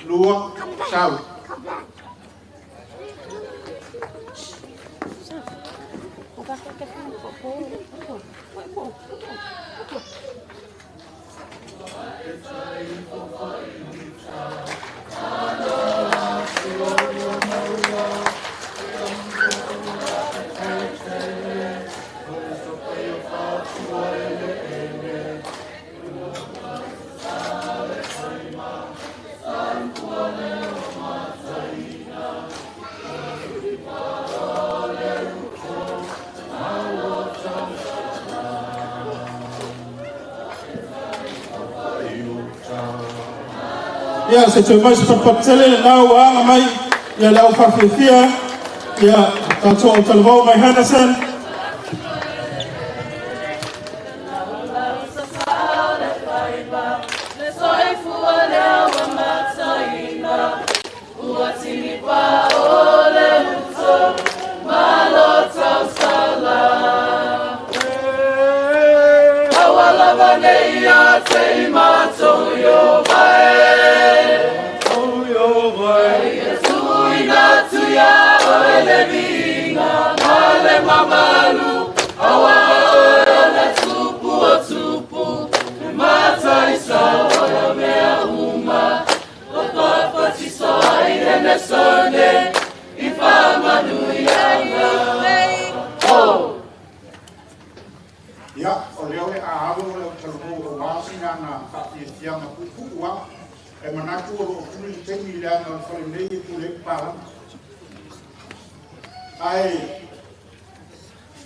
lua, sau. Ia, se toe mai se patapatele lena ua aga mai ia le au faafiafia, ia tatou autalavou mai Henderson. Ia, o lea o le a alo le autalavou auā sina ana faafiafiaga puupuu a e manatu o loo tuli le taimi leaga o le fale nei e pule ai papalagi. Ae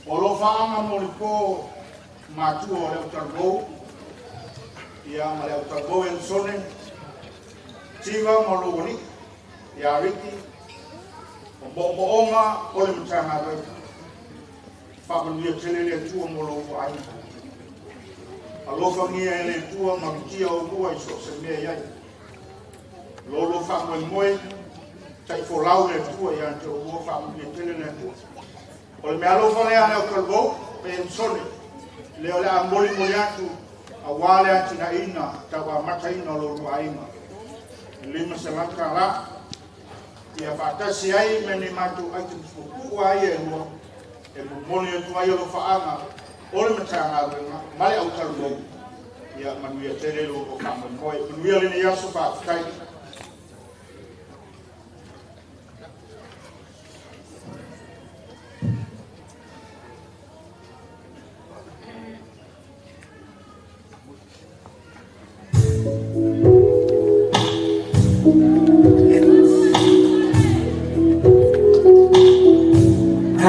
o loo faaga mo le po matua o le autalavou ia ma le autalavou e Anisone Tiva ma lou alii ia Riki o moomooga o le Matagaluega. Faamanuia tele le Atua mo lo oulua aiga. Alofagia e le Atua malutia oulua i so o se mea i ai. Lo oulua faamoemoe, taifolau le Atua ia te oulua, faamanuia tele le Atua. O le meaalofa lea a le autalavou pe Anisone, lea o le a molimoli atu auā le atinaeina tauamataina o lo oulua aiga. $500 ia faatasi ai ma ni matou items puupuu lava ia e lua e momoli atu ai alofaaga o le Matagaluega ma le autalavou. Ia manuia tele lo oulua faamoemoe. Manuia lenei aso, faafetai.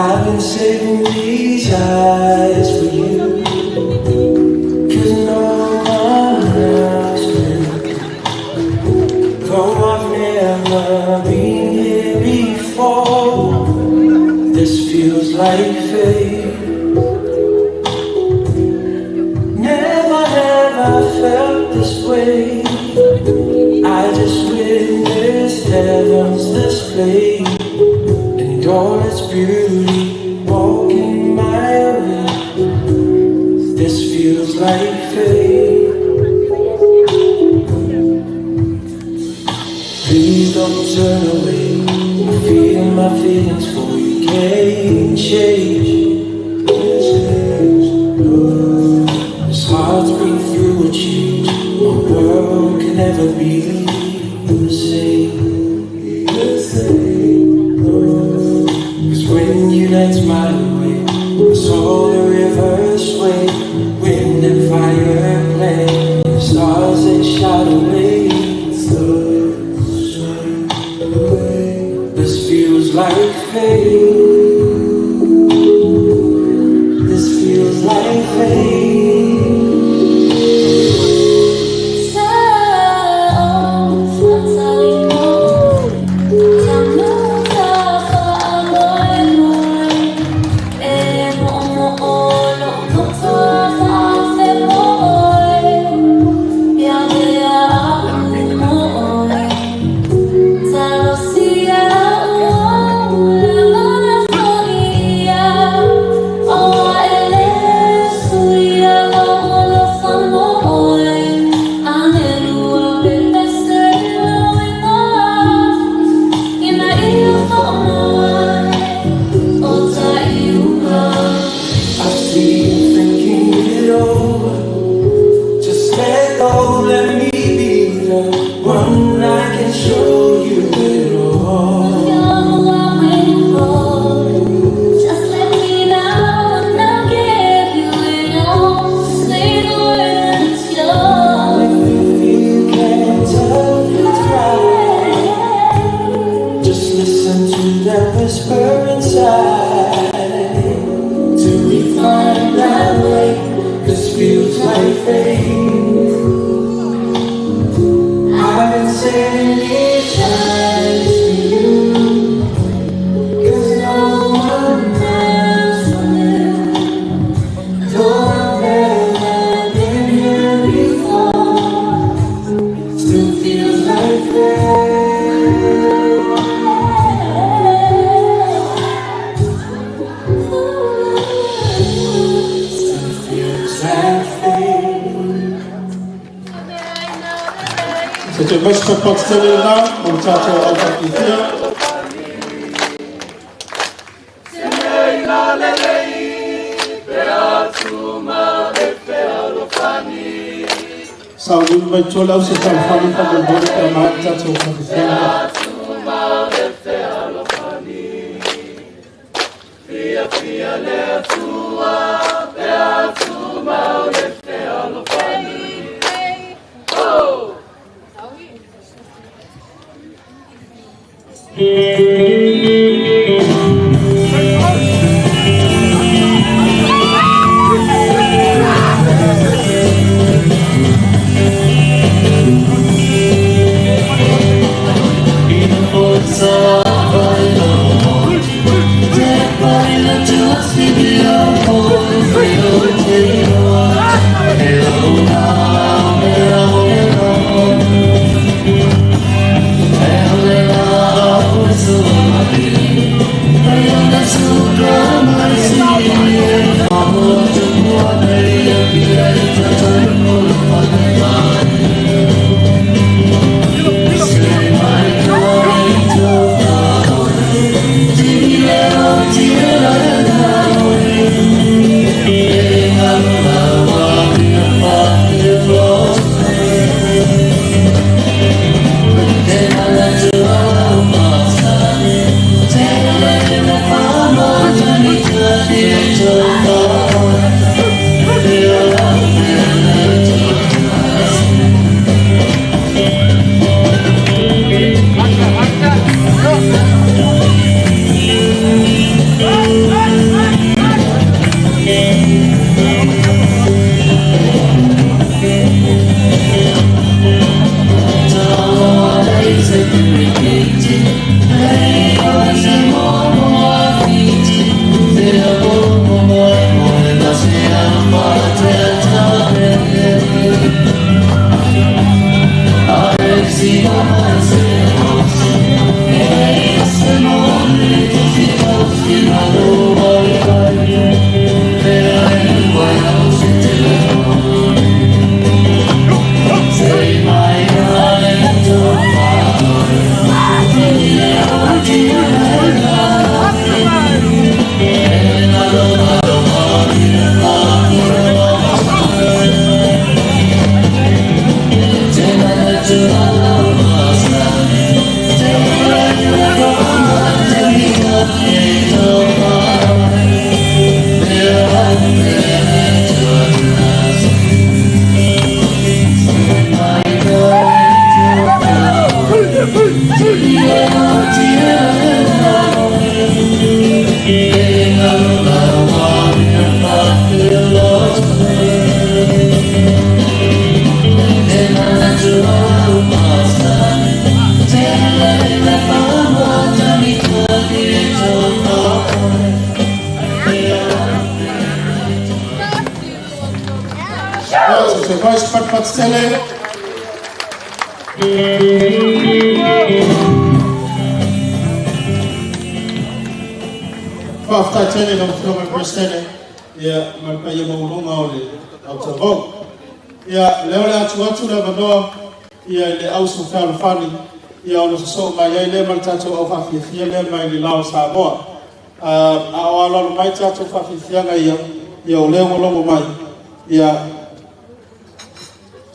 I've been saving these eyes for you, 'cause no one else will. Though I've never been here before, this feels like fate. Never have I felt this way. I just witnessed heaven's display and all its beauty walking my way. This feels like fate. Please don't turn away. I feel my feelings for you can't change. This heart's been through a change. My world can never be the same. 'Cause when you light my way, I saw the rivers sway, wind and fire play, and the stars they shot away. This feels like fate. This feels like fate. I see you thinking it over. Just let go, let me be the one I can show you it all. You're the one waiting for. Just let me know and I'll give you it all. Just say the word and it's yours. If you can't tell if it's right, just listen to that whisper inside. Till we find that way, this feels like fate. I've been saving these eyes for you, 'cause no one else will. Though I've never been here before, still feels like fate. Still feels like fate. Se te mai se faapatitele lenā mo le tatou aufaafifia. Sauniuni mai tua le au se talafani faamolemole pe a maea le tatou faafiafiaga.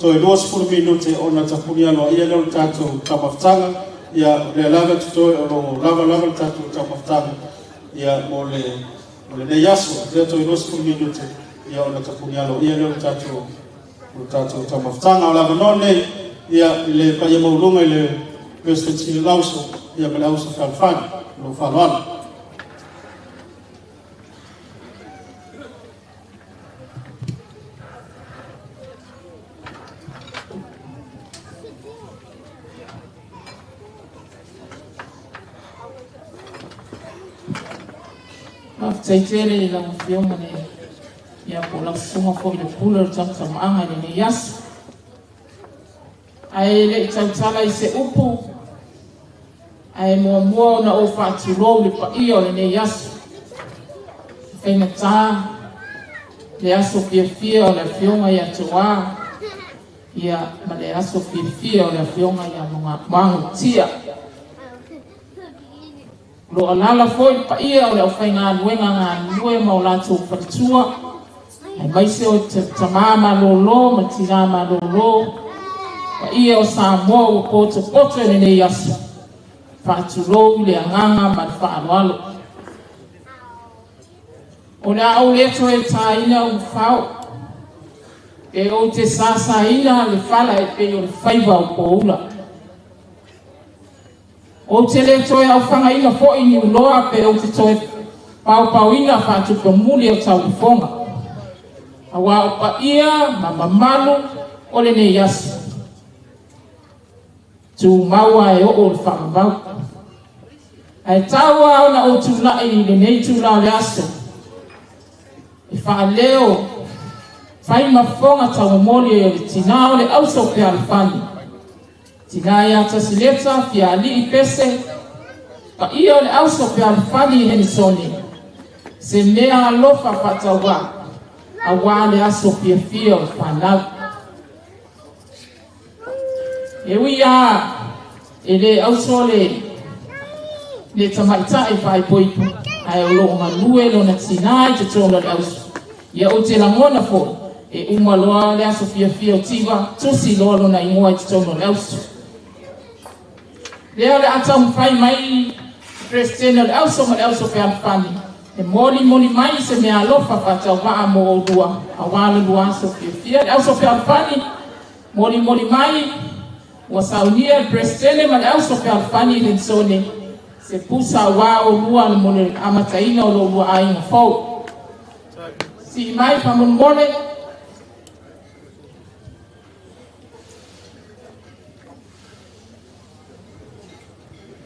Toe 20 minute ona tapuni aloa ia lea o le tatou taumafataga, ia o lea lava totoe o loo lava lava le tatou taumafataga ia mo le mo lenei aso. Lea toe 20 minute ia ona tapuni aloa ia lea o le tatou taumafataga. O le avanoa lenei ia i le paia maualuga i le Peresetene o le Auso ia ma le Auso Fealofani. Ma lou faaaloalo. Faafetai tele i lau Afioga le ia po o lau susuga foi i le pule o le tamatamaaga i lenei aso. Ae le i tautala i se upu, ae muamua ona ou faatulou le paia o lenei aso. E faigata le aso fiafia o le Afioga ia Toa, ia ma le aso fiafia o le Afioga ia Magutia. O lo o alaala foi le paia o le aufaigaluega galulue ma o latou faletua, aemaise o tamā malōlō ma tinā malōlō, paia o Samoa ua potopoto i lenei aso. Faatulou i le agaga ma le faaaloalo. O le a ou le toe tāina ulufao, pe ou te sasaina le fala e pei o le faiva o poula. Ou te le toe aufagaina fo'i ni uloa pe ou te toe paopaoina faatupamuli o taufofoga. Auā o paia ma mamalu o lenei aso. Tumau e oo le faamamau. Ae tau lava ona ou tulai i lenei itulā o le aso. E faaleo fai ma fofoga taumomoli o le tinā o le auso fealofani. Tinā ia Tasileta Fiaali'i Pese, paia o le auso fealofani i Henisone. Se mea alofa faatauvaa, auā le aso fiafia o le fanau. E ui lava e le auso le tamaita'i faaipoipo, ae o loo galue lona tinā i totonu o le auso. Ia ou te lagona fo'i, e uma loa le aso fiafia o Tiva, tusi loa lona igoa i totonu o le auso. Lea o le a taumafai mai Peresetene o le auso ma le auso fealofani. E molimoli mai se mea alofa faatauvaa mo oulua, auā le lua aso fiafia. Le auso fealofani, molimoli mai, ua saunia e le Peresetene ma le auso fealofani i Henisone, se pusa auā oulua mo le amataina o lo oulua aiga fou. Sii mai faamolemole.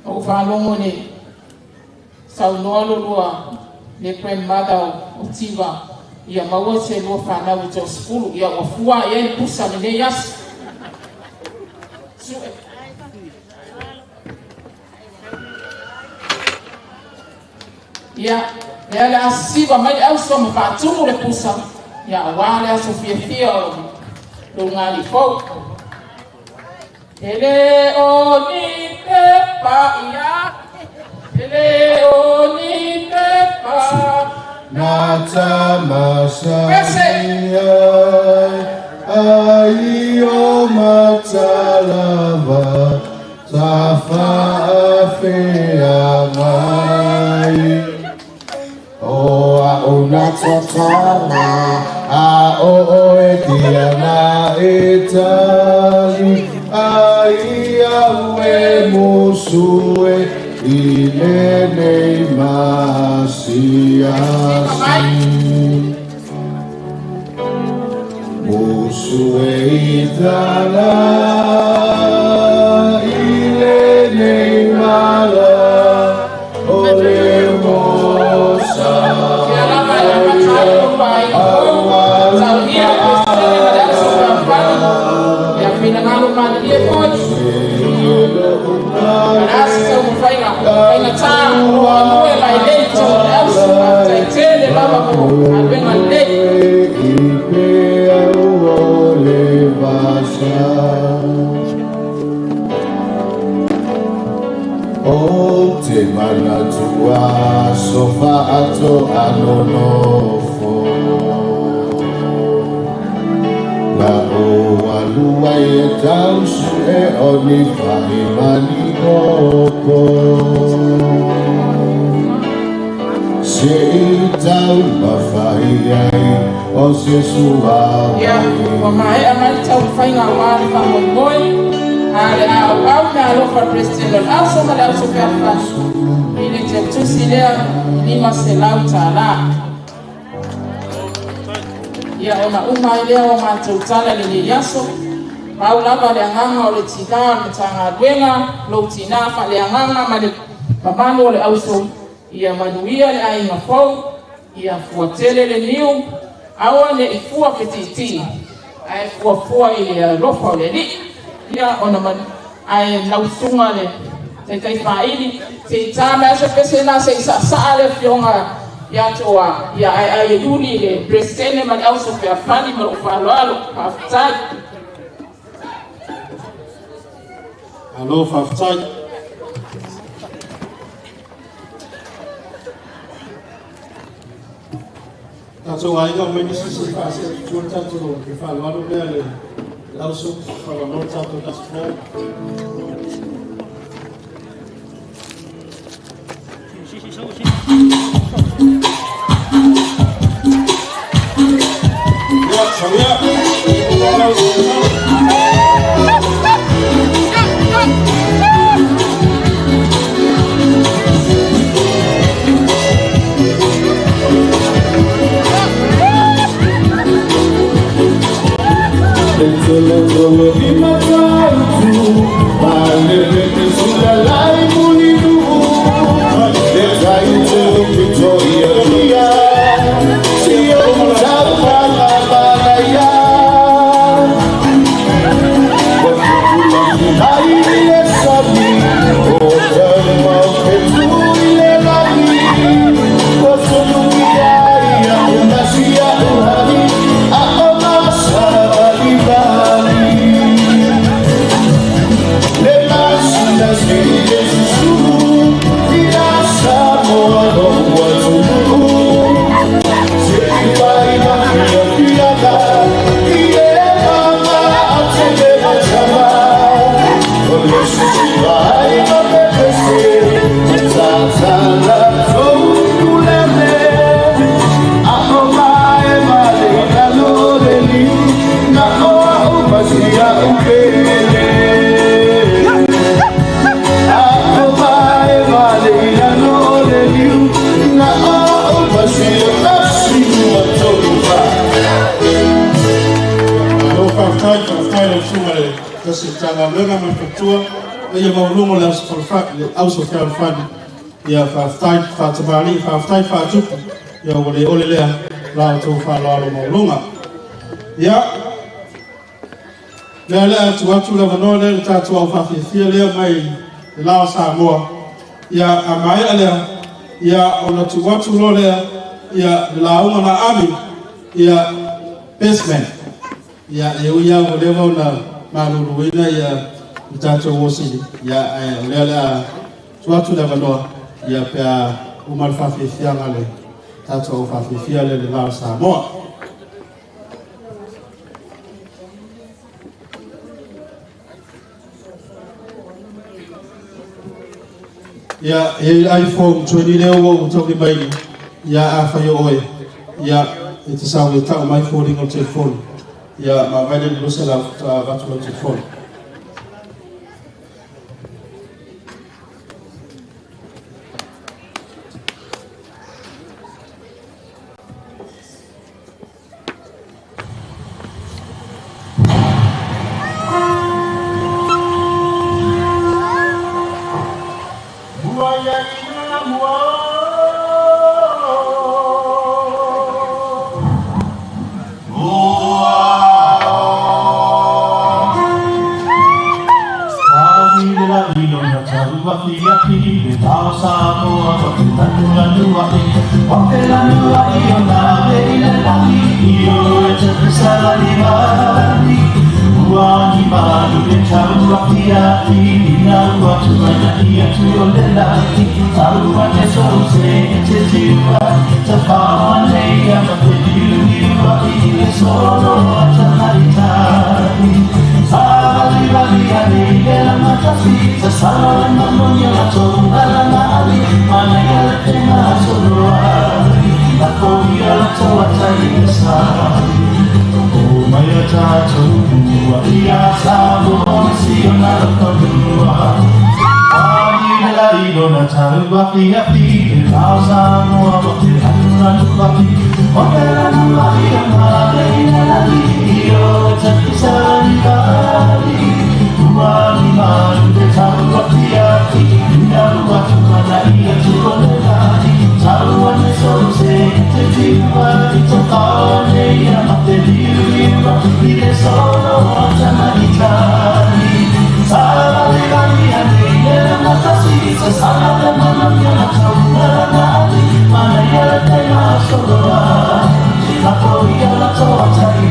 Ou faalogo i le saunoa lo lua le grandmother o Tiva ia maua se lua fanau e toasefulu. Ia ua fua i ai le pusa lenei aso. Sue. Ia, lea le a siva mai le auso ma faatumu le pusa, ia auā le aso fiafia o lugali fou. E le o ni pepa ia, e le o ni pepa. Na tamasani ai, ai o matalava, ta faafeagai. O a una totona, a o o e tiana e tali, ai au e musue, i lenei masiasi. Musue i tala, i lenei mala, o le mosa. Ia lava e amata ai lo lua aiga fou, saunia le Peresetene ma le auso fealofani. Ia finagalo malilie foi. O le a se taumafaiga faigatā o loo galue mailei i totonu o le auso. Faafetai tele lava mo galuega lelei. I peau o le vasa. O te manatua sofa ato anonofo. Na o alua e tausu e o ni whaimani oko. Se i tau mawhai ai o se sua. Ia, ua maea mai le taumafaiga auā le faamoemoe, a le a auau mea alofa le Peresetene o le auso ma le auso fealofani i le teutusi lea $500. Ia ona uma ai lea o matou tala i lenei aso. Pau lava le agaga o le tinā o le Matagaluega, lou tinā faaleagaga ma le mamalu o le auso, ia manuia le aiga fou, ia fuatele le niu, aua ne'i fua fetiitii, ae fuafua i le alofa o le Alii. Ia ona manu, ae lausuga le taitai faaili, se i tā mai se pese lena se i saasaa le afioga ia Toa, ia ae ai e uli i le Peresetene ma le auso fealofani ma lou faaaloalo. Faafetai. Malo faafetai. Tatou aiga o mai nisi se faasea tutua le tatou le faaaloalo lea le auso faavanoa le tatou dance floor. Ia, sauia. Ia faafetai faatamalii, faafetai faatupu, ia ua le ole lea la outou faaaloalo maualuga. Ia lea lea atu atu le avanoa lea le tatou au faafiafia lea mai le la o Samoa. Ia a maea lea, ia ona tuu atu loa lea ia le lauga na Ami, ia Bestman. Ia e ui lava ua leva ona maluluina ia le tatou osili, ia ae o lea lea tuu atu le avanoa ia pe a uma le faafiafiaga le tatou au faafiafia lea le la o Samoa. Ia e i le iPhone 20 lea ua ou taulimaina, ia afai o oe, ia e te sau e tau mai foliga o le telefoni, ia ma aumai le 200 faatoa avatu lau telefoni.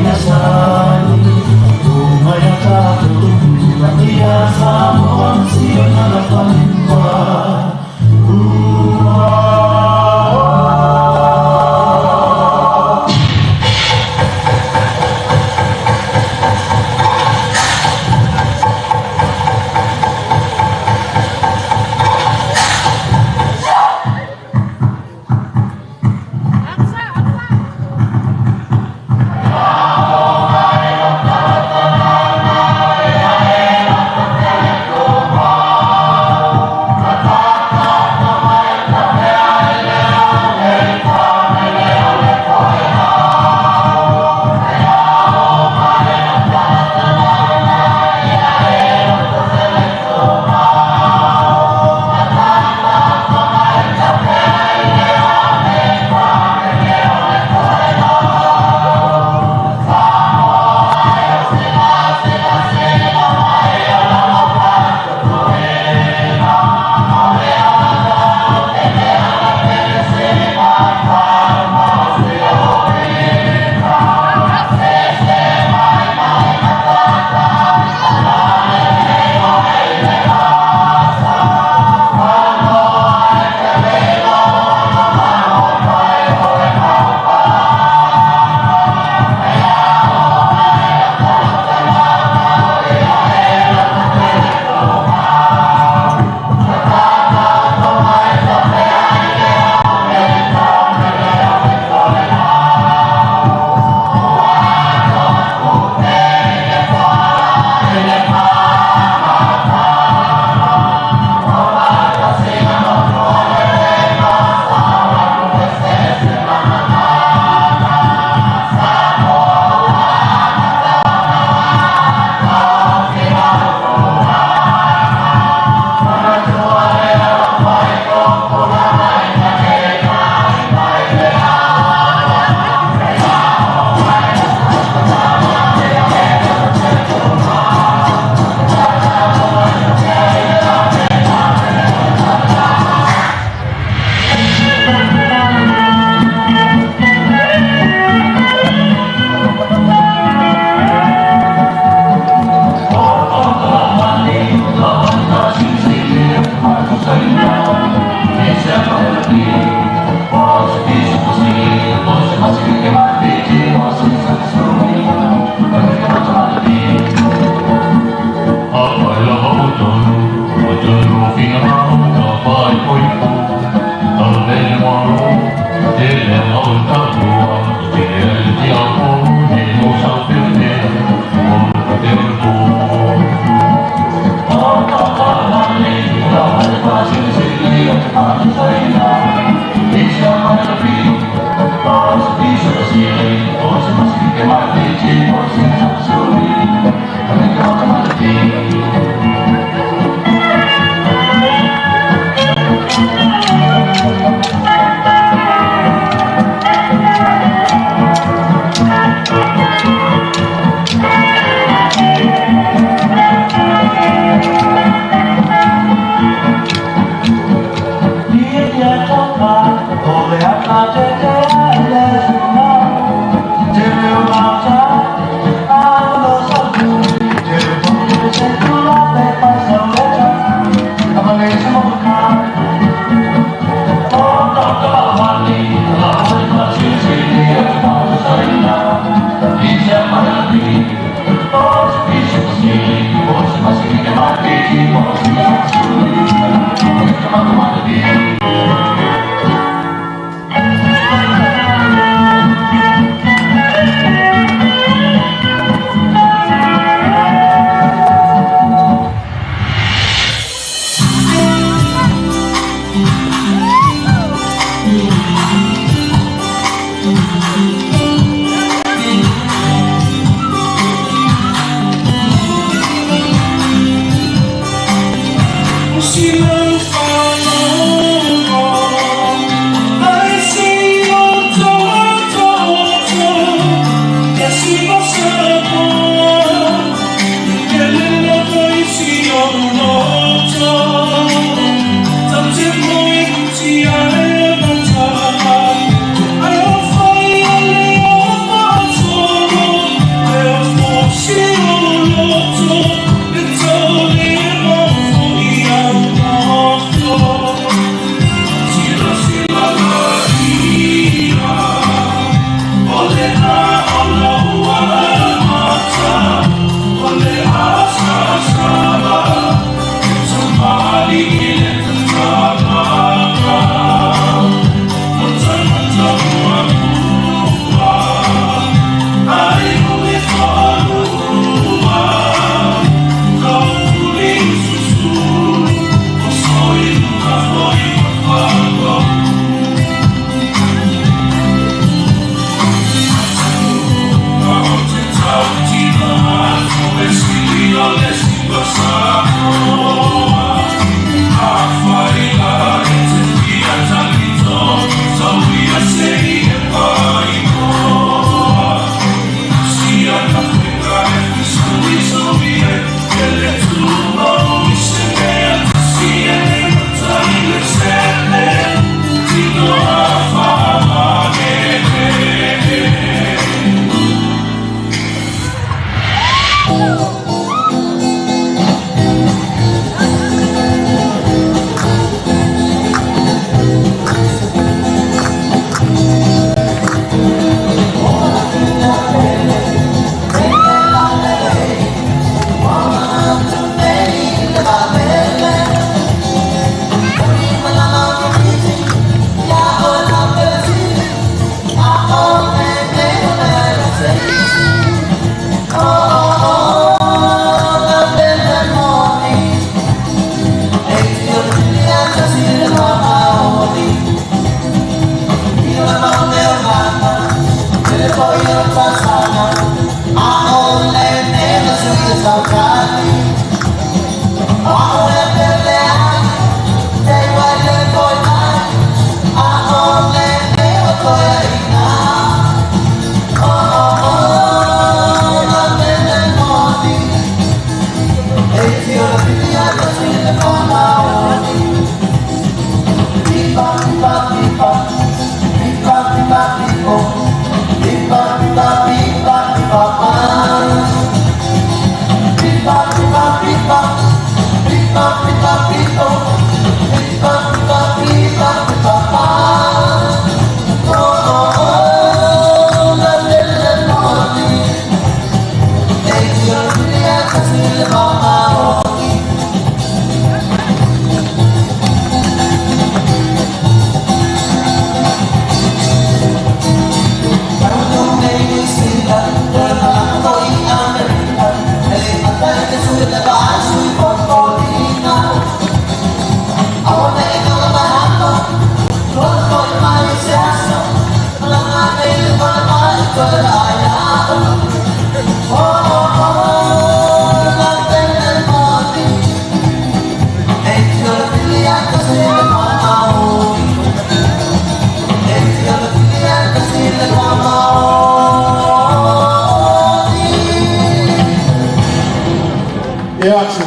Mana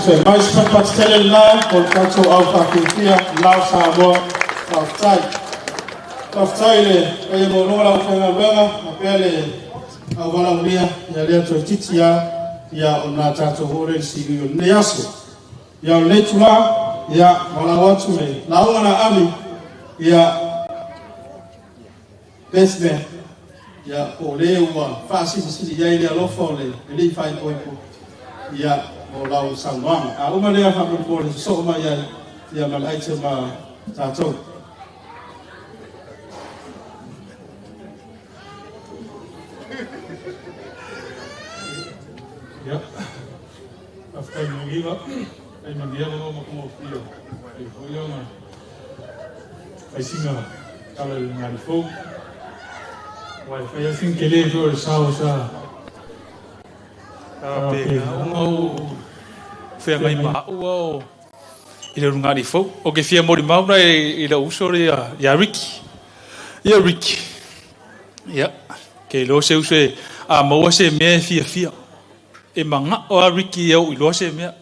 Mai se la o le tatou au faafiafia lao Samoa. Faafetai. Faafetai le paia maualuga lau faigaluega ma pea le auvalaulia ia lea toeitiiti a ia ona tatou oo lea i le siui o lenei aso. Ia o lenei itulā ia valaau atu le lauga na aami ia Bethman ia po o le ua faasilisili i ai le alofa o le alii faaipoipo ia. o lau saunoaga. A uma lea faamolemole sosoo mai ai ia ma le item a tatou. Ia, faafetai Magiva, faafetai manuia ma matagofie ai foi ona faisiga tala i le ulugalii fou. Aua e fai lava sina tele foi o le sao sa tapena ona ou feagai ma au o i le ulugalii fou. Ou te fia molimau la i lou uso lea ia Ricky. Ia Ricky, ia, ke iloa se uso e a maua se mea e fiafia. E manao lava Ricky e oo iloa se mea.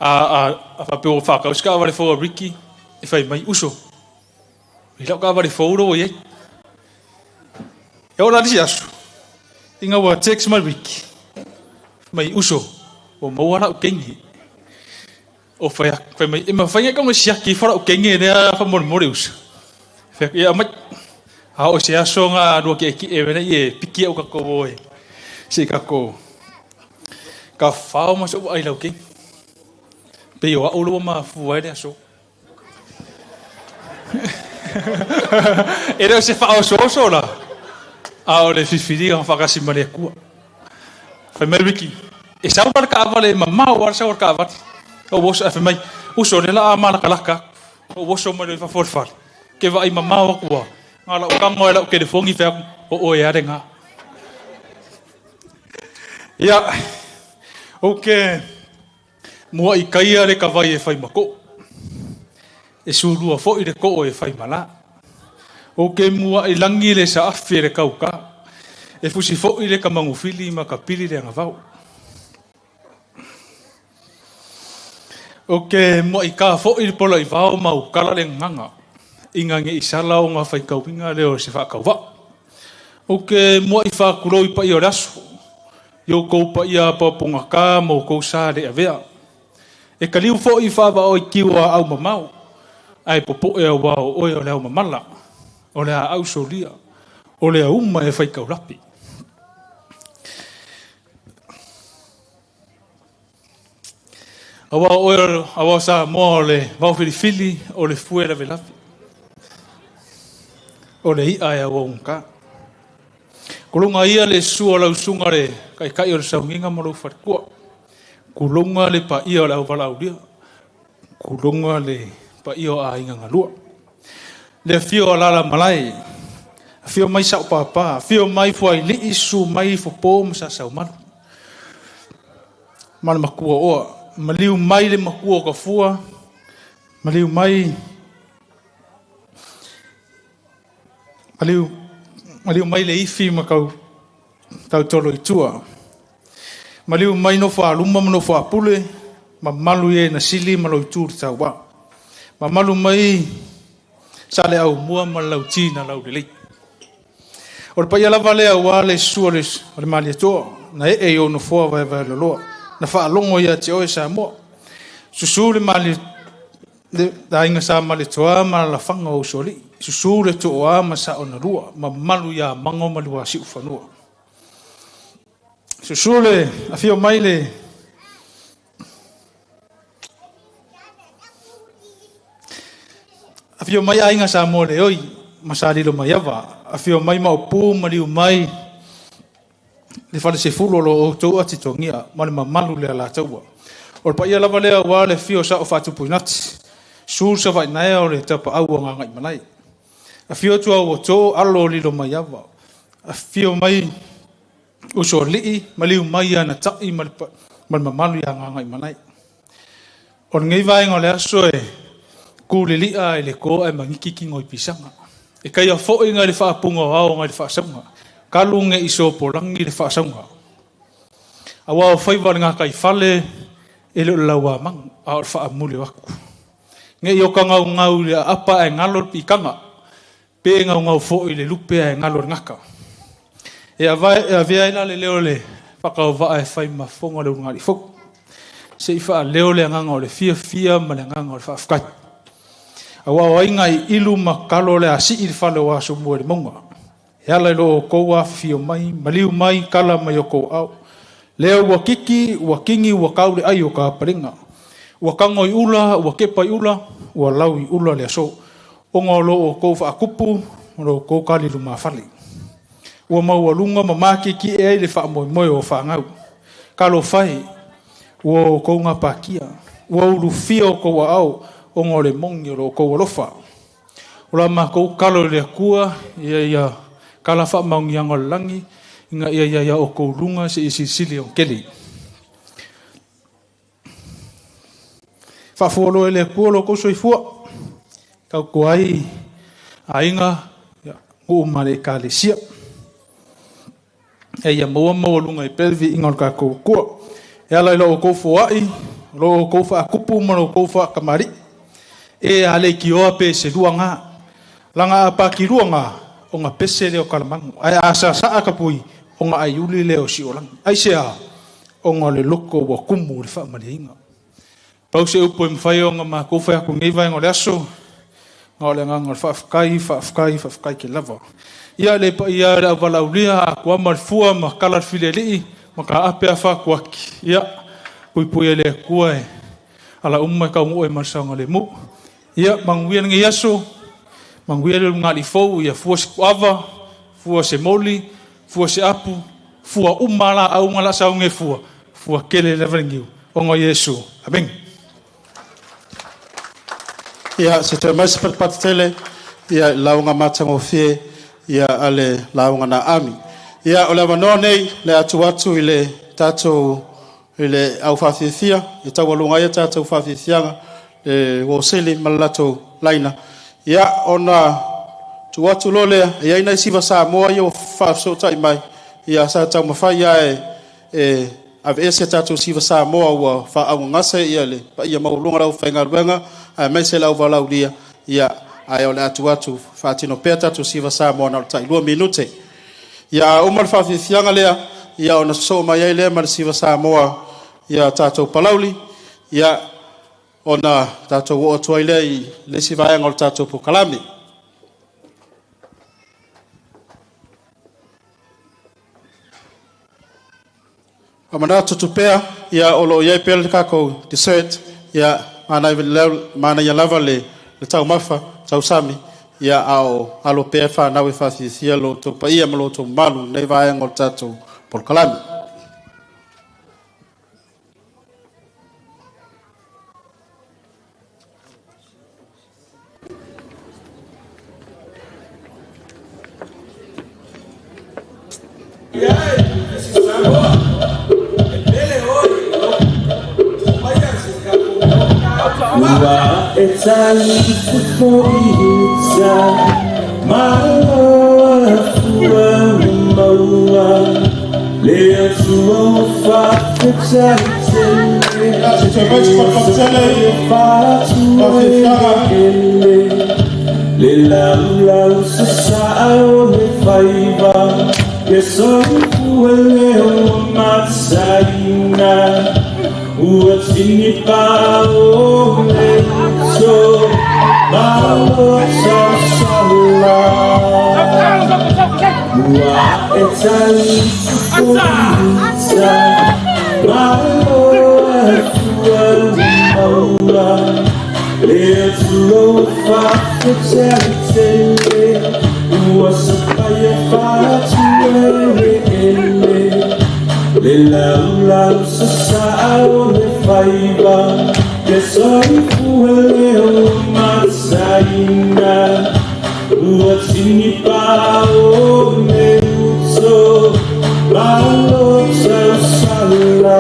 A faapea ua faatau se taavale fou a Ricky, e fai mai, uso, i lau taavale fou la ua i ai. E oo la i le isi aso, ina ua text mai Ricky, fai mai, uso, ua maua lau teine. Ou fai atu, fai mai, e mafai ona e tau siaki ifo lau teine lea faamolemole uso. Fai atu, ia aumai. A oo i se aso ona lua tietie mai lea e piki au tatou o e se i tatou tafafao ma se i ou vaai i lau teine. Pei o au la ua mafua ai le aso. E le o se faaosooso la, a o le filifiliga faatasi ma le Atua. Fai mai Ricky, e sau la le taavale, e mamao lava le sau a le taavale. Ou oso, ae fai mai, uso, o lea o le a malakalaka atu. Ou oso mai loa i fafo o le fale, ou te vaai mamao atu lava, na o lau tago lava i lau telefoni fai atu, o oe lava lena. Ia, ou te muai taia le tavai e fai ma too, e sulua foi le too e fai ma la. Ou te muai lagi le saafi e le tauta, e fusi foi le kamagufili ma ka pili le agavao. Ou te muai ta foi le pola i vao ma ukala le gagaga, ina ne i sala ona faitauina lea o se faatauvaa. Ou te muai faatulou i paia o le aso, i outou paia apoapogata ma outou sa le avea. E taliu foi i faavaa i tiu o aau mamao, ae popoe aua o oe o le ao mamala, o le aau solia, o le auma e faitaulape. Aua o oe, aua o Samoa o le vaofilifili, o le fue lavelave, o le i'a e auaugata. Kuluga ia le susu o lau susuga le Taitai o le Sauniga ma lou faletua. Kuluga le paia o le auvalaaulia. Kuluga le paia o aiga galua. Le afio o alaala malae, afio mai sao papa, afio mai Fuailii, susu mai Fopo ma Sasaumalu. Ma le matua oa, maliu mai le matua o Tafua, maliu mai maliu maliu mai le ifi ma tau tautolo i tua. Maliu mai nofo a luma ma nofo a pule, mamalu i e na sili ma loitu le tauā. Mamalu mai Saleaaumua ma le Lauti na laulelei. O le paia lava lea aua le susu o le Malietoa na ee i ou nofoa vaevaeloloa, na faalogo ia te oe Samoa. Susu le Malie, le aiga sa Malietoa ma lalafaga o Usoalii, susu le Tooa ma Saonalua, mamalu ia Mago ma Luasiufanua. Susu le afio mai le Afio mai aiga Samoa le oi ma sa lilo mai ava, afio mai Maopu maliu mai le falesefulu o lo outou atitogia ma le mamalu le Alataua. O le paia lava lea aua le afio o Sao Faatupuinati, Su Savainaea o le Tapaau o Gagaimalae. Afio atu au o to alo o lilo mai ava, afio mai Usoalii maliu mai ana tai ma le mamalu ia Gagaimalae. O lenei vaega o le aso e kūlili'a ai le kō ae magiki kino i pisaga. E kaia foi ngai le faapuga o ao ngai le faasauga. Kalu ne i sopolagi le faasauga. Aua o faiva o le gataifale e le o le lauamagu, a o le faamuli o aku. Ne i oka gaugau i le aapa ae galo le pikaga, pe gaugau foi i le lupe ae galo le gaka. E avea ai la le leo o le faatauvaa e fai ma fofoga o le ulugalii fou. Se i faaleo le agaga o le fiafia ma le agaga o le faafetai. Aua o ai ngai ilu ma kalo o le a sii i le fale o Asomua i le mauga. E ala i lo outou afifio mai, maliu mai, kala mai o kou ao. Lea ua kiki, ua kingi, ua kau le ai o ka palinga. Ua kango i ula, ua kepa i ula, ua lau i ula le aso. Onga o lo o kou whaakupu, o lo kou kali lumafali. Ua mau alunga ma maki ki e ai le wha moe moe o whaangau. Ka lo whai, ua o kou ngā pākia. Ua ulufia o kou au, o ngā le mongi o lo kou alofa. O la mākou kalo le akua, ia ia kala wha maungianga o le langi, inga ia ia ia o kou lunga se i sisili o keli. Whaafualo e le akua lo kou soifua, kau kuai a inga, ia, nguu male e kalesia. E ia maua maua lunga i pelvi inga o le kākou kua. E ala i lo o kou fuai, lo o kou whaakupu ma lo o kou whaakamari. E a le ki oa pe se lua ngā. Langa a pā ki lua ngā, o ngā pese leo kalamangu. Ai a sa saa kapui, o ngā aiuli leo si olangi. Ai se a, o ngā le loko wa kumu le whaamaliinga. Pau se upo e mwhai o ngā mākou whai aku ngei vai ngō le aso, ngā o le ngā ngā whaafkai, whaafkai, whaafkai ke lava. Ia le pa ia le awala ulia, a kua ma le fua ma kala le file lii, ma ka ape a whakuaki. Ia, pui pui e le kua e, ala umma e kau e marsanga le mu. Ia, manguia ngi aso, manguia le ngā li fou, ia fua se kuava, fua se moli, fua se apu, fua umala au ngā la saunge fua, fua kele le varingiu. O ngā Yesu. Amen. Ia, se te mai se patele, ia launga matango fie, ia ale launga na ami. Ia, o le awanoa nei, le atu atu i le tātou, i le au whawhiwhia, i tau alunga ia tātou whawhiwhianga, le woseli ma le latou laina. Ia, ona tu atu lo lea, ia ina i siva Samoa ia o whawhiwhia mai, ia sa tau mawhai ia e ave ese tātou siva Samoa ua whaangase ia le pa ia maulunga lau whaingaruenga, a mai se lau valaulia, ia ai o le atu atu whaatino pea tātou siva Samoa na o le tai 2 minute. Ia uma le whawhiwhianga lea, ia ona so mai ai lea ma le siva Samoa, ia tātou palauli, ia ona tātou o atu ai lea i le siva vaenga o le tātou pokalame. A mana tutupea, ia o lo iai pea le kākou dessert, ia mana ia lava le tau mafa, tau sami, ia ao alo pea whanau e whawhiwhia lo tō paia ma lo tō malu nei vaenga o le tātou polokalame. Ua e talifufoita Maloa fua maua Le atua o whawhetaitele Whaatua e Le laulau sasa o le whaiva Le soifua leo mataina Ua tini pa o le uso Malo sausala Ua e talifufoita Malo e fua maua Le atua o whawhetaitele Ua sapaia whaatua e ele Le laulau sasa o le whaiva Le soifua leo mataina Ua tini pa o me uto Malo tausala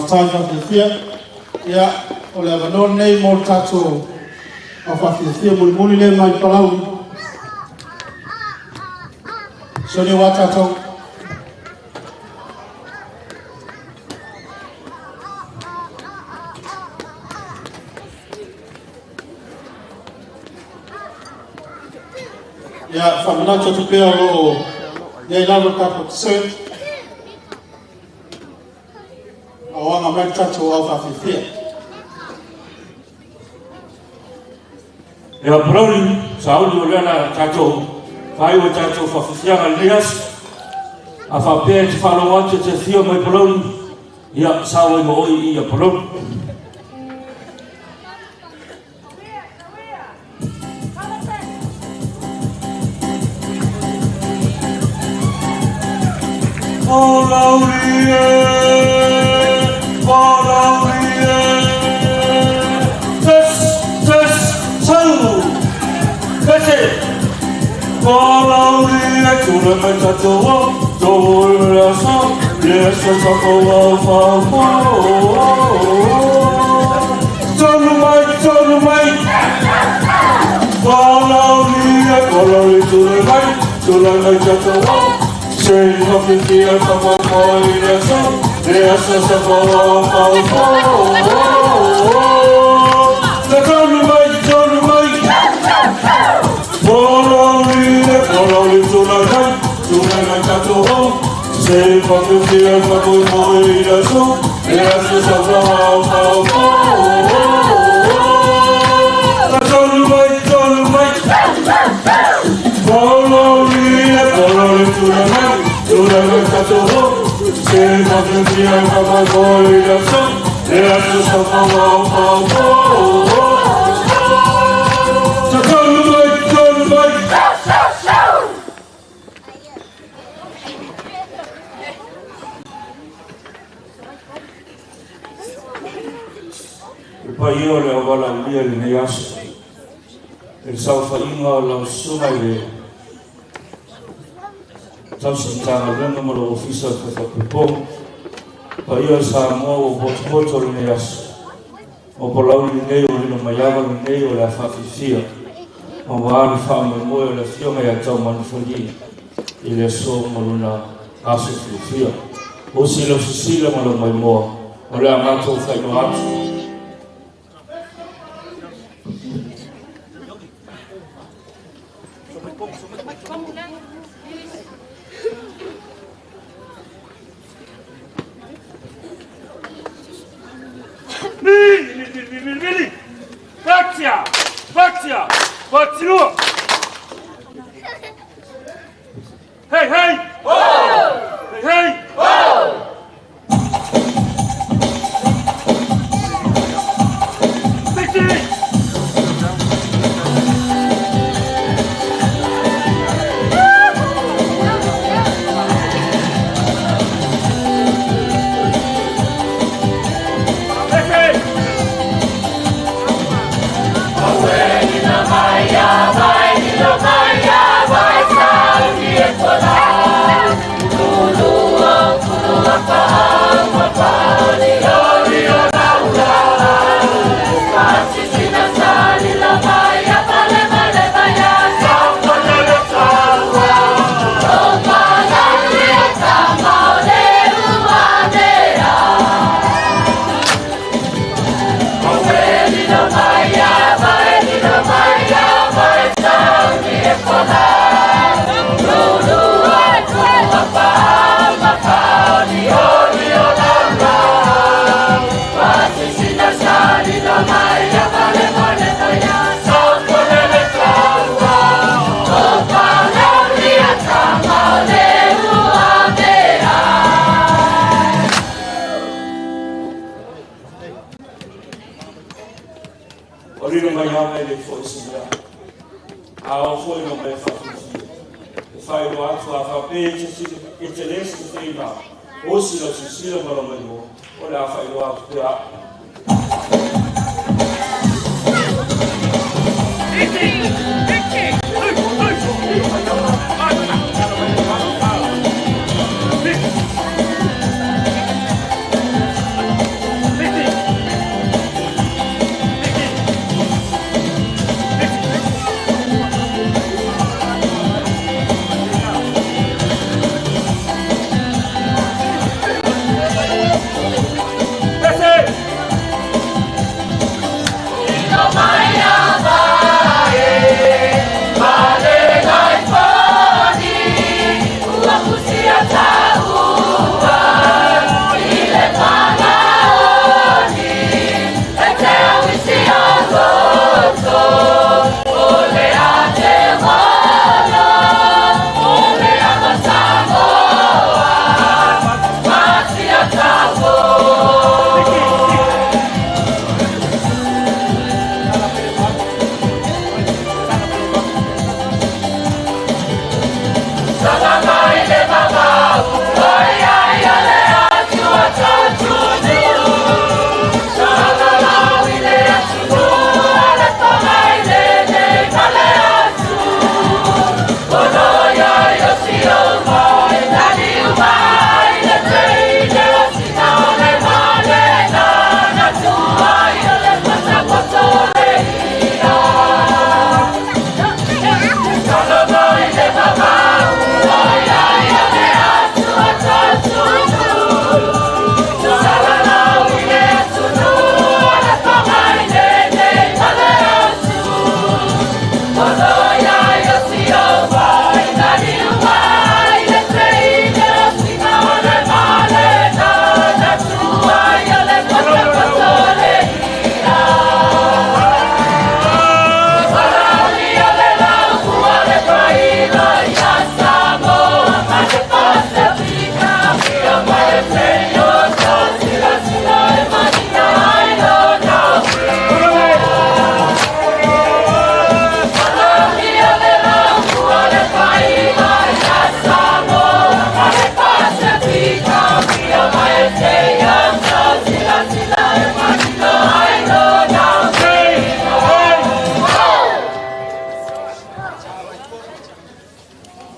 Faafetai faafiafia. Ia, o le avanoa lenei mo le tatou au faafiafia mulimuli lea mai Palauli. Soni ua tatou. Ia, faamanatu atu pea o lo o i ai lava le tatou dessert. A o aga mai le tatou au faafiafia. Ia Palauli, sauli o lea la tatou faaiu e tatou faafiafiaga i lenei aso. A faapea e te faalogo atu e te afio mai Palauli, ia sao ai ma oe i ia Palauli. Palauli e, Palauli e, tes, tes, sau, pese. Palauli e, tule mai tatou o, tō le aso, le aso sa ko au fa fa. Tonu mai, tonu mai. Palauli e, Palauli tule mai, tule mai tatou o. Se whawhiwhia ka whawhai le aso, le aso sa ko au fa fa. Te tonu mai, tonu mai. Palauli e, Palauli tule mai, tule mai tatou o. Se whawhiwhia ka whawhai le aso, le aso sa ko au fa fa. Te tonu mai, tonu mai. Palauli e, Palauli tule mai, tule mai tatou o. Se whawhiwhia ka whawhai le aso, le aso sa ko au fa fa. Te tonu mai, tonu mai. Le paia o le auala ulia i lenei aso. E le saofaiga o lau susuga i le tausi Matagaluega ma lou ofisa o le Faifapepo. Paia o Samoa ua potopoto lenei aso. O Palauli lenei o lilo mai ava lenei o le a faafifia. Ma ua le faamoemoe o le afioga ia Taumanufali i le aso ma lona aso fiafia. O se lau sisila ma lau maimoa o le a matou faailoa atu. Mili, mili, mili, mili. Vatia, vatia, vatilua. Hey, hey. Hey, hey. Victory! O lilo mai ava e le foi se mea. A o foi no mea whawhiwhia. E whairoa atu a whape e te sila, e te lesi te whina. O sila sisila ma mai mo. O le a whairoa atu te a.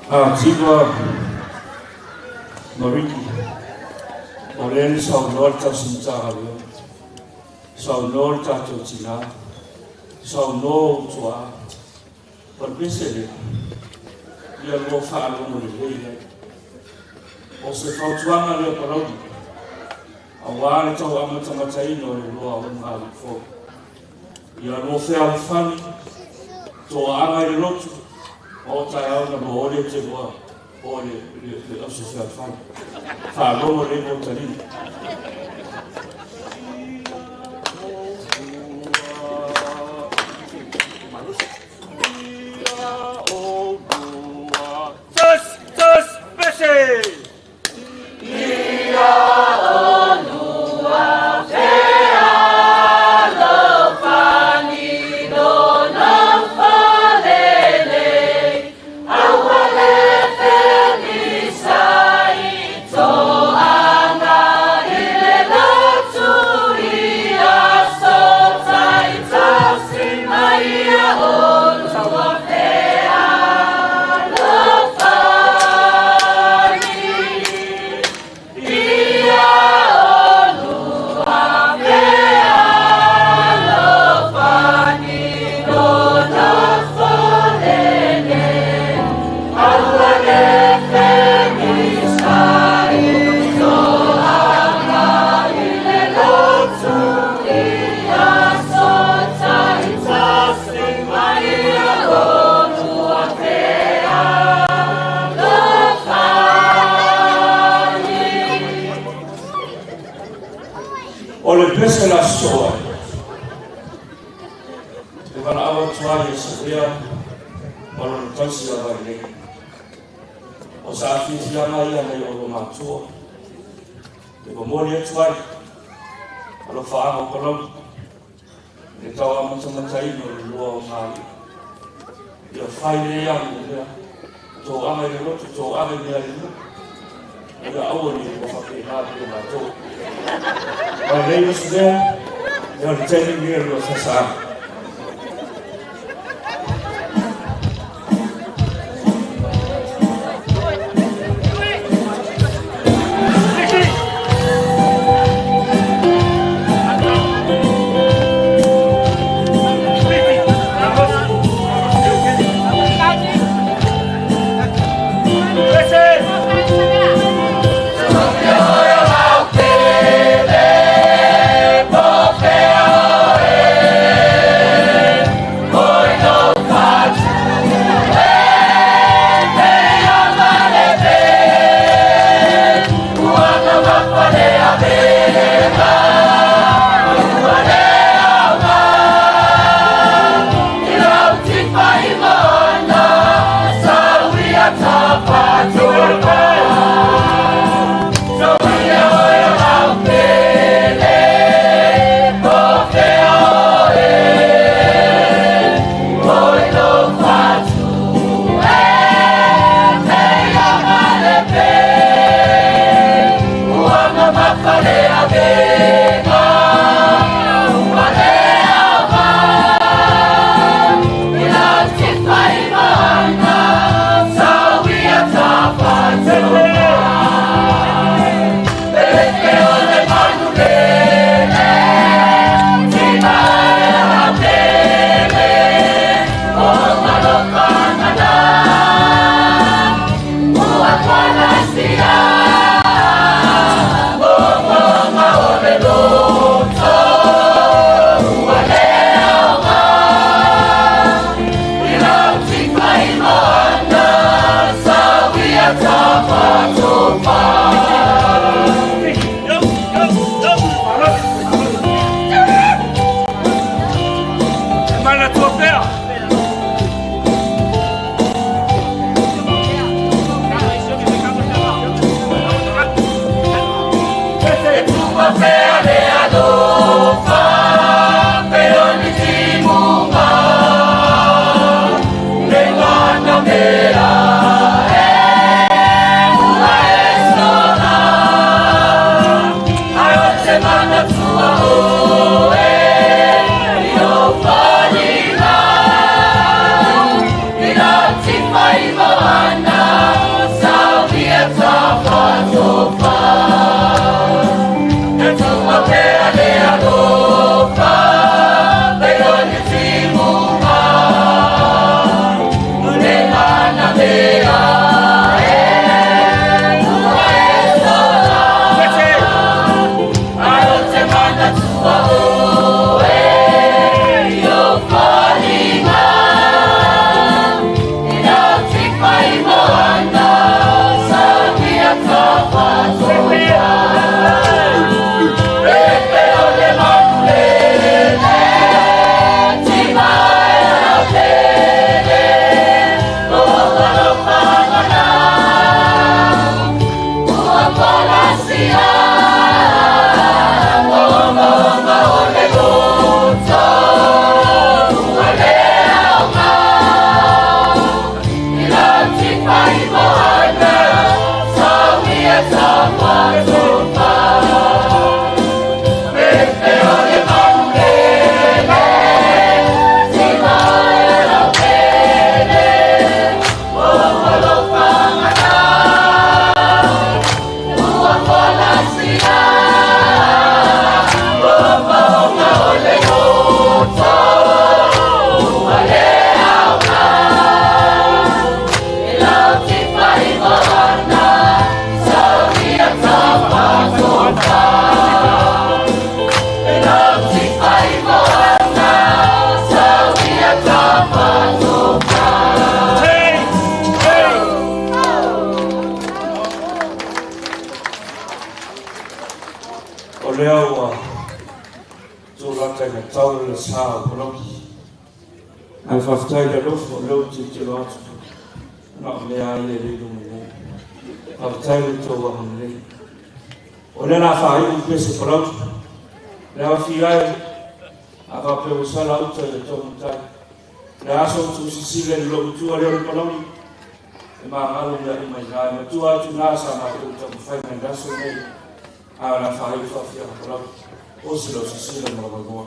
Tiva Mariki, o lea na saunoa le tausi Matagaluega, saunoa le tatou tinā, saunoa ou tuā. O le pese lea, ia lua faalogo lelei ai. O se fautuaga lea Palauli, auā le tau amatamataina o le lua ogaali'i fou. Ia lua fealofani, toaaga i le lotu, o taeao na lua ole te lua o le auso fealofani. Faalogo lelei mo taliga. Tus, tus, pese! Ia olua fealofani lona falelei, aua le felisai toaga i le lotu i aso taitasi ma ia olua fealofani. Ia olua fealofani lona falelei, aua le felisai toaga i le lotu i aso taitasi ma ia olua fealofani. O le pese la soa, e valaau atu ai e Savea ma lona tausi lava i lei. O sa afiafiaga ia nai o matua, e momoli atu ai, alofaaga o Palauli, le tau amatamataina o le lua ogaali'i. Ia fai lea agu lea, toaga i le lotu, toaga i mea le nuu, ia aua ne i ua faapena pei o matou. Mai lei ma Savea, ia o le taimi lenei o le lua saasaaga. Pese! sa o Palauli. Ae faafetai i le alofa o lea ua tilotilo atu na o mea lava ia e le i luma nei. Faafetai i lo outou agalelei. O lea o le a faaiu pese Palauli. Le aofia ai, a faapea ua sala uta i le tomatai. Le aso o tuusisila i le loomatua lea o le Palauli, e magalo mea uma i ina. E matua atu na sa matou taumafai mai le aso lenei, ae o le a faaiu faafiaga Palauli. Osi lau sisila ma lau vaimoa.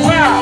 Wow!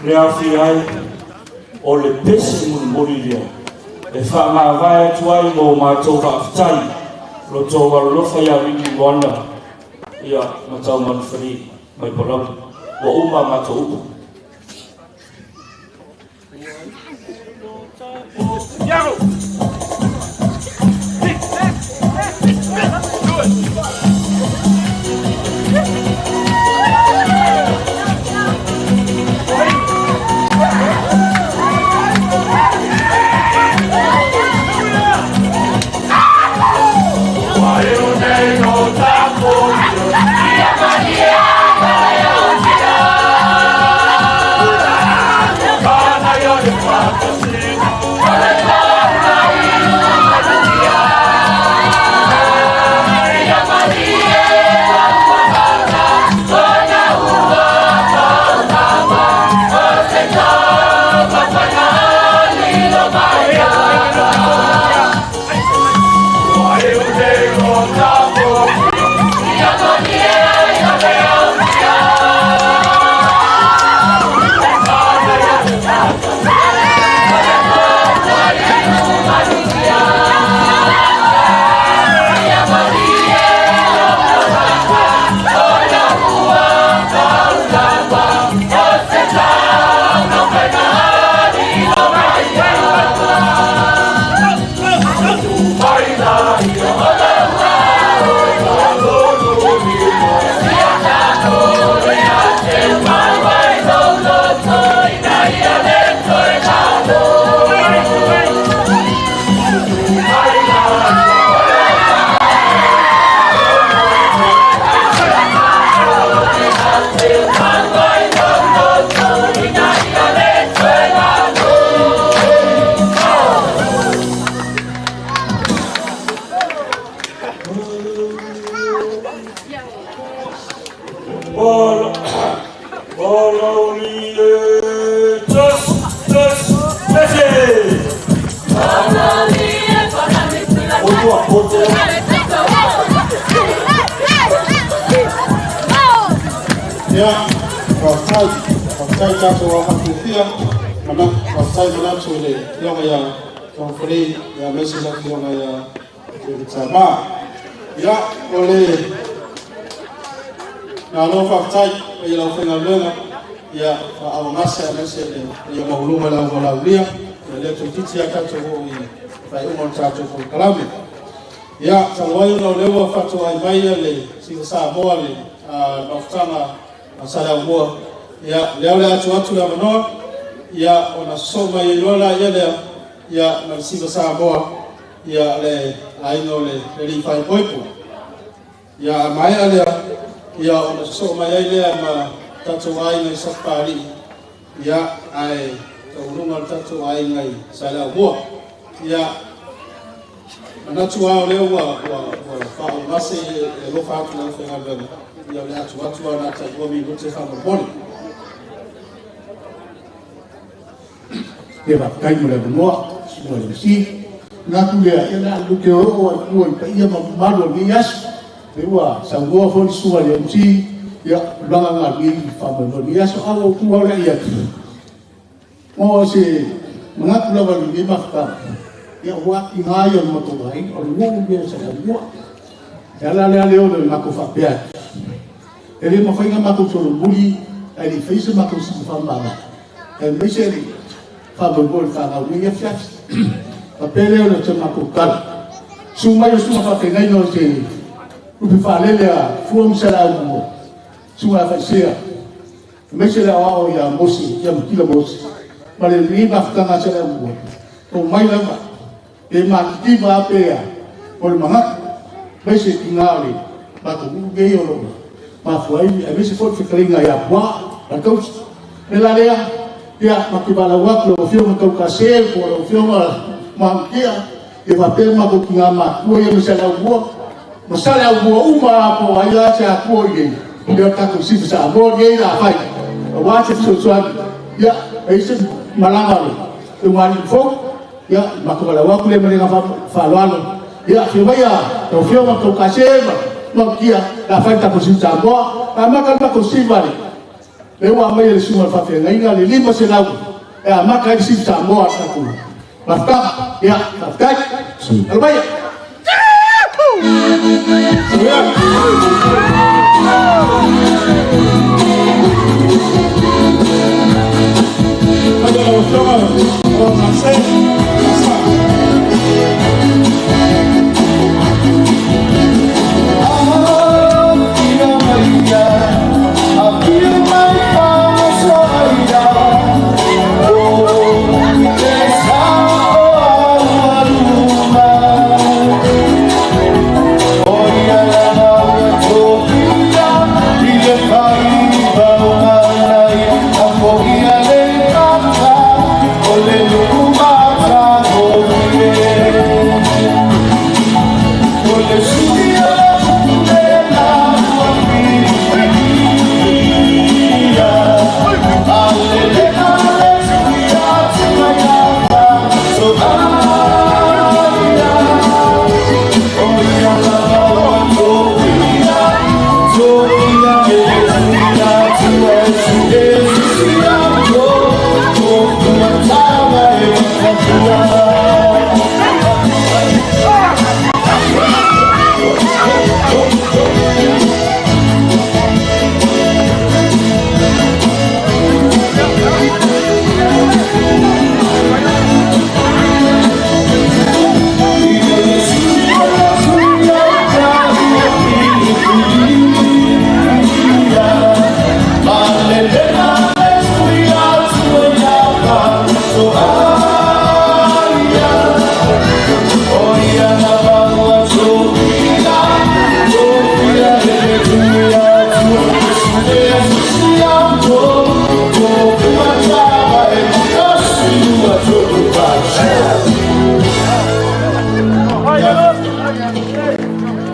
Le afi ai o le pese mulimuli lea e faamavae atu ai mo matou faafetai lo tou alolofa iā Viki Moana ia ma taumanufalī mai Palauli ua uma a matou upu. Ia, faafetai, faafetai tatou aofafiafia, mana faafetai manatu i le afioga ia Togafalei ia aemaise le afioga ia Tama. Ia, o le malo faafetai i lau faigaluega ia faaauagase aemaise le ia mauluga le auvalaulia ia lea toeitiiti a tatou oo i faaiuga o le tatou polokalame. Ia, talu ai ona o lea ua faatoai mai le Siva Samoa le mafutaga a Saleaaumua, ia, lea o le atu atu le avanoa, ia, ona sosoo mai ai loa laia lea, ia, ma le Siva Samoa, ia, le aiga o le alii faaipoipo. Ia, a maea lea, ia, ona sosoo mai ai lea ma tatou aiga i Sapapalii, ia, ae taualuga le tatou aiga i Saleaaumua. Ia, manatu lava o lea ua faaugase e alofa atu le aufaigaluega, ia o le atu atu lava na tai 2 minute faamolemole. Ia faafetai mo le avanoa, susuga i le MC. Manatu lea, ia o le a luke oo ai tua i paia ma mamalu o lenei aso. Lea ua saunoa foi le susuga i le MC, ia, tulaga na o lenei faamoemoe o lenei aso. Ae ua ou tu lava lea i atu, mo se manatu lava i lenei mafutaga, ia ua tiga ia o le matou aiga, o le nuu lea o Saleaaumua. E ala lea leo o le matou faapea atu, e le mafai ona matou solomuli ae le i faia se matou siuga faamama, aemaise le faamoemoe o le fanau i lenei afiafi. Faapea lea o le matou tala, susu mai o susuga faafeagaiga o se lupe faalele a Fua ma Saleaaumua, susuga ia Faisea, aemaise le aoao ia Mose, ia Matila Mose, ma lenei mafutaga a Saleaaumua, omai lava, pe matitiva lava pe a, o le manatu, aemaise tiga o le matou nuu nei o lo o mafua ai, aemaise foi le fetalaiga ia Puaa, ma le tausi. O le la lea, ia, matou te valaau atu lau Afioga Taukase, po o lau Afioga Manutia, ia faapea matou tiga matutua ia ma Saleaaumua, ma Saleaaumua uma lava po o ai lava se Atua o i ai, ia o le tatou Sifa Samoa lenei o le a fai, aua se fesoasoani, ia, e i ai se malaga a le ulugalii fou, ia, matou valaau atu lea ma le agaga faaaloalo, ia, afio maia lau Afioga Taukase ma Manutia, o le a fai le tatou Sifa Samoa. E amata le matou siva lea ua aumai e le susuga i le faafeagaiga le 500 e amata ai le Sifa Samoa a le tatou mafutaga. Ia, faafetai. Alo maia. Paia lau Afioga o Gase,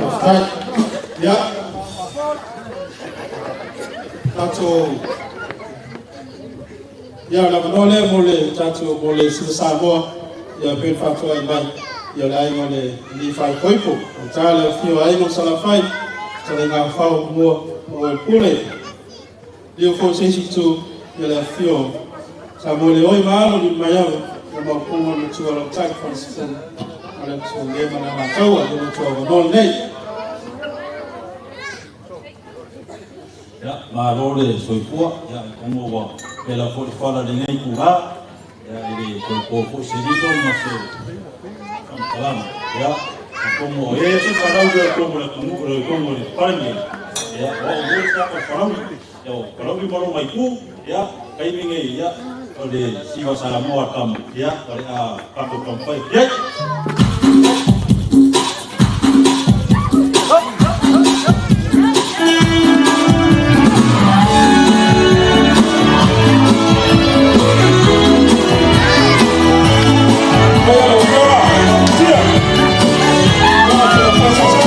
Faafetai. Ia, tatou ia o le avanoa lea mo le tatou mo le Sifa Samoa, ia pei ona faatoai mai ia o le aiga o le Levi Koipo. O ta le afio o aiga o Salafai, Talaiga Fao mua o le Pule. Lio foi se isi itu, ia le afio Samoa le oi ma alo ni mai ava, ia maupuga o le matua lau tai Francisco, ma le matua le ma le mataua, le matua avanoa lenei. Ia, malo le soifua, ia, atonu ua pela foi le fala i lenei itula, ia, e le toe po foi se lilo ma se faamatalaga. Ia, atonu o e se falauli o totonu o le atunuu, o totonu o le Palemene, ia, o au foi le tagata o Palauli, ia, o Palauli ma lona itu, ia, taimi nei, ia, o le Siva Samoa tama, ia, o le a tatou taumafai atu i ai. Paia lau Afioga, Tia, Afioga Salafai Sasa.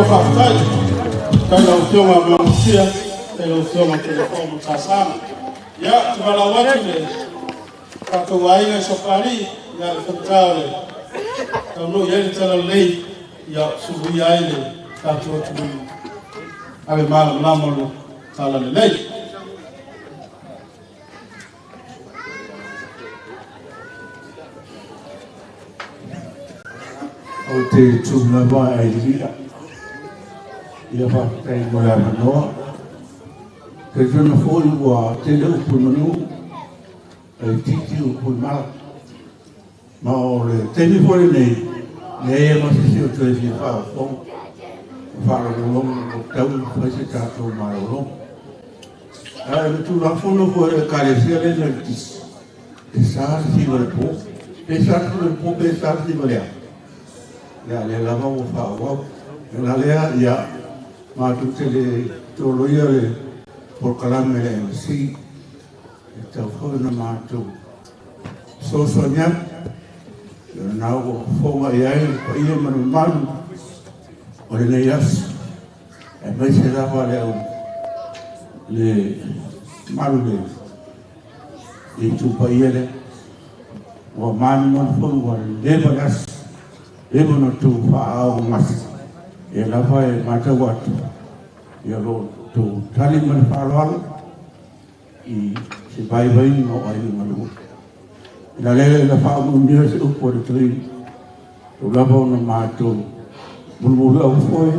Malo faafetai. Tai lau Afioga Malamusia, tai lau Afioga Telefo ma Tasana. Ia, te valaau atu le tatou aiga i Sopalii, ia le faigata o le taunuu i ai le talalelei, ia suluia ai le tatou atunuu ave malamalama o le talalelei. O te tūlava ai lila. Ia faafetai mo le avanoa. Te tuna foi ua tele upu i manu, e titi upu i mala. Ma o le taimi foi lenei, leai e ma se si o toe fia faafofoga. Faalogologo o tau fai se tatou malologa. Ae le Tulafono foi a le Ekalesia lea na tisi, e sa le 9 le po, pe sa le 9 le po, pe sa le 9 le a. Ia, lea lava ua faaauau. O la lea, ia, matou te le toloia le polokalame le MC, e tau foi na matou fesoasoani atu. Ia lena ua fofoga i ai le paia ma le mamalu o lenei aso. Aemaise lava le au le mamalu le itu paia lea. Ua manumanu foi ua leva le aso, leva ona outou faaaaogagase. Ia lava e matau atu, ia o lo o outou tali ma le faaaloalo i se vaivaiga o aiga galue. Ina lea ina faaumiumia se upu a le toeaina, tou lava ona matou mulumuluau foi,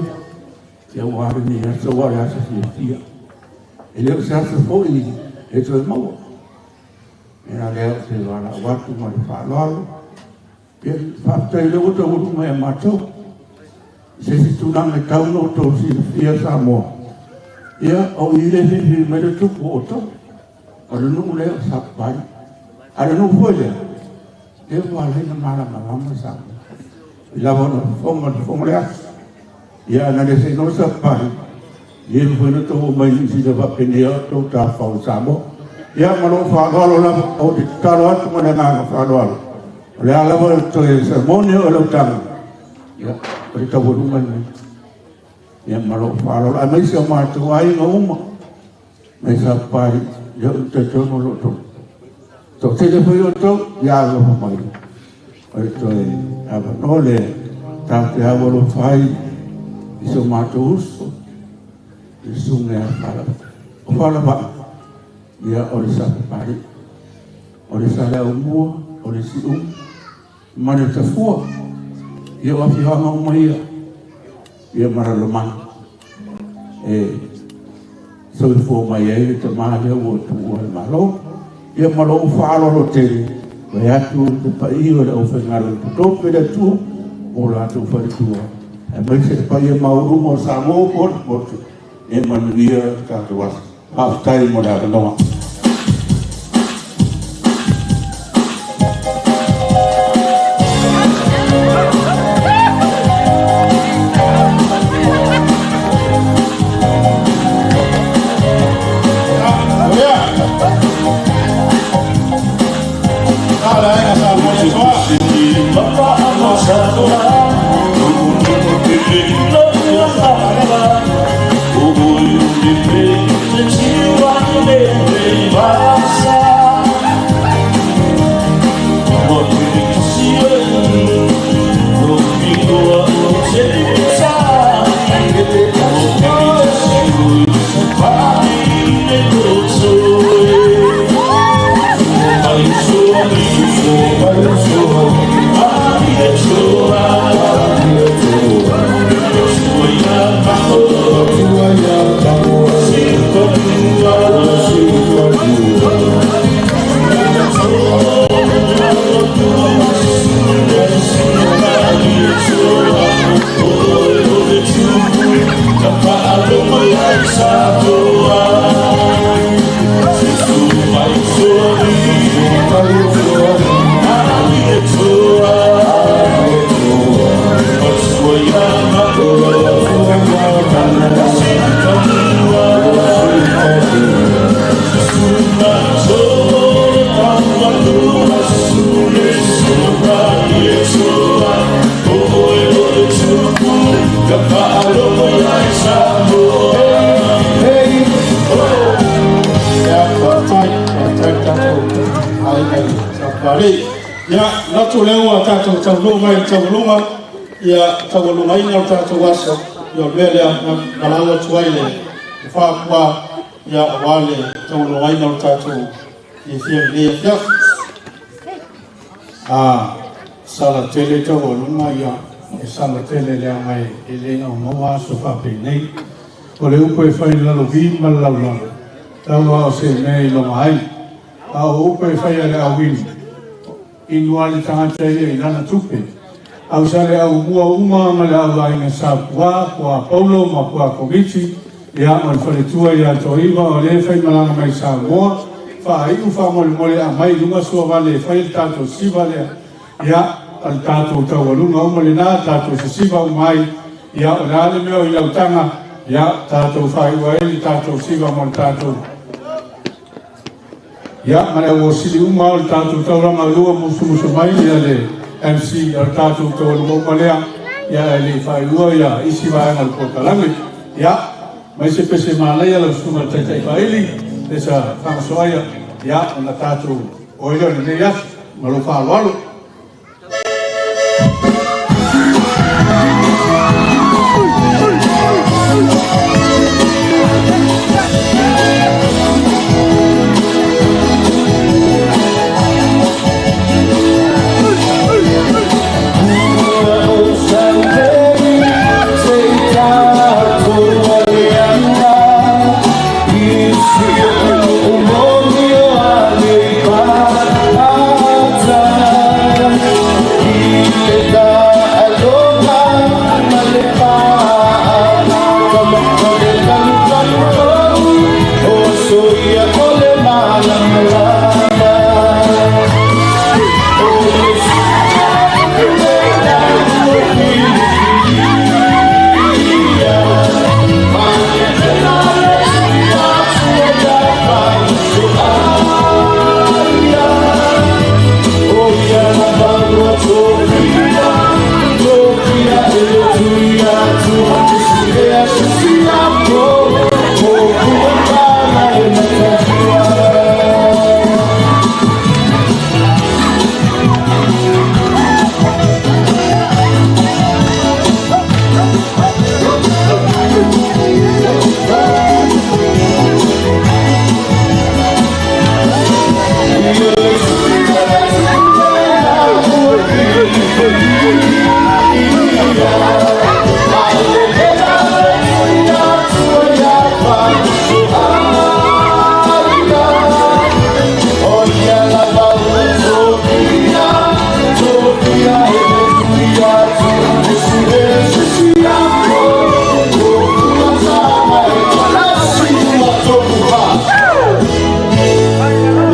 ia ua lenei aso, ua le aso fiafia. E le o se aso foi e toe maua. Ina lea o te valaau atu ma le faaaloalo. Ia faafetai lea ua taunuu mai ia matou. Se isi tulaga e tau ona outou silafia Samoa. Ia, o i le filifili mai le tupu o outou. O le nuu lea o Sapapalii. A o le nuu foi lea, lea ua ala ai ona malamalama Samoa. I lava ona fofoga le fofoga o le aso. Ia, ana le seinoa Sapapalii, ia mafai ona outou oo mai Niu Sila faapenei o outou tafafao i Samoa. Ia, ma lou faaaloalo lava, ou te tatalo atu ma le agaga faaaloalo. O le a lava le toe seremoni o le utaga, ia, o le taualuga lenei. Ia, ma lou faaaloalo, aemaise o matou aiga uma, mai Sapapalii, ia ou te talitonu o lo o outou toatele foi outou, ia alofa mai. O le toe avanoa lea, tatou te aualofa ai i so matou uso, le susuga ia Faalava. O Faalavaa, ia o le Sapapalii. O le Saleaaumua, o le Siumu, ma le Tafua. Ia o afioaga uma ia, ia ma Lalomanu. E soifua mai ai le tama lea ua tuua le Malo. Ia ma lou faaaloalo tele, vae atu le paia o le aufaigaluega totofi le Atua o latou faletua. Aemaise le paia maualuga o Samoa ua potopoto, e manuia le tatou aso. Faafetai mo le avanoa. Ka faalogo ia i Samoa. Hey, oh. Ia, faafetai, faafetai le tatou aiga i Sapalei. Ia, manatu o lea ua tatou taunuu mai i le taualuga, ia taualugaina o le tatou aso, ia o le mea lea na valaau atu ai le Faapuā, ia aua le taualugaina o le tatou fiafia i lenei afiafi. Sala tele taualuga ia e sala tele leaga e le aumaua aso faapenei. O le upu e fai i le lalovi ma le laulala, tau a o se mea e iloga ai. A o upu e fai a le auinu, inu a le tagata ia i lana tupe. Ausa le aumua uma ma le auaiga sa Puā, Puā Paulo ma Puā Komiti, ia ma le faletua ia Toiva o lē faimalaga mai Samoa, faaiu faamolemole aumai i luga suavale e fai le tatou siva lea, ia o le tatou taualuga uma lenā tatou sesiva uma ai, ia o le a le mea o i lau taga, ia tatou faaiu ai le tatou siva mo le tatou. Ia, ma le auosili uma o le tatou taulaga lua musumusu mai ia le MC o le tatou taualuga uma lea, ia ae le i faaiua ia isi vaega o le polokalame. Ia, mai se pese manaia lau susuga i le Taitai Faaili, le sa fagasoaia, ia, ona tatou o ai lea o lenei aso. Ma lou faaaloalo.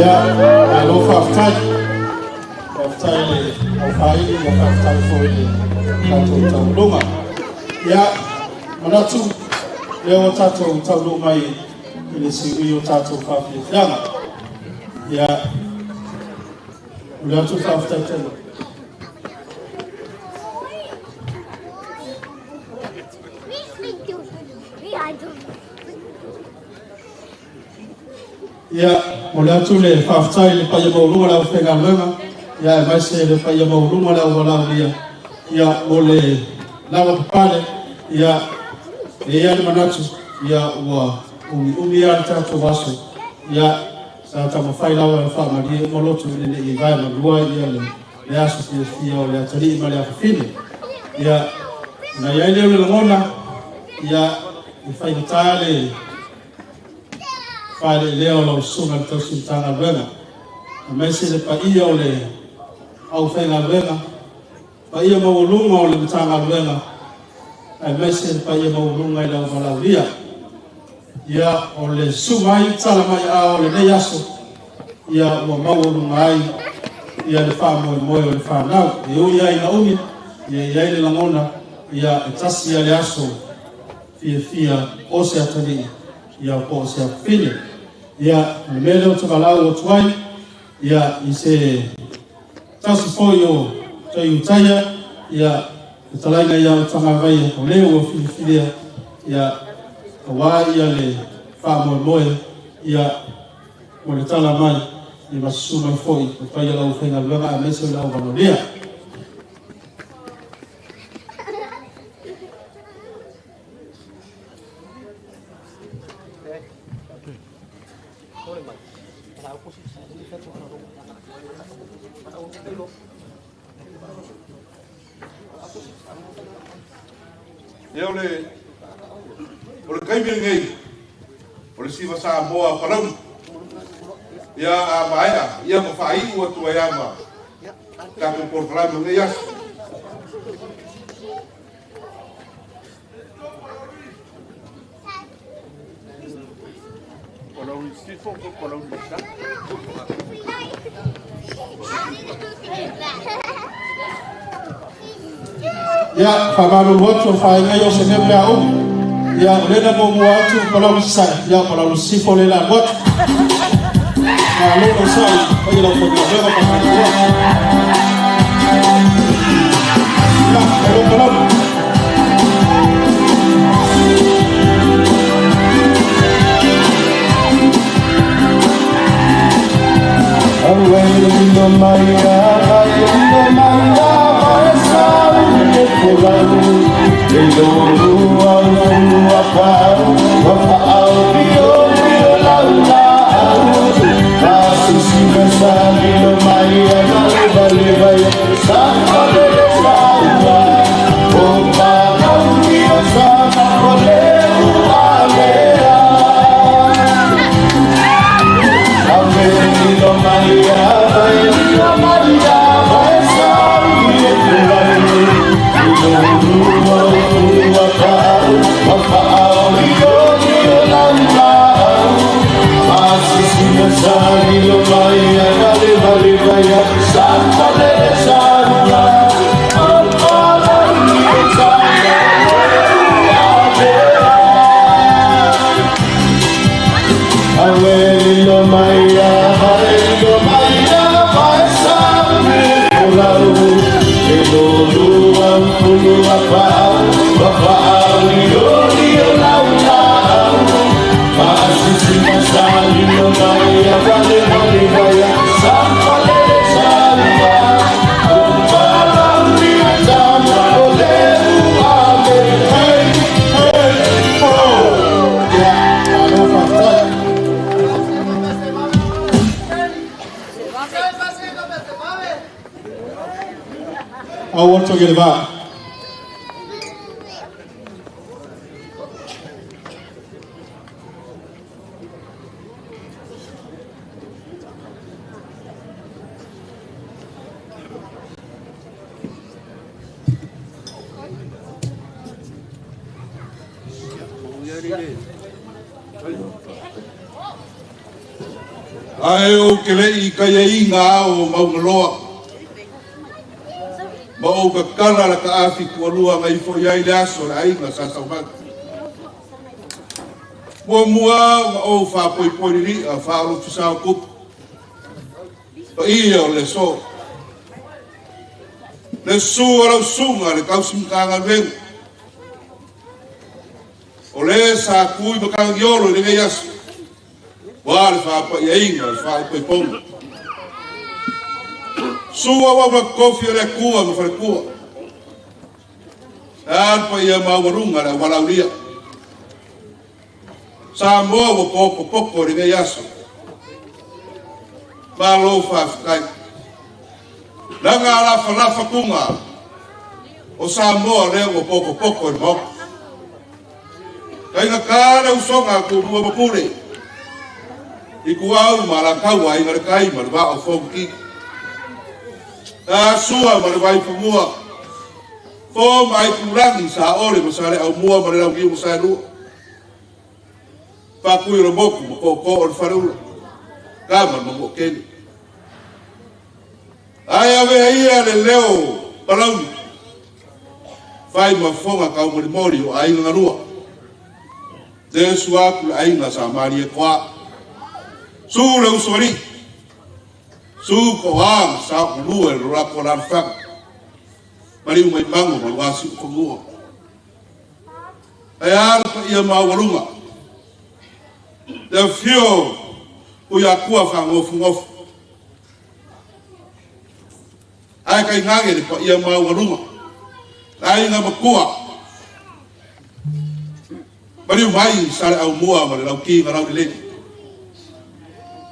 Ia, malo faafetai. Faafetai i le aufaili, ia faafetai foi i le tatou taualuga. Ia, manatu lea ua tatou taunuu mai i le siui o tatou faafiafiaga. Ia, o le atu faafetai tele. Ia, momoli atu le faafetai i le paia maualuga o le aufaigaluega, ia aemaise le paia maualuga o le auvalaaulia, ia mo le lavapapale, ia e i ai le manatu, ia ua umiumi lava le tatou aso, ia sa taumafai lava e faamalie uma loto ina ne i vae malua ia le aso fiafia o le atalii ma le afafine. Ia, ona i ai lea o le lagona, ia e faigata le faaleelea o lau susuga i le tausi Matagaluega, aemaise le paia o le aufaigaluega, paia maualuga o le Matagaluega, aemaise le paia maualuga i le auvalaaulia. Ia, o le susu mai tala mai aao o lenei aso, ia ua maualuga ai ia le faamoemoe o le fanau. E ui lava ina umi, ia e i ai le lagona, ia e tasi lava le aso fiafia o se atalii, ia po o se afafine. Ia, o le mea lea ou te valaau atu ai, ia, i se tasi foi o Toiutaia, ia, Fetalaiga ia Utagavaia, o le ua filifilia ia auā ia le faamoemoe ia mo le tala mai ia ma susu mai foi le paia o le aufaigaluega aemaise o le auvalolia. Ia o le taimi lenei, o le siva Samoa Palauli. Ia a maea, ia ma faaiu atu ai ama tatou polokalame o lenei aso. Palauli Sifo po Palauli Sa. Ia, faamalulu atu o le faaiga ia o se mea pe a umi. Ia, o lea na muamua atu Palauli Sasae, ia o Palauli Sisifo lea o le a alu atu. Malo le onosai, paia i le aufaigaluega ma faamalulu atu. Ia, malo Palauli. Awe lilo mai a, lilo mai a, vai sau le folau. Le lulu au fua pau, wa fa au pio pio lau lau. Masisi mesa lilo mai a na le vale vai, sa fa le sa ua. O ma au pio sa ma kole ua lea. Ave lilo mai a, vai lilo mai a, vai sau le folau. Lulu au fua pau, wa fa au pio pio lau lau. Masisi mesa lilo mai a na le vale vai, sa fa le sa ua. O ma au pio sa ma kole ua lea. Awe lilo mai a, vai lilo mai a, vai sau le folau. E lulu au pulu a pau, wa fa au lio lio lau lau. Masisi masa lilo mai a, vale vale vai a, sa fa le sa ua. O ma lau lio sa ma kole ua le. Hey, hey, oh. Ia, malo faafetai. Aua le togi le vaa. Ae ou te lei kai ai ngā o Maungaloa. Ma ou kakala la ka afi kualua ngai fo iai le aso le aiga sa saumanga. Mua mua ma ou faapoipoi lili'a faaolofisa o kupu. Paia o le so. Le susu o lau susuga le tausimatagaluega. O le sa tui ma kagagiolo i lenei aso. Ua le faapaiaiga o le faaipoipoga. Sua ua makofi o le Atua ma falekua. A le paia maualuga le auvalaulia. Samoa ua popopoko i lenei aso. Malo faafetai. Laga alafalafa kuga o Samoa lea ua popopoko i le maota. Kaigata le usoga a Tumua ma Pule. Ituau ma Alataua Aiga i le Tai ma le Vaa o Fonoti. A Sua ma le Vaifanua. Fo ma Aitulagi, Saole ma Saleaaumua ma le Launiu ma Saelua. Faatui o le motu ma tootoo o le Faleula. Tama le Manuatele. Ae avea ia le leo Palauli. Fai ma fofoga taumolimoli o aiga na lua. Le susu atu le aiga sa Malietoa. Susu le Usoalii. Susu Toa ma Saogalua i lo latou alaalafaga. Maliu mai mango ma luasi o fanua. Ae a le paia maualuga. Le afio o ia kua whangofu. Ae kai ngage le paia maualuga. Ai ngā makua. Maliu mai sa le au mua ma le lauki ngā lau le.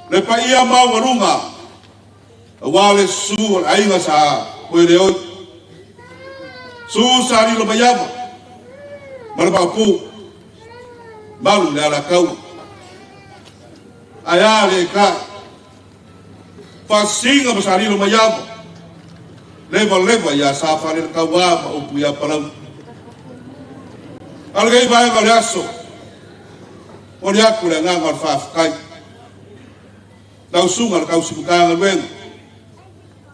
Le paia maualuga. Awa le su o le aiga sa koe le oi. Su sa lilo maiama. Ma le maopu. Malu le alakau. Ae a le kai. Fasinga ma sa lilo maiama. Leva leva ia sa whare le kauā ma upu ia palau. Alagei vaenga o le aso. O le aku le anganga o le whaafkai. Lau sunga le kausimutanga luenga.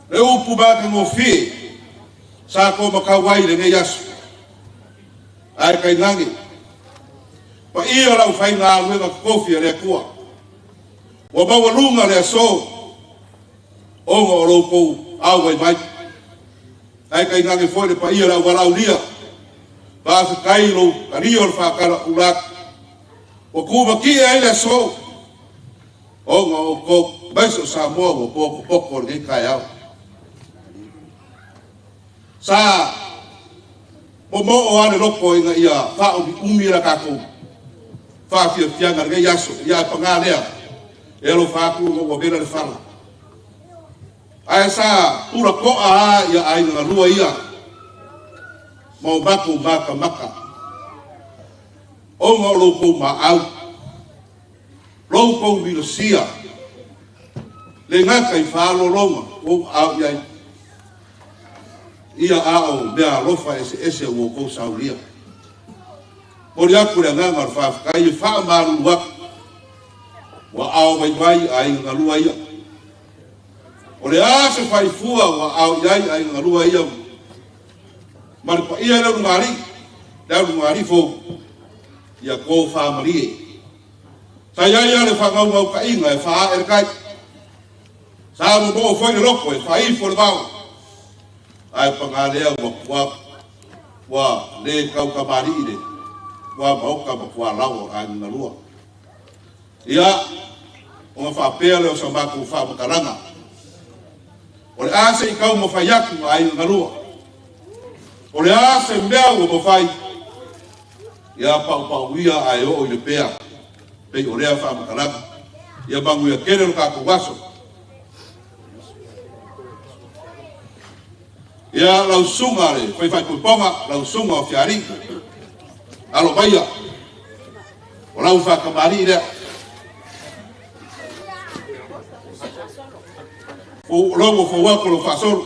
Le upu maka ngofie. Sa ko makau ai le nei aso. Ae kai ngangi. Pa ia lau whainga luenga kofi a le akua. Wa maua lunga le aso. Onga o loukou au ai mai. Ae kai ngangi foi le pa ia lau walaulia. Whaafekai lou kario le whakala ulak. Wa kumaki ai le aso. Onga o kou. Maise o Samoa ua poko poko le kai au. Sa mo mo o ane loko inga ia whaomi umi la kakou. Whaafia fianga le ngai aso. Ia panga lea. E alo whaaku ngo wabela le whala. Ae sa ura koa a ia ai ngā rua ia. Mau mako maka maka. Onga o loukou ma au. Loukou milosia. Le ngaka i whaalolonga. O au iai. Ia ao mea alofa ese ese o kou saulia. Mori aku le anganga o le whaafkai e whaamalu aku. Wa ao mai mai ai ngā rua ia. O le ase whaifua wa ao iai ai ngā rua ia. Maripa ia leu ngari, leu ngari fo. Ia kō whaamarie. Sa ia ia le whangau ngau ka inga e whaa e kai. Sa mo mo foi le loko e whaifo le vao. Ai pangalea wa kua wa le kau ka mari ile. Wa maoka ma kua lawa ai ngā rua. Ia, o ngā whaapea leo sa mākou whaamakaranga. O le ase i kau mawhai aku ai ngā rua. O le ase mea ua mawhai. Ia pau pau ia ai o i le pea. Pei o lea whaamakaranga. Ia mangu ia kere o kākou aso. Ia lau sunga le whai whai kuiponga, lau sunga o fiari. Alo maia. O lau whakamari lea. O longo fo wako lo whasoro.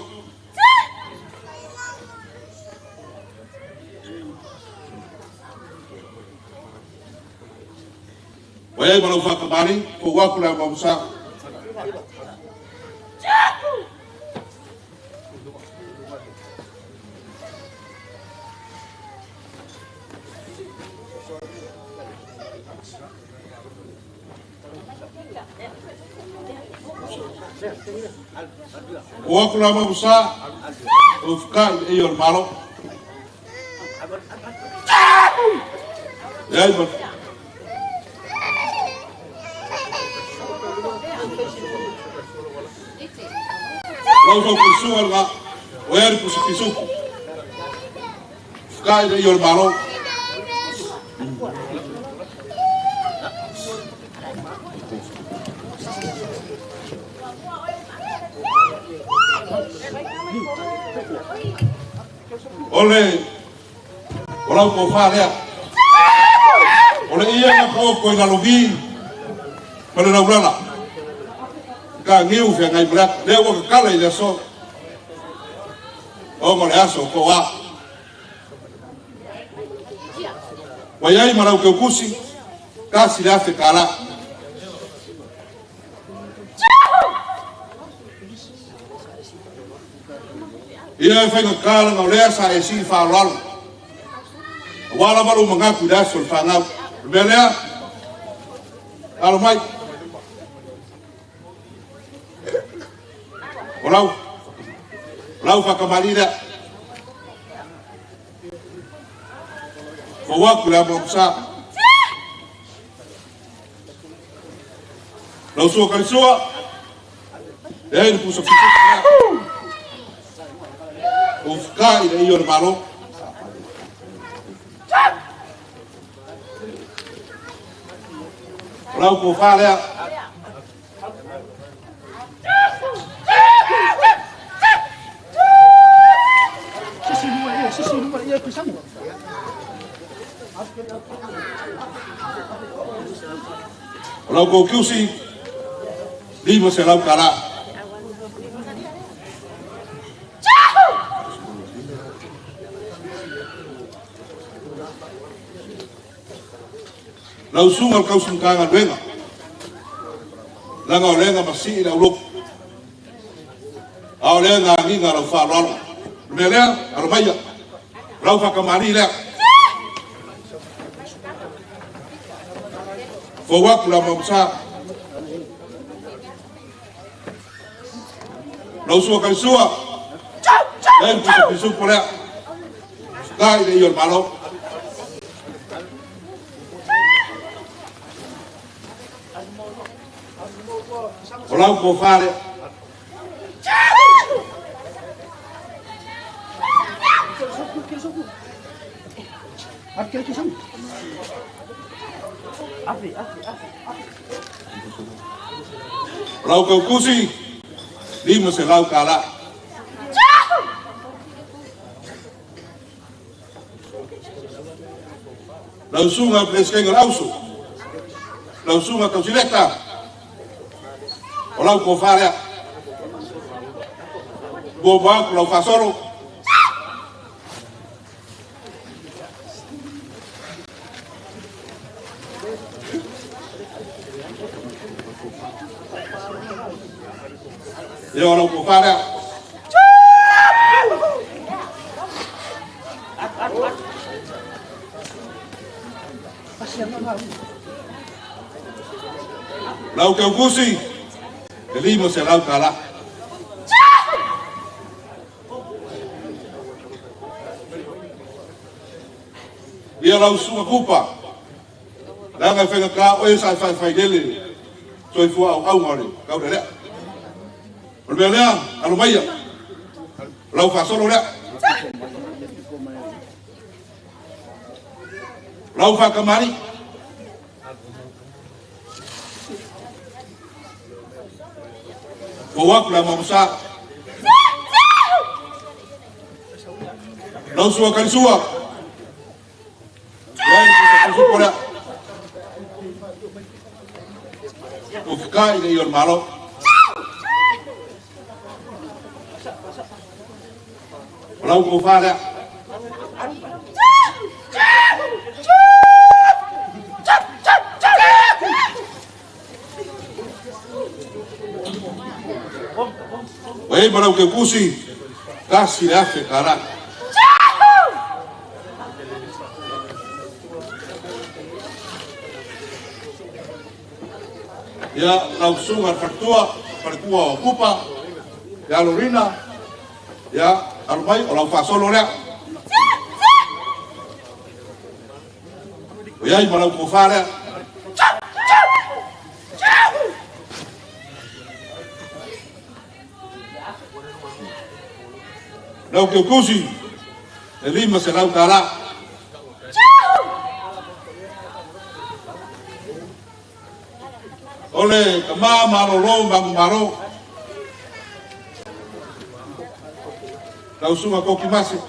O ei malau whakamari, fo wako lea mamusa. O aku la mamusa, o whakai e o le malo. Ei, ma. Lau fau kusuga nga, o eri pusi pisuku. Whakai e o le malo. Ole, o lau kō whālea. O le ia ngā kō i lalovi, ma le laulala. Ka ngiu whia ngai mreaka. Lea ua kakala i le aso. O ma le aso kō a. Wai ai ma lau keukusi, kasi le afe ka la. Ia e whainga kālanga o lea sa e si whaalalo. A wala malu mangaku i le aso le whangau. Le mea lea, alo mai. O lau whakamari lea. Fauaku le ama sa. Lau sua kalisua. Le le pusa pusa. O fka i le iyo le malo. Lau ko fa lea. Lau ko kiusi. Lima se lau kala. Lau sunga o kausunga luenga. Langa o lenga masi i lau lopu. A o lenga angiga lau whaalalo. Mea lea, alo maia. Lau whakamari lea. Fauaku la mamsa. Lau sua kaisua. Lea pusa pisupo lea. Kai le iyo malo. O lau ko whare. O lau kaukusi. Lima se lau kala. Lau sunga preskenga lausu. Lau sunga kausileta. O lau ko wharea. Bo wāku lau whasoro. Ia o lau ko wharea. Lau kaukusi. E lima se lau kala. Ia lau sunga kupa. Langa whenga ka oe sai whai whai lele. Toi fua au au ngore. Kau lea. O le mea lea, alo maia. Lau whasolo lea. Lau whakamari. Fauaku la mamsa. Lau sua kalisua. Ia i pusa pusa lea. O fka i le iyo malo. O lau ko wha lea. O e marau ke kusi, kasi le afe kara. Ia lau sunga whatua, whatua o kupa, ia lorina, ia alo mai, o lau whasolo lea. O iai marau ko wha lea. Lau ke kusi, e lima se lau kala. Ole, ka maa malolo mangu maro. Lau sunga koki masi,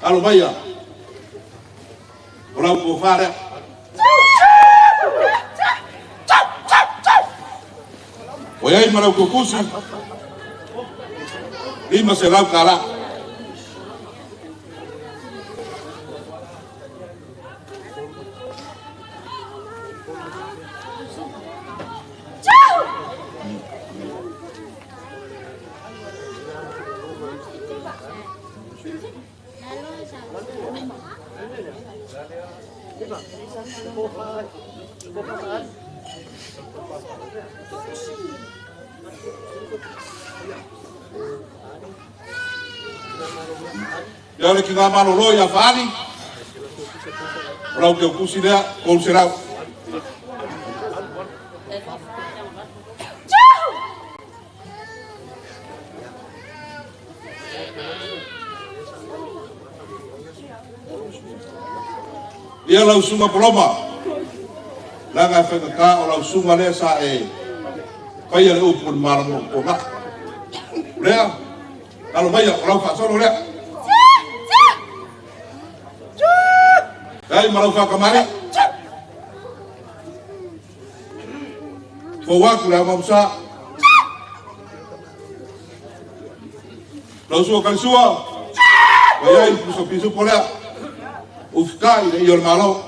alo maia. O lau ko wharea. O iai marau ke kusi, lima se lau kala. Ia le ki ngā malolo ia whaani. O lau keukusi lea, 300. Ia lau suga poloma. Laga e whaikaka o lau suga lea sa e paia le upu ni malamo o ngā. Lea, alo maia o lau whaasolo lea. Gai ma lau whakamari. Fo waku lea mamusa. Lau sua kalisua. Waiai puso pisu po lea. Ufkai le i o le malo.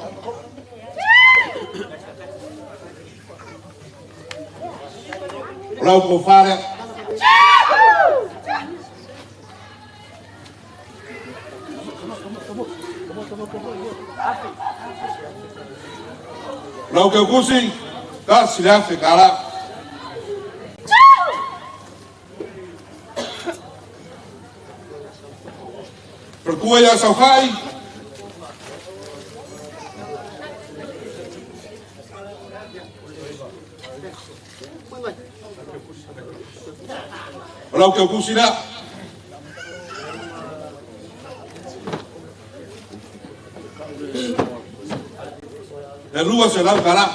O lau ko wharea. O lau keukusi, ka sile afe ka la. Perkua ia sauhai. O lau keukusi lea. E lua se lau kala.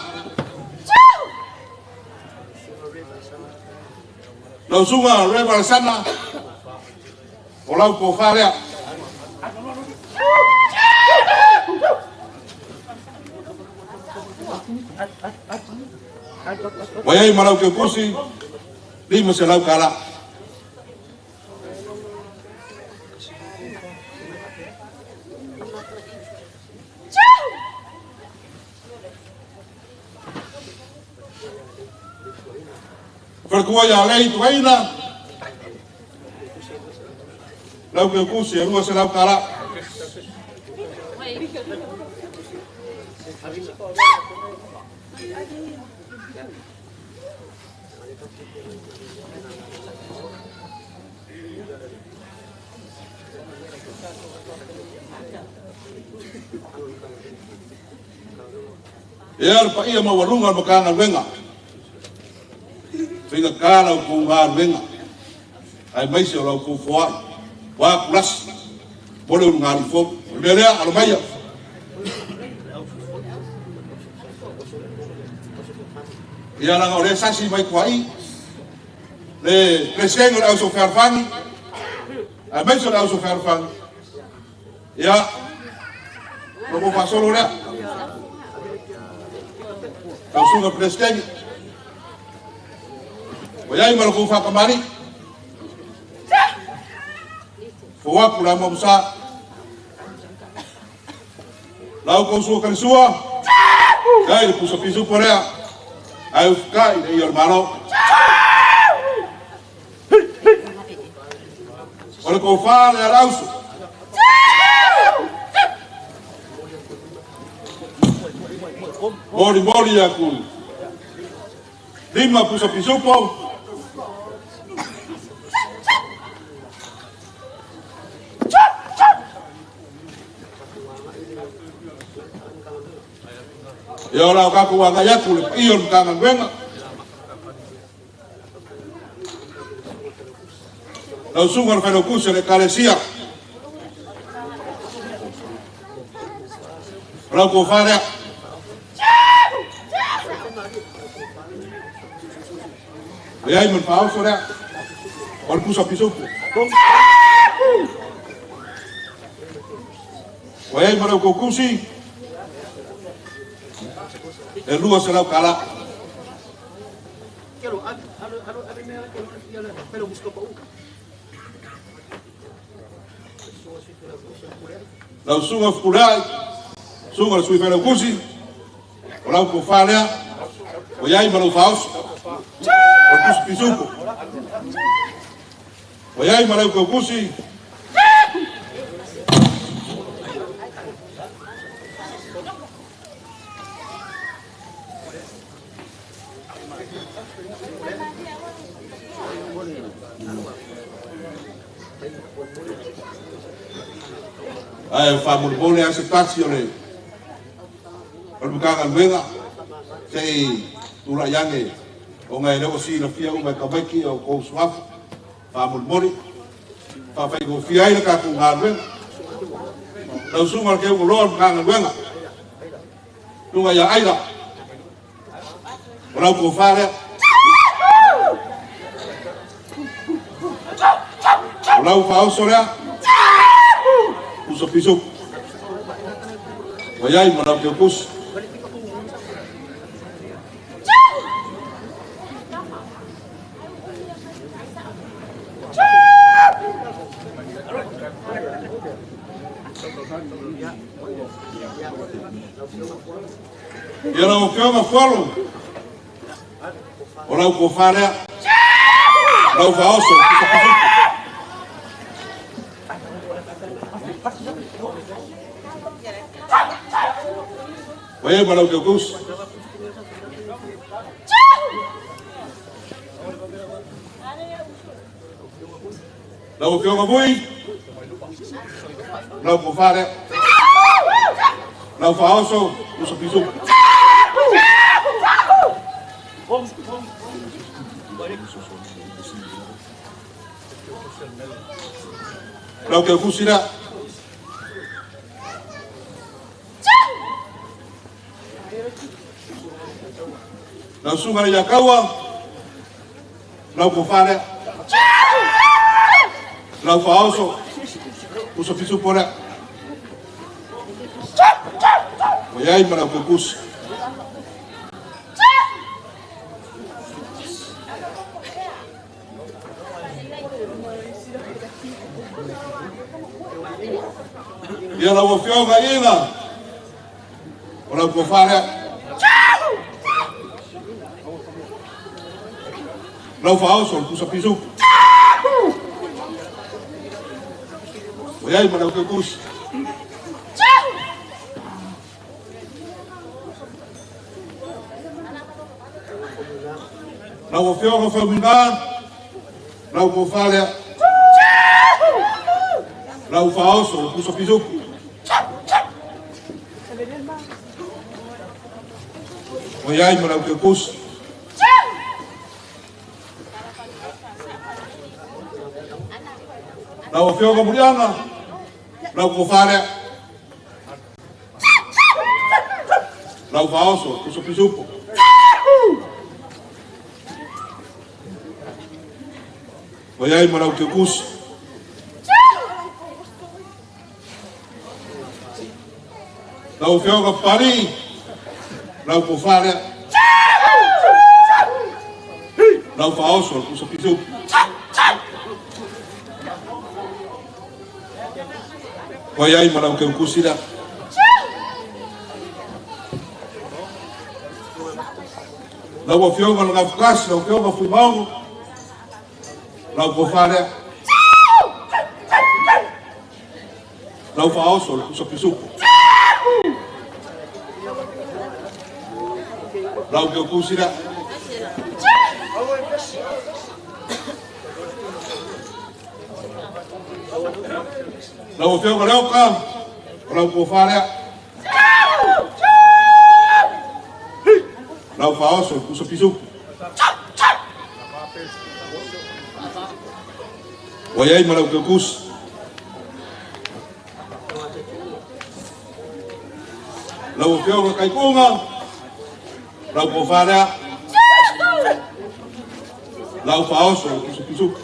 Lau sunga rewa sana. O lau ko wharea. Waiai ma lau keukusi, 5 se lau kala. Perkua ia lei tuaina. Lau keukusi, e 2 se lau kala. E ala paia maualuga o le Matagaluega. Faigata lau kou galuega. Aemaise o lau kou foai. Ua kulasi. Mo le ulugalii fou. O le mea lea, alo maia. Ia laga o lea sasi mai kuai. Le presidente o le auso fealofani. Aemaise o le auso fealofani. Ia, o kou faasolo lea. Tausuga presidente. O iai ma le kou whakamari. Fo aku la mamusa. Lau kou sua kalisua. Kai le pusa pisu po lea. Ai ufukai le i o le malo. O le kou wha le arausu. Moli moli aku. 5 pusa pisupo. Ia o lau kaku wanga yaku le paia o le Matagaluega. Lau suga le whainokusi o le Ekalesia. O lau kou wharea. Le ai ma le whaoso lea. O le pusa pisupo. O ai ma lau koukusi. E 2 se lau kala. Lau suga fukulai. Suga le sui whai lau kusi. O lau kou whalea. O iai ma lau whaoso. O le pusa pisupo. O iai ma lau koukusi. Ae whamuripole a se tasi o le O le Matagaluega se'i tula'i ane ona e le o silafia uma e tamaiti o outou suafa faamolimoli faafaigofie ai le tatou galuega. Lau Susuga le Teugaloa o le Matagaluega, Susuga ia Aila, o lau tofa lea. O lau faaoso lea, uso pisupu. Ua iai ma lau teukusi. Ia lau Afioga Fualo, o lau tofa lea, lau faaoso pisapisupu. Ua iai ma lau teukusi. Lau Afioga Vui, lau tofa lea, lau faaoso pisapisupu. Lau teukusi lea. Lau Susuga le Iakaua, lau tofa lea. Lau faaoso usapisupu lea. Ua iai ma lau teukusi. Ia lau Afioga Iga, o lau tofa lea. Lau faaoso le pusapisupu. Ua iai ma lau teukusi. Lau Afioga Faumuina, lau tofa lea. Lau faaoso le pusapisupu. Ua iai ma lau teukusi. Lau Afioga Muliaga, lau tofa lea. Lau faaoso le pusapisupu. Ua iai ma lau teukusi. Lau Afioga Papalii, lau tofa lea. Lau faaoso le pusapisupu. Ua iai ma lau teukusi lea. Lau Afioga le Gafukasi, lau Afioga Fuimaono, lau tofa lea. Lau faaoso le pusapisupu. Lau teukusi lea. Lau Afioga Leoka, o lau tofa lea. Lau faaoso le pusapisupu. Ua iai ma lau teukusi. Lau Afioga Kaikuga, lau tofa lea. Lau faaoso le pusapisupu.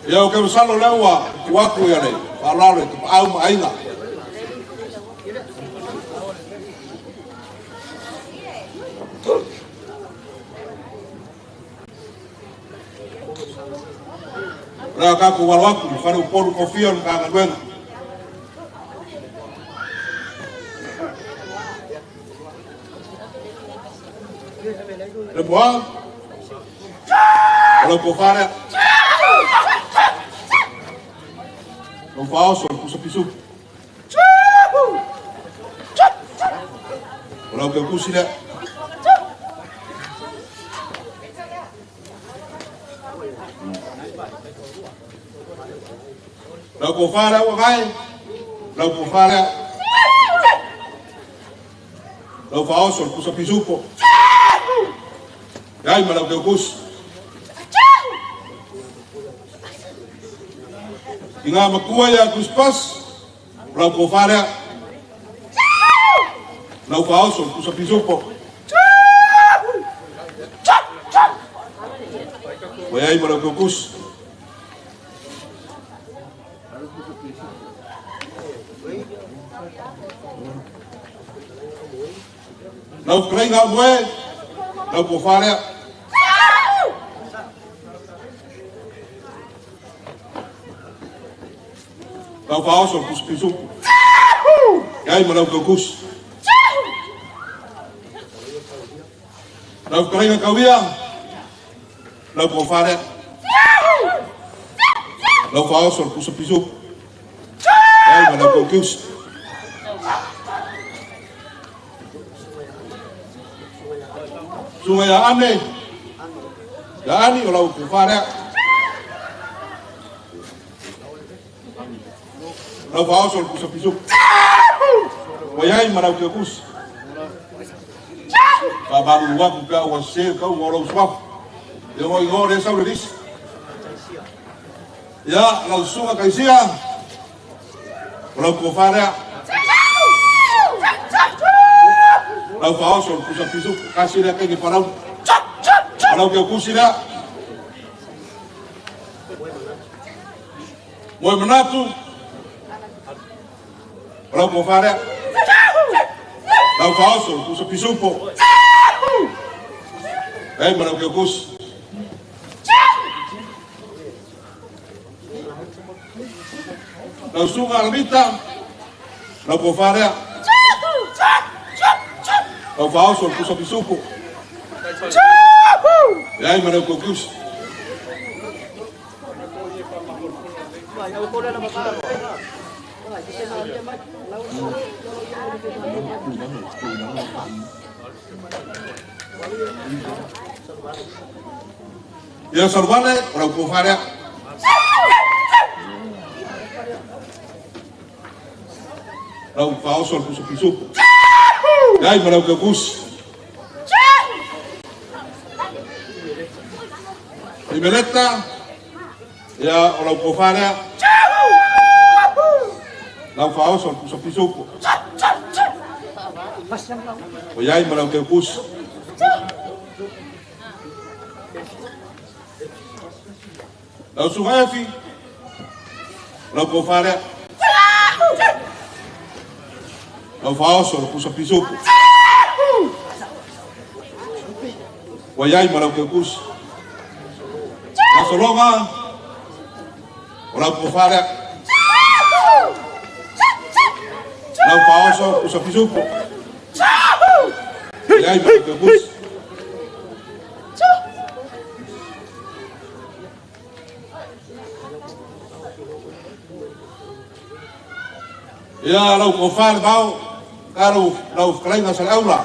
Ia o ke masalo lea ua tu atu ia le faaaloalo i tapaau ma aiga. O lea tatou alo atu i fale Upolu tofia o le Matagaluega. Le moa, o lau tofa lea. Lau faaoso le pusapisupu. O lau teukusi lea. Lau kofa lea ua gae. Lau kofa lea. Lau faaoso le pusa pisupo. Iai ma lau keukusi. I ngā makua ia Kuspas, lau kofa lea. Lau faaoso le pusa pisupo. Ua iai ma lau keukusi. Lau fetalaiga aumoe, lau tofa lea. Lau faaoso le pusupisupu. Iai ma lau taukusi. Lau fetalaiga tauia, lau tofa lea. Lau faaoso le pusupisupu. Iai ma lau taukusi. Suga ia ane, ia ani o lau tofa lea. Lau faaoso le pusa pisupu. Ua iai ma lau teukusi. Faamalulu atu pe a ua sese le tauga o lou suafa. Ia o igoa lea sau le lisi. Ia, lau susuga Kaisia, o lau tofa lea. Lau faaoso le pusa pisupu, kasi lea kenge palau. Palau teukusi lea. Moe manatu, o lau tofa lea. Lau faaoso le pusa pisupo. Ei ma lau teukusi. Lau susuga Alamita, lau tofa lea. Lau faaoso le pusa pisupo. Iai ma lau teukusi. Ia Salvale, o lau tofa lea. Lau faaoso le pusa pisupo. Iai ma lau teukusi. Imeleta, ia o lau tofa lea. Lau faaoso le pusa pisupo. O iai ma lau teukusi. Lau susuga Efi, o lau tofa lea. Lau faaoso le pusa pisupo. Ua iai ma lau teukusi. Gasologa, o lau tofa lea. Lau faaoso pusa pisupo. Iai ma lau teukusi. Ia lau tofa le vao, ka lau lau fetalaiga sa le aula.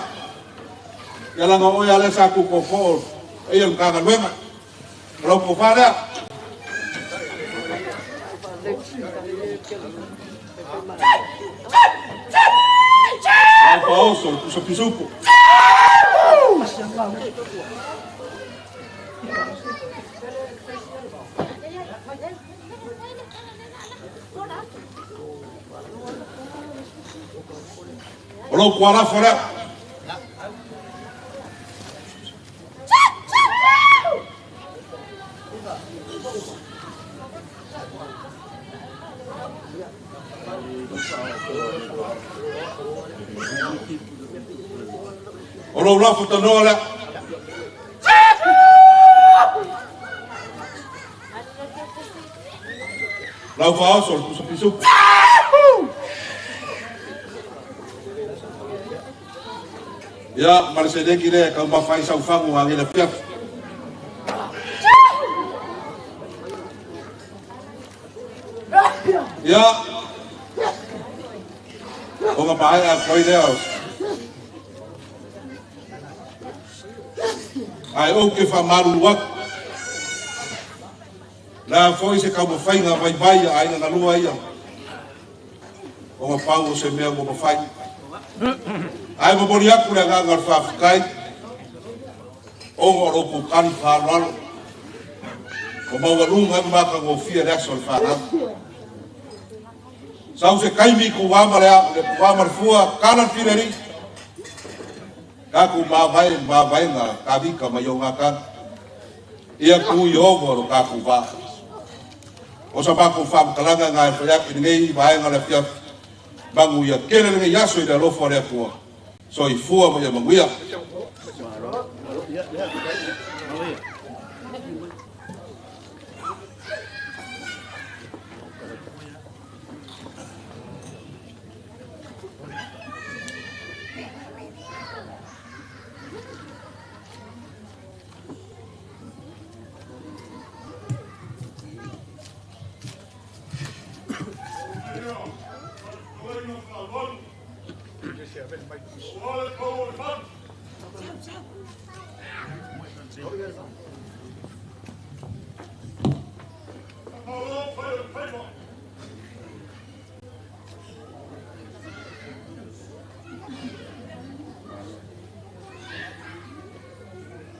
Ia laga o oe lea sa tutofo'o e ia le Matagaluega. O lau tofa lea. Lau faaoso le pusa pisupo. O lou tualafo lea. O lou lafo tanoa lea. Lau faaoso le pusa pisupo. Ia ma le seleki lea e taumafa ai sau fagu a le afiafi. Ia, o nga maea atu ai lea. Ae ou te faamalulu atu. La foi se kaumafaiga vaivai a aiga galua ia. O nga pau o se mea ua mafai. Ae momoli aku le agaga o le faafetai ona o lou kukali faaaloalo. O maualuga ai ma matagofie le aso o le fanau. Sau se taimi kuā ma le kuā ma le fua kala le fileli. Tatou mavae mavaega kavika mai o ngā Ia ku i ovo lo tatou vaa. O sa matou faamatalaga ga e fai atu i lenei vaega o le afiafi. Magu ia tele lenei aso i le alofa o le Atua. Soifua ma ia manuia.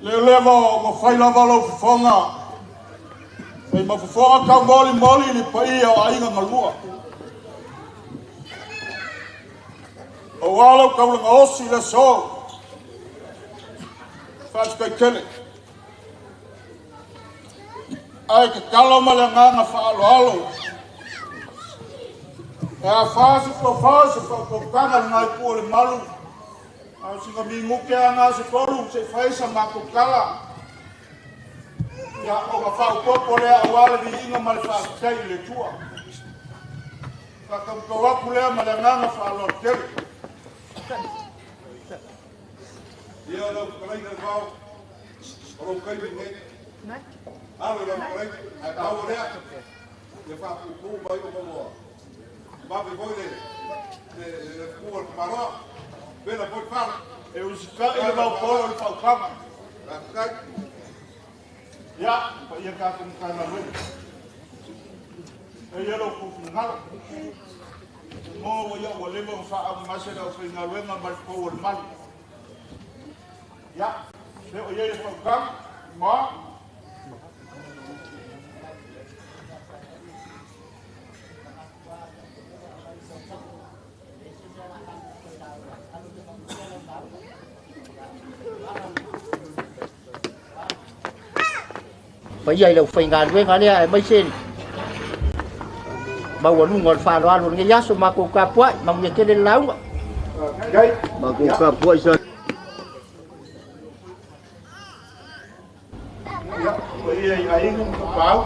Le leva ua fai lava lou fofoga, fai ma fofoga taumolimoli i le paia o aiga galua. Auā lau taulaga osi i le aso, faafetai tele. Ae tatalo ma le agaga faaaloalo, e afā se tofa se faautautaga i lena itu o le malu, a o sina minute lava na se tolu se i fai sa matou tala. Ia, ona faaopoopo lea aua le viiga ma le faafetai i le Atua. Faatautau atu lea ma le agaga faaaloalo tele. Ia lau fetalaiga le vao o lou taimi lenei. Alo i lau fetalaiga, ae pau o lea, ia faapuupuu mai ona ua vave foi le fetu a le tamaloa. Vela foi le fala. E usitai le vaopolo i le faautaga. Faafetai. Ia, paia tatou Matagaluega. E ia lou finagalo. Mo ua ia ua leva ona faaaaogagase le aufaigaluega ma le pou o le malu. Ia, pe o iai le fautaga, ma Paia i le aufaigaluega lea aemaise le maualuga o le faaaloalo o lenei aso, matou tapuai, manuia tele le lauga. Matou tapuai sa. Ia, paia i aiga ma tapaau.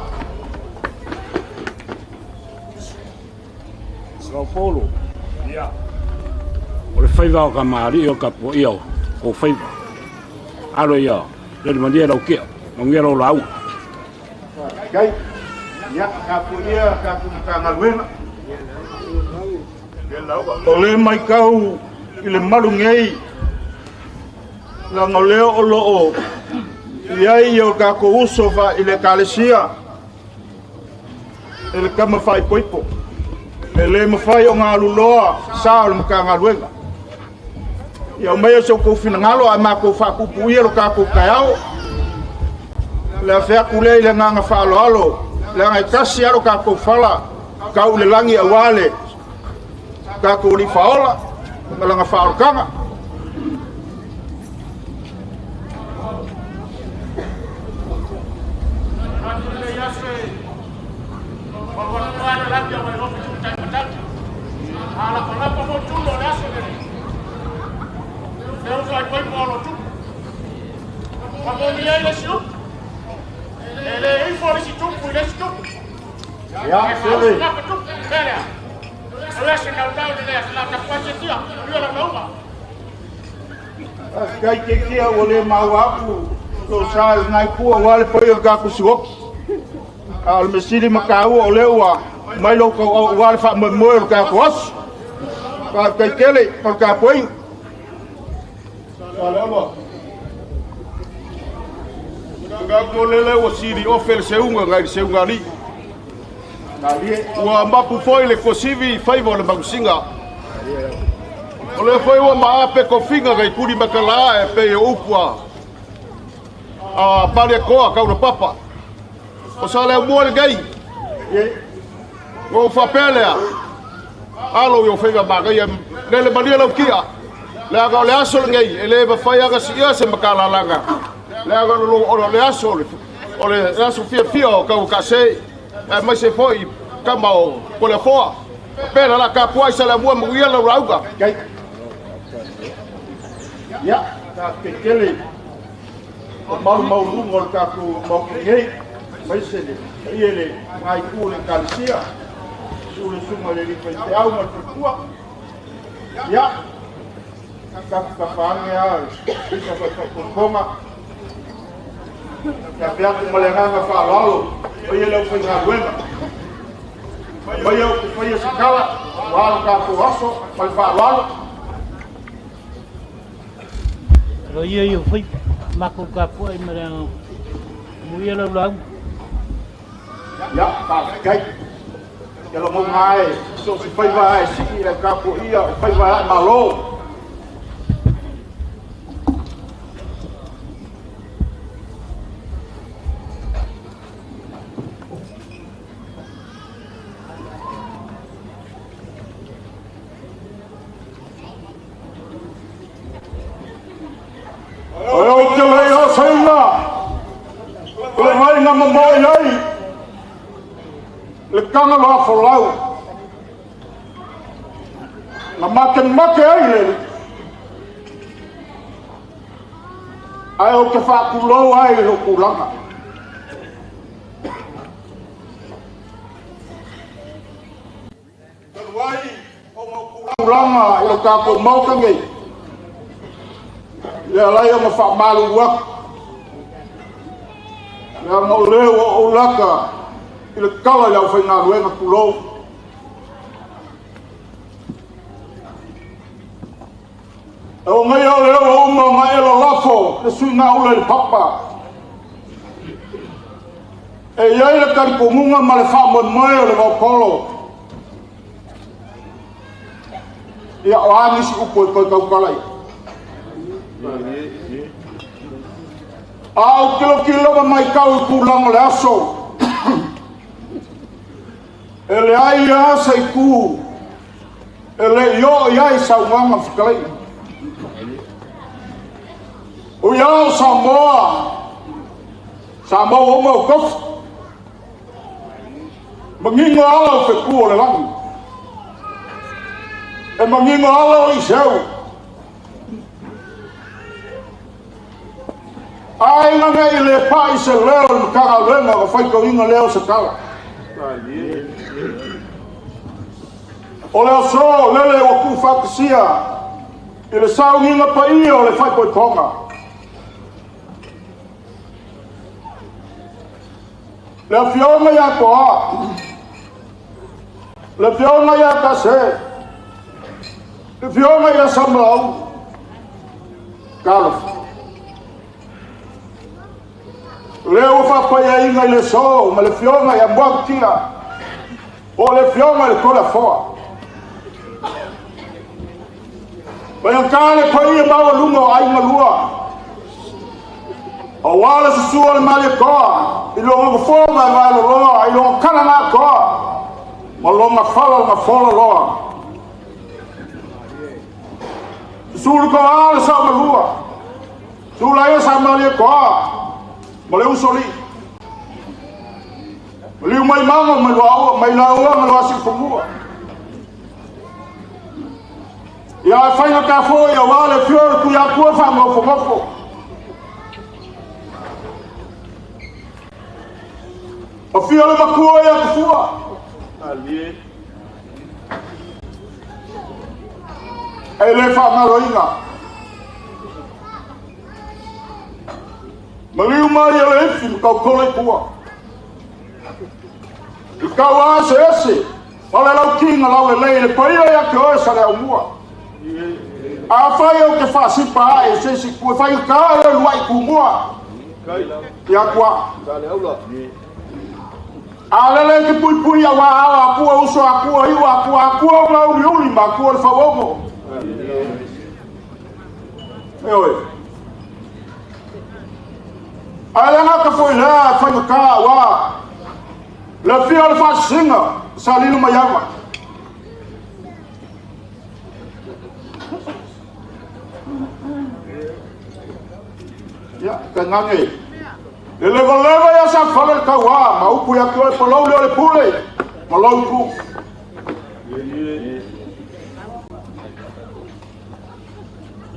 Laupolo. Ia. O le faiva o kamali'i o le tapuaia o kou faiva. Alo ia, lele malie lau kia, manuia lau lauga. Faafetai. Ia, tapuaia tatou Matagaluega. O le matau i le malu nei, leaga o lea o lo o i ai o tatou uso i le Ekalesia i le tama faaipoipo. E le mafai ona aluloa sa o le Matagaluega. Ia aumaia so outou finagalo ae matou faapuupuia lo tatou taeao. Le afe atu lea i le agaga faaaloalo, leaga e tasi lava lo tatou fala tau i le lagi aua le tatou Alii Faaola ma lana faaolataga. Ia, Sele. Faafetai keikea ua le maua atu lou sa i lena itu aua le paia o le tatou siuoki. A o le mea sili ma taua o lea ua mai lou tauau aua le faamoemoe o le tatou aso. Faafetai tele mo le tapuaiga. Ngā lele ua sili ofe le seuga ngai le seuga alii. Ua mapu foi le kosivi i faiva o le magusiga. O le foi ua maape kofiga kai kuli makala e pe o upu a pale koa kauna papa. O sa le mua le gei. O fapelea. Alo i o faiva magaia lele malia lau kia. Le aga o le aso le gei. E le mawhai aga si ia se makalalanga. Le aga o le aso o le aso fia fia o kau kase. E mai se foi kama o kolefoa. Pera la kapua i sa le mua muia lau rauga. Ia, ta kekele o mau mau lunga o le tatou maoki nei, mai se le ia le ngai ku le kalisia, su le sunga le lipa i te au ma le faletua. Ia, tapu tapaage a isa faifaipopoga. Ia peaku ma le agaga faaaloalo, o ia le aufaigaluega. Mai au ku faia se kala, ua alo tatou aso ma le faaaloalo. Lo ia ia fai mako ka pua i mare muia lau lau. Ia, faafetai. Ia lo maunga e, so se faiva e sii le kapo ia, o faiva e malo. O au te lei o seinga, o le vai ngā mamoe ai, le kanga loa folau, na make make ai le, ai o te whaakulou ai lo kulanga. Kulanga i lo tākou mauka nei. Le alai o ma whaamalu wak. Le anga o leo o o laka i le kala i au whaingaluenga kulou. E o ngai o leo o uma o ngai elo lafo le sui ngā ula i le papa. E iai le karipongunga ma le whaamoemoe o le vaupolo. Ia o angisi upu e koe kaukalai. Au kilo kilo ma mai kau i kūlanga le aso. E le ai a sa i kū. E le io i ai sa unganga fikalei. O iau Samoa. Samoa o mau kofu. Mangingo ala o feku o le langi. E mangingo ala o iseu. Ai ngā i le pai se leo i makanga lenga o whaikau inga leo se kala. O le aso lele o ku whakasia i le saunginga paia o le whaipoiponga. Le afioga ia toa, le afioga ia kase, le afioga ia Samlau, Kalofa. Leo whapaia inga i le so, ma le fionga ia muakutia, o le fionga i le kola foa. Mai ang kale paia maua lunga o ainga lua. O wala susua le mali koa, i longa kufonga ngai loloa, i longa kala ngā koa, ma longa fala longa fola loa. Susulu koa ale sa malua, sula ia sa mali koa, ma le usoli. Ma liu mai manga, mai laua, mai laua, ma loa si fomua. Ia e whainga ka fo ia wā le fiore kui a kua wha ngofo ngofo. O fio le makua ia te fua. E le wha ngaro inga. Ma liu mai e le ifi ma kau kole kua. I kau a se ese, ma le lau kinga lau le lei le paia ia ke oe sa le au mua. A whai o te whasipa e se si kua whai ka e lua i kumua. Ia kua. A lele te pui pui a wā awa akua uso akua iwa akua akua o ngā uli uli ma akua le whauongo. E oe. A le ngaka foi lea whaingata wā. Le fia o le whasinga sa lilo mai awa. Ia, ka ngange. Le leva leva ia sa fale le kauā, ma upu ia kioe palau leo le pule, ma lau ku.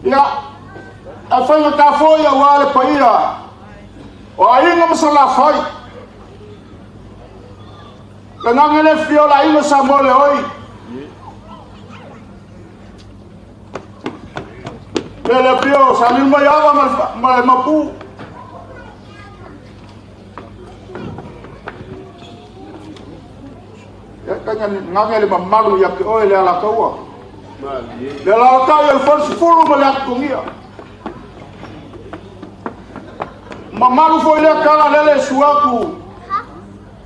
Ia, a whainga tā foi a wā le paia, o a inga masala whai. Ka ngange le fio la inga sa mole oi. Le le pio, sa lil mai awa ma le mapu. Ia ka ngange le mamalu ia ke oe le ala kaua. Le ala kau ia le falsifulu ma le atukongia. Mamalu foi lea kala lele suaku.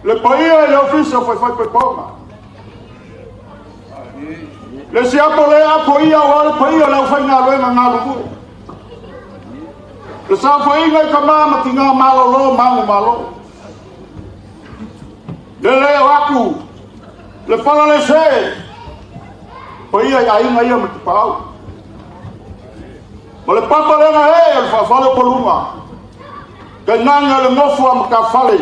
Le paia i le ofisa fai fai peponga. Le siapo le apo ia o le paia le au ngā luenga ngā luku. Le safoinga i ka mama ki ngā malolo mangu malo. Le leo aku, le pala le se, paia i ainga ia me te pau. Ma le papa lenga e, le whawhale o palunga. Ka nanga le ngofua ma ka whale.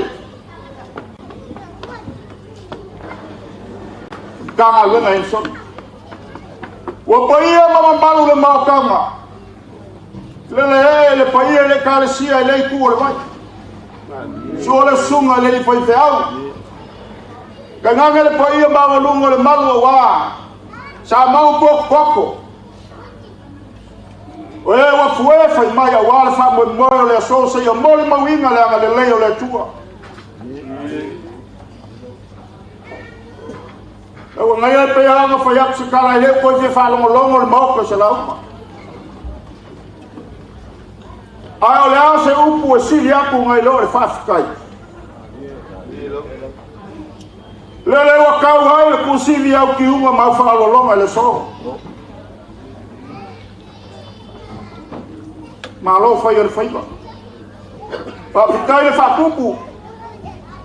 Ka ngā luenga hensoni. Ua paia ma mamalu le maokanga. Lele e le paia le kalesia e le iku o le vai. Sua le sunga le li whaifeau. Ka nganga le paia mawalunga le malu o wā. Sa mau poko poko. O e ua fue whai mai a wā le wha moe moe o le aso se ia moli mauinga le anga le lei o le atua. E ua ngai ai pea anga whai atu se kala i leo koe fia whalongolongo le maoka se lauma. Ai o le ao se upu e sili aku ngai leo le whawhikai. Lele ua kau hai le kusili au ki unga mau whalolonga le so. Malo whai o le whaiwa. Whawhikai le whakupu.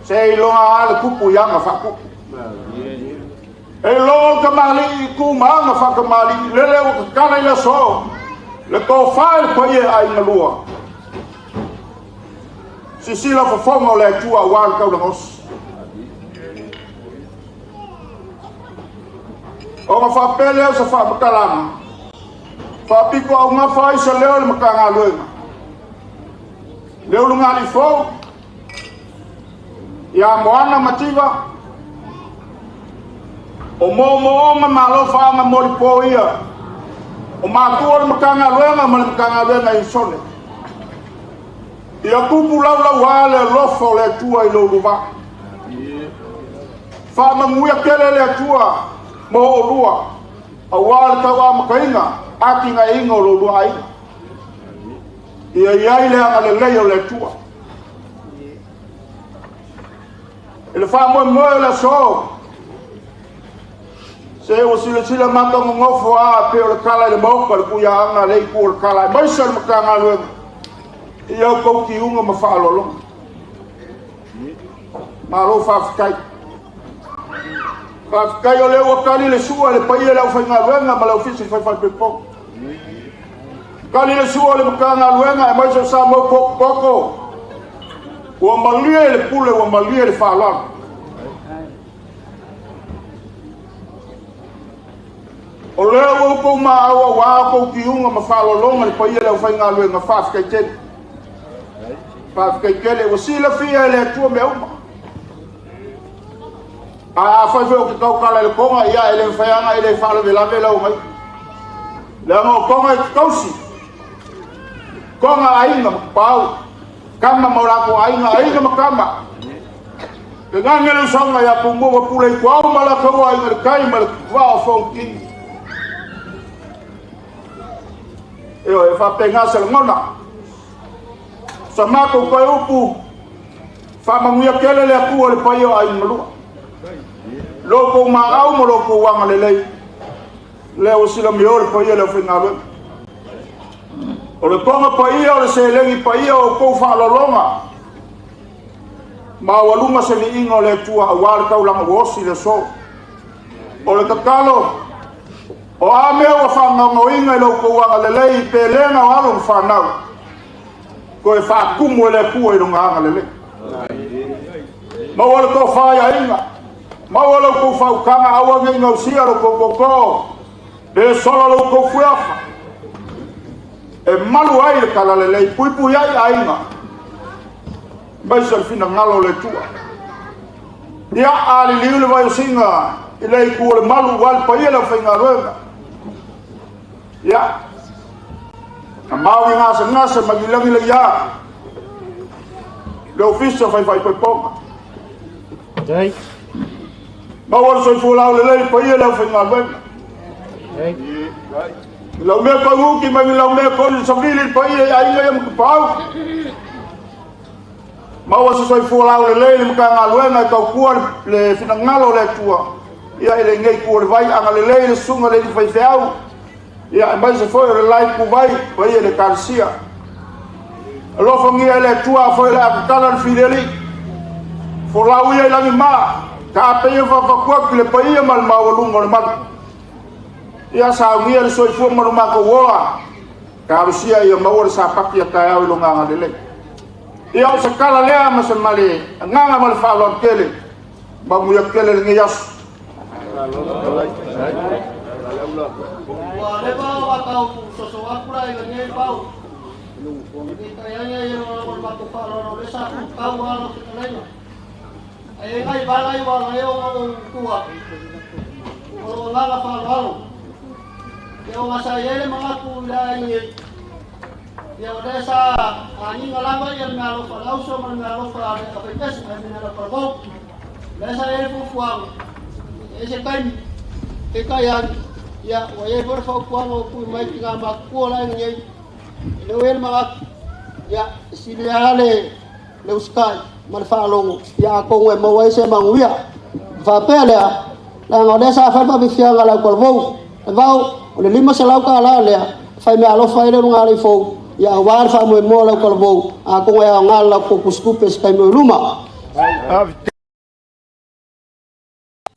Se i longa a le kupu i anga whakupu. E longa ka mali i ku maanga whakamali. Lele ua kakana i le so. Le tō whai le paia ai ngalua. Sisila whafonga o le atua wā le kaulangosi. O ngā whapele au sa whaamatalanga. Whapiko au ngā whai sa leo le makanga luenga. Leo lunga li fōu. Ia moana mativa. O mō mō onga malo whaanga mori pō ia. O mātua le makanga luenga ma le makanga luenga i sone. Ia kupu lau lau hā le alofa o le atua i lo luva. Whaamanguia kele le atua mō o lua. A wā le tau a makainga, ati ngā inga o lo lua ainga. Ia iai le anga le lei o le atua. E le whaamoe moe le aso. Se o sila sila mata ngofo a pe o le kala i le maoka le kuia anga le iku o le kala. E maisa le makanga luenga. Ia au kau ki unga ma whaalolonga. Malo whawhikai. Whawhikai o leo kali le sua le paia le au whainga luenga ma le ofisi whai whai pepo. Kali le sua le makanga luenga e maisa sa mau poko poko. Ua malie le pule, ua malie le whaalalo. O leo au kou maaua wā kou ki unga ma whaalolonga le paia le au whainga luenga whawhikai tele. Whawhikai tele, ua sila fia e le atua mea uma. A whai whai o ke kaukala i le konga ia e le whaianga e le whaalavelave lau mai. Le anga o konga i te kausi. Konga ainga makapau. Kama maurako ainga, ainga makama. Te ngange le usanga ia pumua pule i kuau malakaua ainga le kai ma le wao whauki. E o e whapenga se ngona. Sa mako koe upu. Faamanuia tele le Atua i le paia o aiga na lua. Lo outou maau ma lo outou agalelei, lea ua silamio le paia o le aufaigaluega. O le toga paia o le seleni paia o outou faaaloaloga, maualuga se liiga o le Atua aua le taulaga ua osi i le aso. O le tatalo, o a mea ua faagaogoina i lo outou agalelei i pelega o alo ma fanau, toe faatumu e le Atua i lona agalelei. Maua le tofa i aiga, maua lo outou faautaga, aua ne i gausia lo outou tootoo, le sola lo outou fueafa, e malu ai le talalelei, puipui ai aiga, aemaise le finagalo o le Atua. Ia aliliu le vaiosiga i le itu o le malu ua le paia le aufaigaluega. Ia, na mau i gasegase ma lilagi le ia, le ofisa faifaipoipoga. Maua le soifua laulelei le paia le aufaigaluega. I lau mea pauuki mai ni lau mea koli savili le paia i aiga ia matupau. Maua se soifua laulelei le Matagaluega e tautua le finagalo o le Atua. Ia i lenei itu o le vai agalelei le susuga le alii faifeau. Ia aemaise foi o le la itu vai paia i le Ekalesia. Alofagia e le Atua afai o le a tatala le filialii. Folau ia i lagima, tapeia faafatu atu i le paia ma le maualuga o le malu. Ia saunia le soifua ma lo matou ola, talosia ia maua le sapati a taeao i lona agalelei. Ia o se tala lea ma se male agaga ma le faaaloalo tele, manuia tele lenei aso. Ua leva o atau soso aku la i lenei pau. I tai ai ai o le matou faaaloalo le sa kau ala o fetalaina. Ai ai ngai vala i wala e o o tua. O lo nganga faaaloalo. Ia o ngasa i ele mangaku i la ai nei. Ia o le sa aninga lava ia le mea alofa le auso ma le mea alofa le afaitasi ma le mea alofa le vau. Le sa ele fuafuaga. E se taimi, te kai ani. Ia, ua iai foi le fautuaga o tui mai ki ngā makutua la ai nei. E leo ele mangaku. Ia, sili a le usikai ma le faalogo. Ia atonu e maua ai se manuia. Faapea lea, leaga o lea sa fai le faafiafiaga a le aukalavou. E vau, o le 500 tala lea, fai mea alofa ai le luga alii fou. Ia aua le faamoemoe o le aukalavou, atonu e aoga le latou tusitupe se taimi o i luma.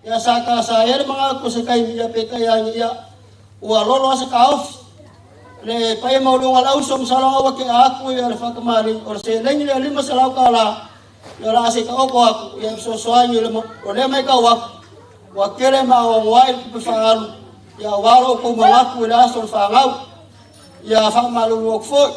Ia sa ka sa ia le mangaku se taimi ia pe tai angi ia ua lolo asa ka ofi. Le paia mauluga le auso masalo aua ke a aku ia le whakamari o le seleni le 500 tala ia la ase ka oko aku ia fesoasoani o lea mai kau aku. Ua kele ma o angoai le kupe whaalu ia walo o kou mangaku i le aso le whaangau ia whaamalulu aku foi.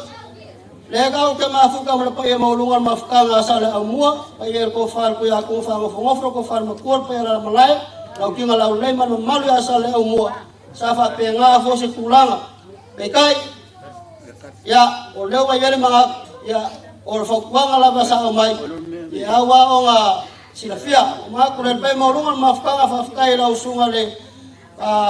Le kau ke mafuka ma le paia mauluga le mafukanga a sa le aumua paia le kofā le kuia aku whaangofongofo ko whaal makua le paia la malae lau kinga lau lei ma le mamalu ia sa le aumua sa whaapenga fo se tulaga. Pekai, ia, o leo mai ele mangaku, ia, o le fautuaga lava sa au mai, ia aua o ngā silafia. O mangaku le pai mauluga le mafukanga faafetai lau susuga le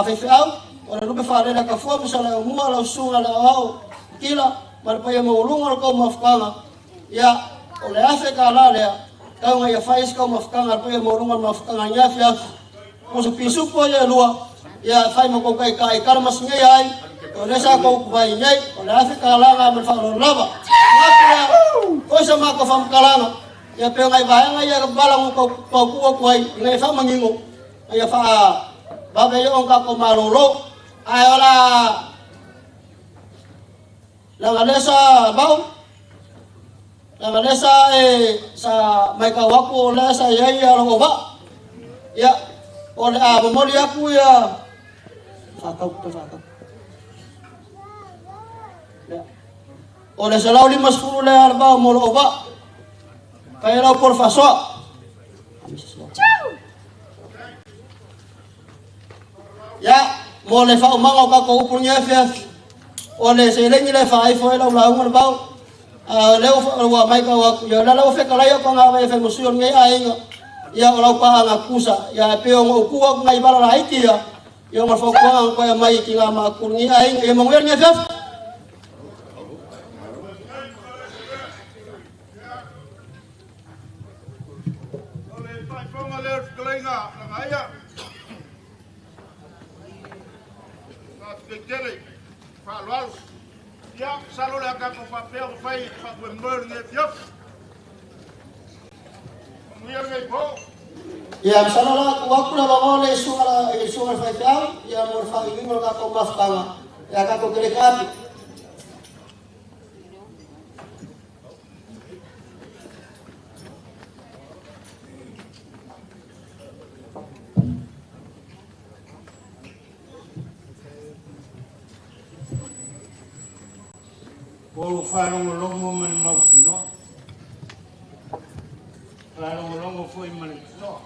faifeau, o le lupe faalele kafua ma sa le aumua lau susuga le aoao kila, ma le paia mauluga le kau mafukanga, ia, o le afe ka la lea, tau ia fai isi kau mafukanga le paia mauluga le mafukanga ni afi afi. Mo se pisupo ia lua, ia fai ma kou kai kai kala masingei ai, o le sa kou kuai nei, o le afe ka langa ma le faaaloalo lava. Mangaku lea, oi sa mako whamkalanga, ia pe ngai vaenga ia bala ngu kau kua kuai, ngai whamangingo, ia wha babe yo onka ko malolo, ai ola langa lesa bau, langa lesa e sa mai kau aku o lesa ia ia lo ba, ia o le a momoli aku ia whakau te whakau. O le 150 le arba o molo oba. Kai lau por fasoa. Ya, mo le fa o manga o kako upu ni FF. O le se lengi le fa ifo e lau lau ngon bau. A le o ua mai ka wa ya la lau fe ka lai o ka ngā fe mo suyo ngai ai nga. Ya o lau pa nga kusa. Ya pe o ngo ku wa ngai bala la iti ya. Ya ngo fa kwa ko ya mai ki ngā ma ku ngai ai nga. Ya mo ngai FF. fetalaiga Lagaia. Faafetai tele faaaloalo. Ia, masalo le a tatou faapea ona fai faamoemoe o lenei afiafi. Manuia lenei po. Ia, masalo la tuu atu le avanoa le susuga i le susuga i le faifeau, ia mo le faaiuiuga o le tatou mafutaga ia tatou te le taape. Ua ou faalogologo ma le mautinoa, faalogologo foi ma le totoa.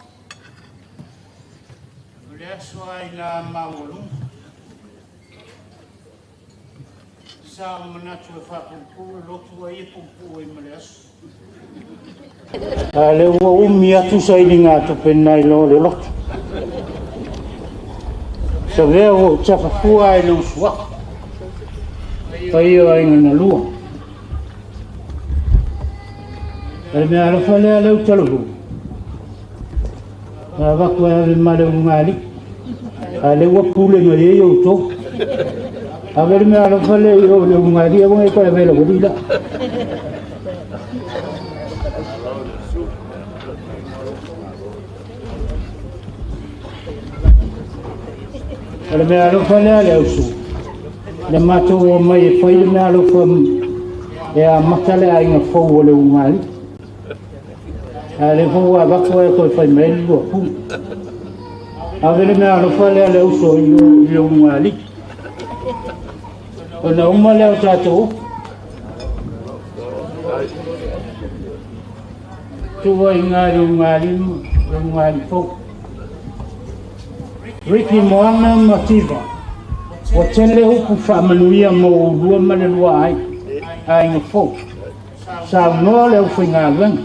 O le aso lava ina maualuga, sa ou manatu e faapuupuu le lotu a ia puupuu ai ma le aso. A lea ua umi atu sailigatupe nai lo le lotu. Savea ua ou tafafua ai lou suafa. Paia o aiga na lua. O le mea alofa lea leu taluhu. Na avatu ai ave ma le ulugalii. A lea ua pule mai ai outou. Ave le mea alofa lea i o le ulugalii aua ne i toe avea i lau alii la. O le mea alofa lea le ausu. Le matou omai e fai le mea alofa e amata le aiga fou o le ulugalii. A lea foi ua avatu ai toe fai mai le lua pule. Ave le mea alofa lea le uso i le ulugalii. Ona uma lea o tatou upu. Tua i ngā le ulugalii le ulugalii fou. Ricky Moana ma Tiva. Ua tele upu faamanuia mo ulua ma le lua ai, aiga fou. Saunoa le aufaigaluega.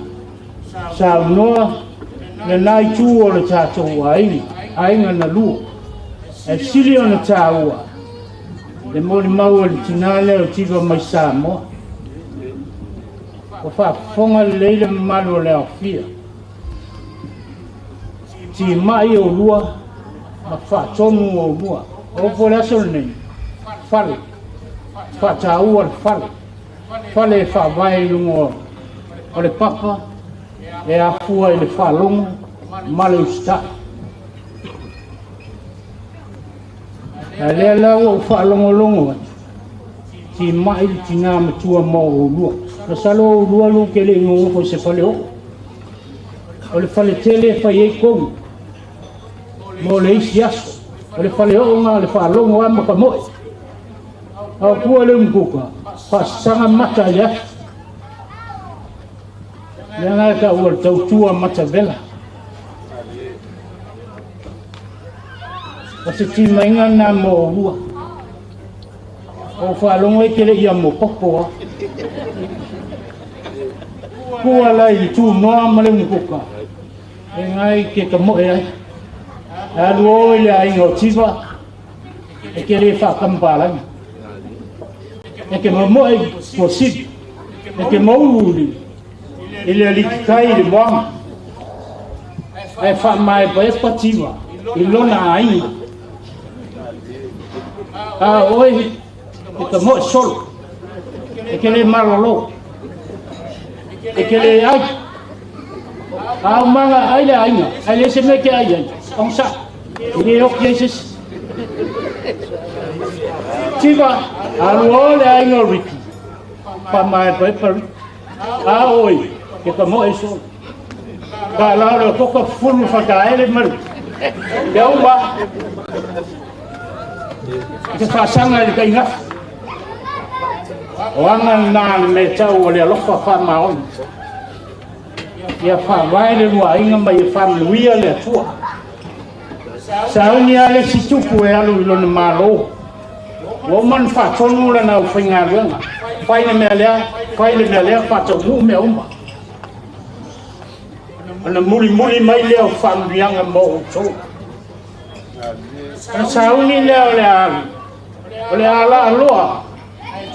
Saunoa lena itu o le tatou aiga, aiga na lua. E sili ona tāua, le molimau e le tinā lea o Tiva mai Samoa. Ua faafofoga lelei le mamalu o le aofia. Timai oulua ma faatonu oulua. O upu o le aso lenei, fale, faataua le fale. Fale e faavae i luga o le papa e afua i le faalogo ma le usitai. A lea la ua ou faalogologo atu, timai le tinā matua mo oulua. Masalo oulua lu ke le i gogofo i se fale oo. O le fale tele e fai ai kogu mo le isi aso. O le fale oo nga le faalogo a ma ka moe. A o pua le umukuka, faasasaga mata i le afi. Lea nga e taua le tautua matavela. O se timaiga lena mo oulua. O faalogo e ke le ia mo popo a. Pua la i le tunoa ma le umukuka. E ngai ke ka moe ai. Alu o i le aiga o Tiva, e ke le whaakampalanga. E ke mamoe i Tuasivi, e ke maulu i le aliki kai i le moana. Ae whaamaepaepa Tiva i lona aiga. A oe e ka moe solo, e ke le malolo, e ke le ai. A umanga ai le aiga, ai le se me ke ai ai, ong sa, i le oki ai se. Tiva, alu o le aiga o Ricky, whaamaepaepa Ricky. A oe, ke ka moe solo. Ka lao le koka fulu whakaele maru. Ke uma, ke whaasanga i le kaingafu. O anga nā le me tau o le alofa whaamaoni. Ia whaavae le lua aiga mai e whaamanuia le Atua. Sauni a le si tupu e alu i lona malo. Ua uma na faatonu lana aufaigaluega. Fai le mea lea, fai le mea lea, faataunuu mea uma. Ona mulimuli mai lea o faamanuiaga mo outou. Ona sauni lea o le alu, o le alaaloa,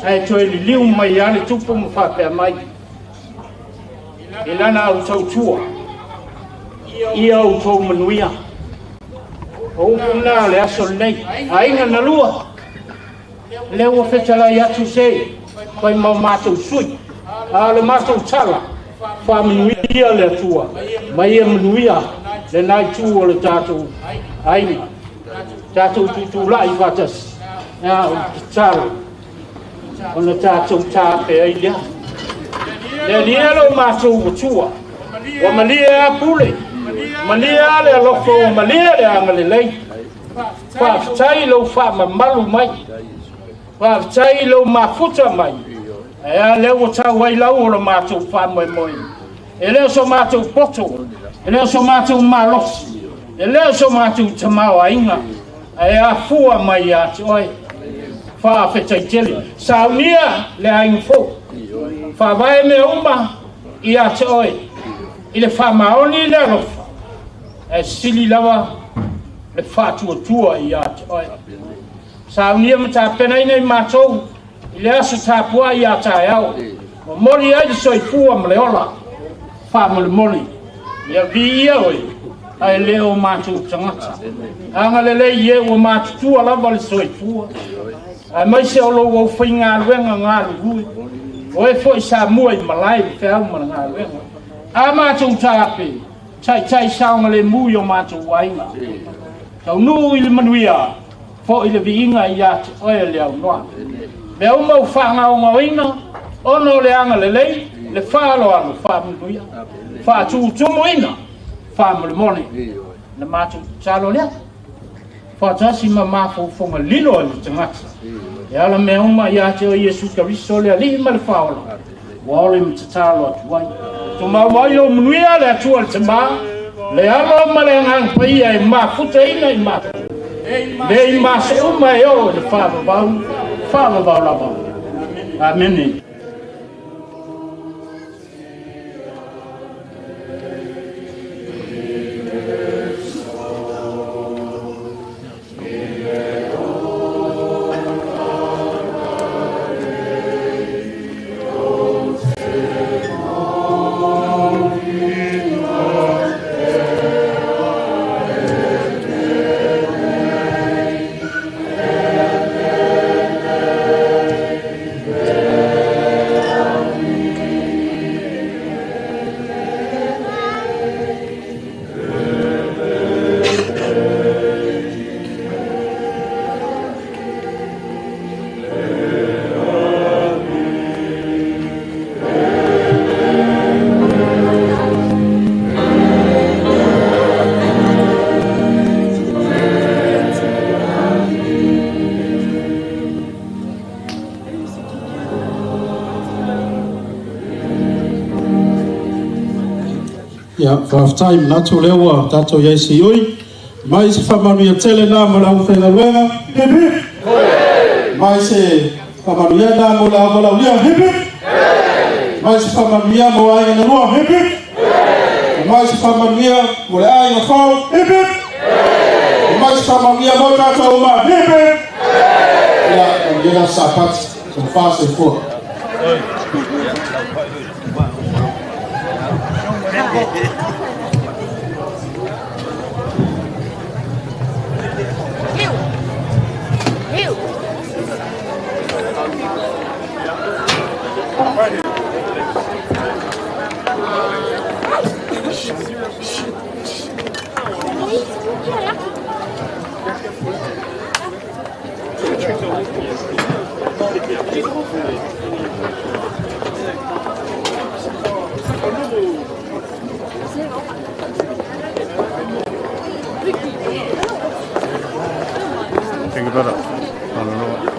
ae toe liliu mai ia le tupu ma faapea mai i lana au tautua. Ia outou manuia. O upu na o le aso lenei. Aiga na lua. Lea ua fetalai atu se fai ma o matou sui. A o le matou tala, faamanuia le Atua, ma ia manuia lena itu o le tatou aiga. Tatou tutulai faatasi, a o le tatalo, ona tatou tape ai lea. Le Alii e lo matou Atua, ua malie a pule, malie a le alofa, ua malie le agalelei. Faafetai lou faamamalu mai, faafetai lou mafuta mai. Ae a lea ua tau ai lau o le matou faamoemoe. E le o so matou poto, e le o so matou malosi, e le o so matou tamaoaiga, ae afua mai ia te oe. Faafetai tele. Saunia le aiga fou. Faavae mea uma ia te oe. I le faamaoni le alofa, ae sili lava le faatuatua ia te oe. Saunia ma tapenaina i matou i le aso tapuai ia taeao. Momoli ai le soifua ma le ola. Faamolemole. Ia viia oe, ae le o matou tagata. Agalelei e ua matutua lava le soifua. Aemaise o lou aufaigaluega galulue. O e foi sa mua i malae le feau ma le galuega. A matou tape, taitai saogalemu i o matou aiga. Taunuu i le manuia, foi le viiga ia te oe le aunoa. Mea uma u faagaogaoina, ona o le agalelei, le faaaloalo faamanuia, faatutumuina, faamolemole. Na matou tatalo lea, faatasi ma mafaufauga lilo ai le tagata. E ala mea uma ia te oe Iesu Keriso le Alii ma le Faaola, ua ole ma tatalo atu ai. Tumau ai lou manuia le Atua le Tamā, le Alo ma le Agaga Paia e mafutaina i matou. Le i maso uma e oo i le faavavau, faavavau lava. Amene. Ia, faafetai manatu lea ua tatou i ai siui. Mai se faamanuia tele na mo le aufaigaluega. Hip hip! Mai se faamanuia na mo le auvalaulia. Hip hip! Mai se faamanuia mo aiga na lua. Hip hip! Mai se faamanuia mo le aiga fou. Hip hip! Mai se faamanuia mo tatou uma. Hip hip! Ia, manuia la Sapati. Soifua soifua. Thank you, brother. I don't know.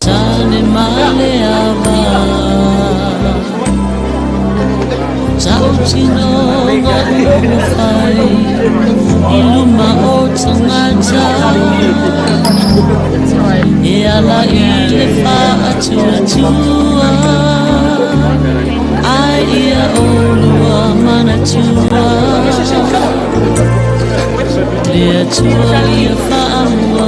tane male ava Tautino ngā uwhai I luma o tangata E ala i le whaatuatua Ai ia olua manatua Le atua ia whaamuamua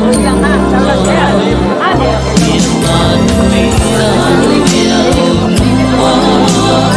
Ia manuia ia olua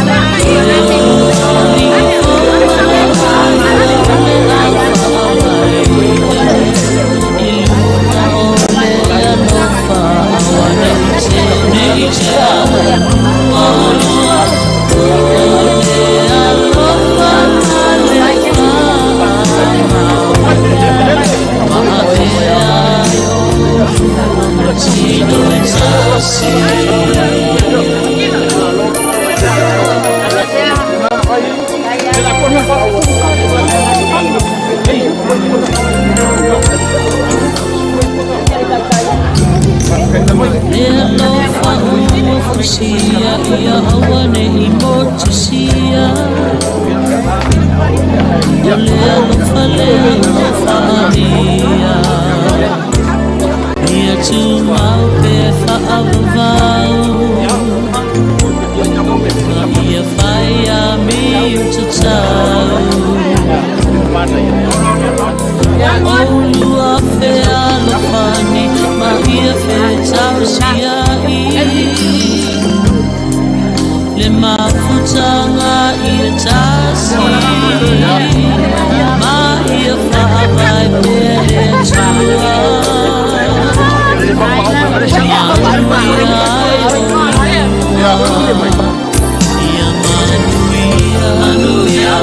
Sia ia awane i motu sia O le alofa le alofa ania Ia tumau pe whaavavau Ma ia whai a mi o tatau O lua fe alofani Ma ia fe tau sia i Le mafutanga ia tasi Ma ia whaavai pe le tua Manuia ai olua Ia manuia manuia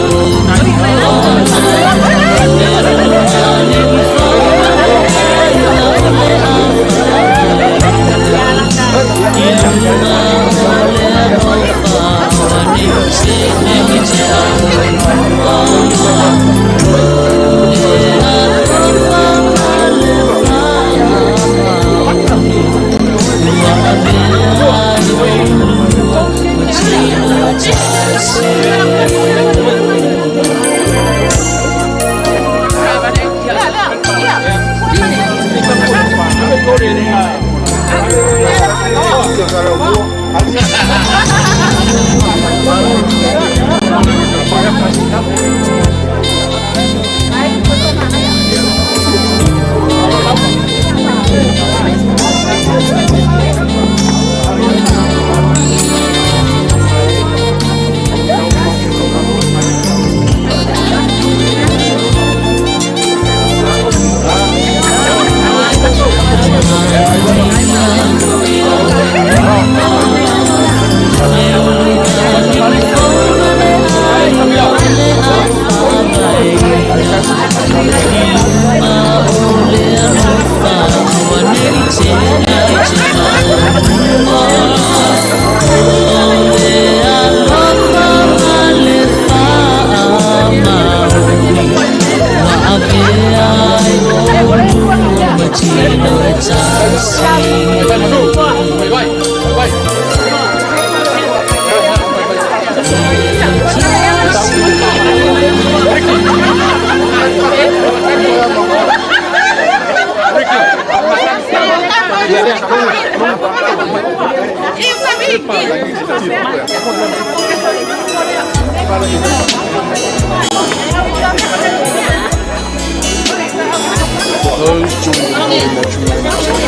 Those joined in holy matrimony today,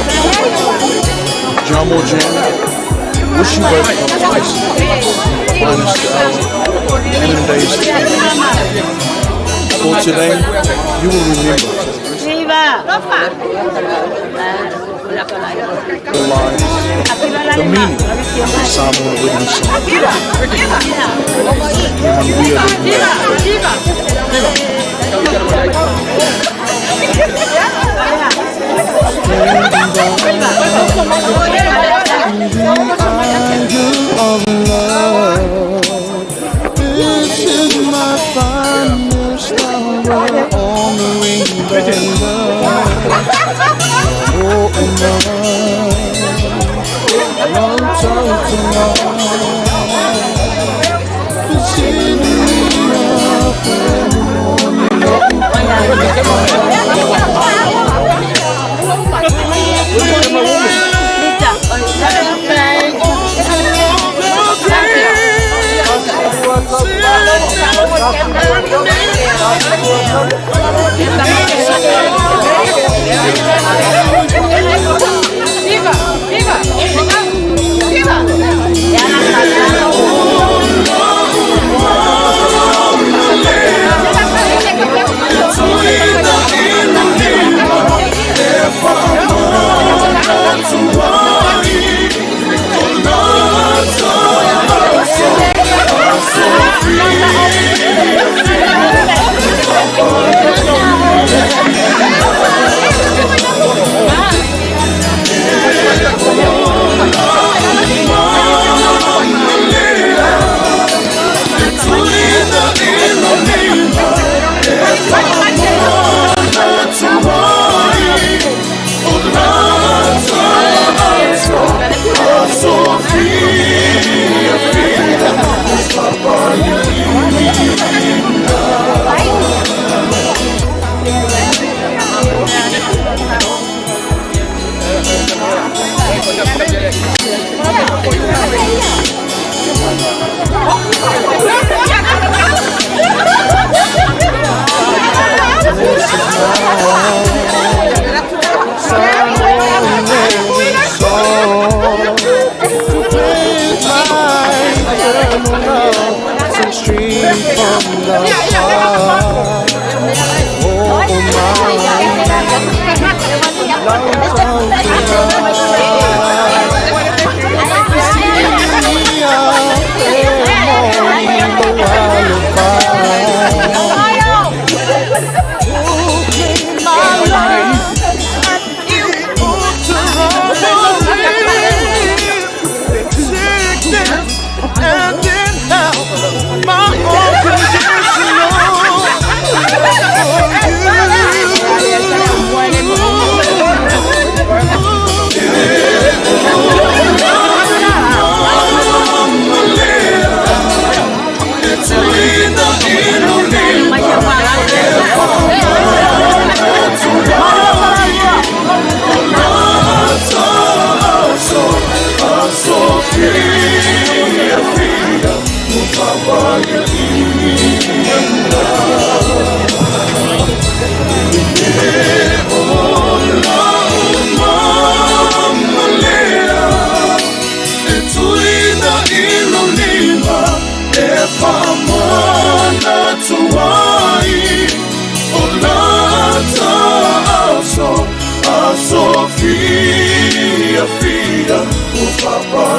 Jamo Jam, wish you both God's blessing, finest hour, and in days to come. For today, you will remember for the rest of your lives the meaning of the Samoan wedding song. Ia manuia le Of love. This is my finest hour, honoring the love. Oh, and Viva! Viva! Viva! Sofia, fia, o papai.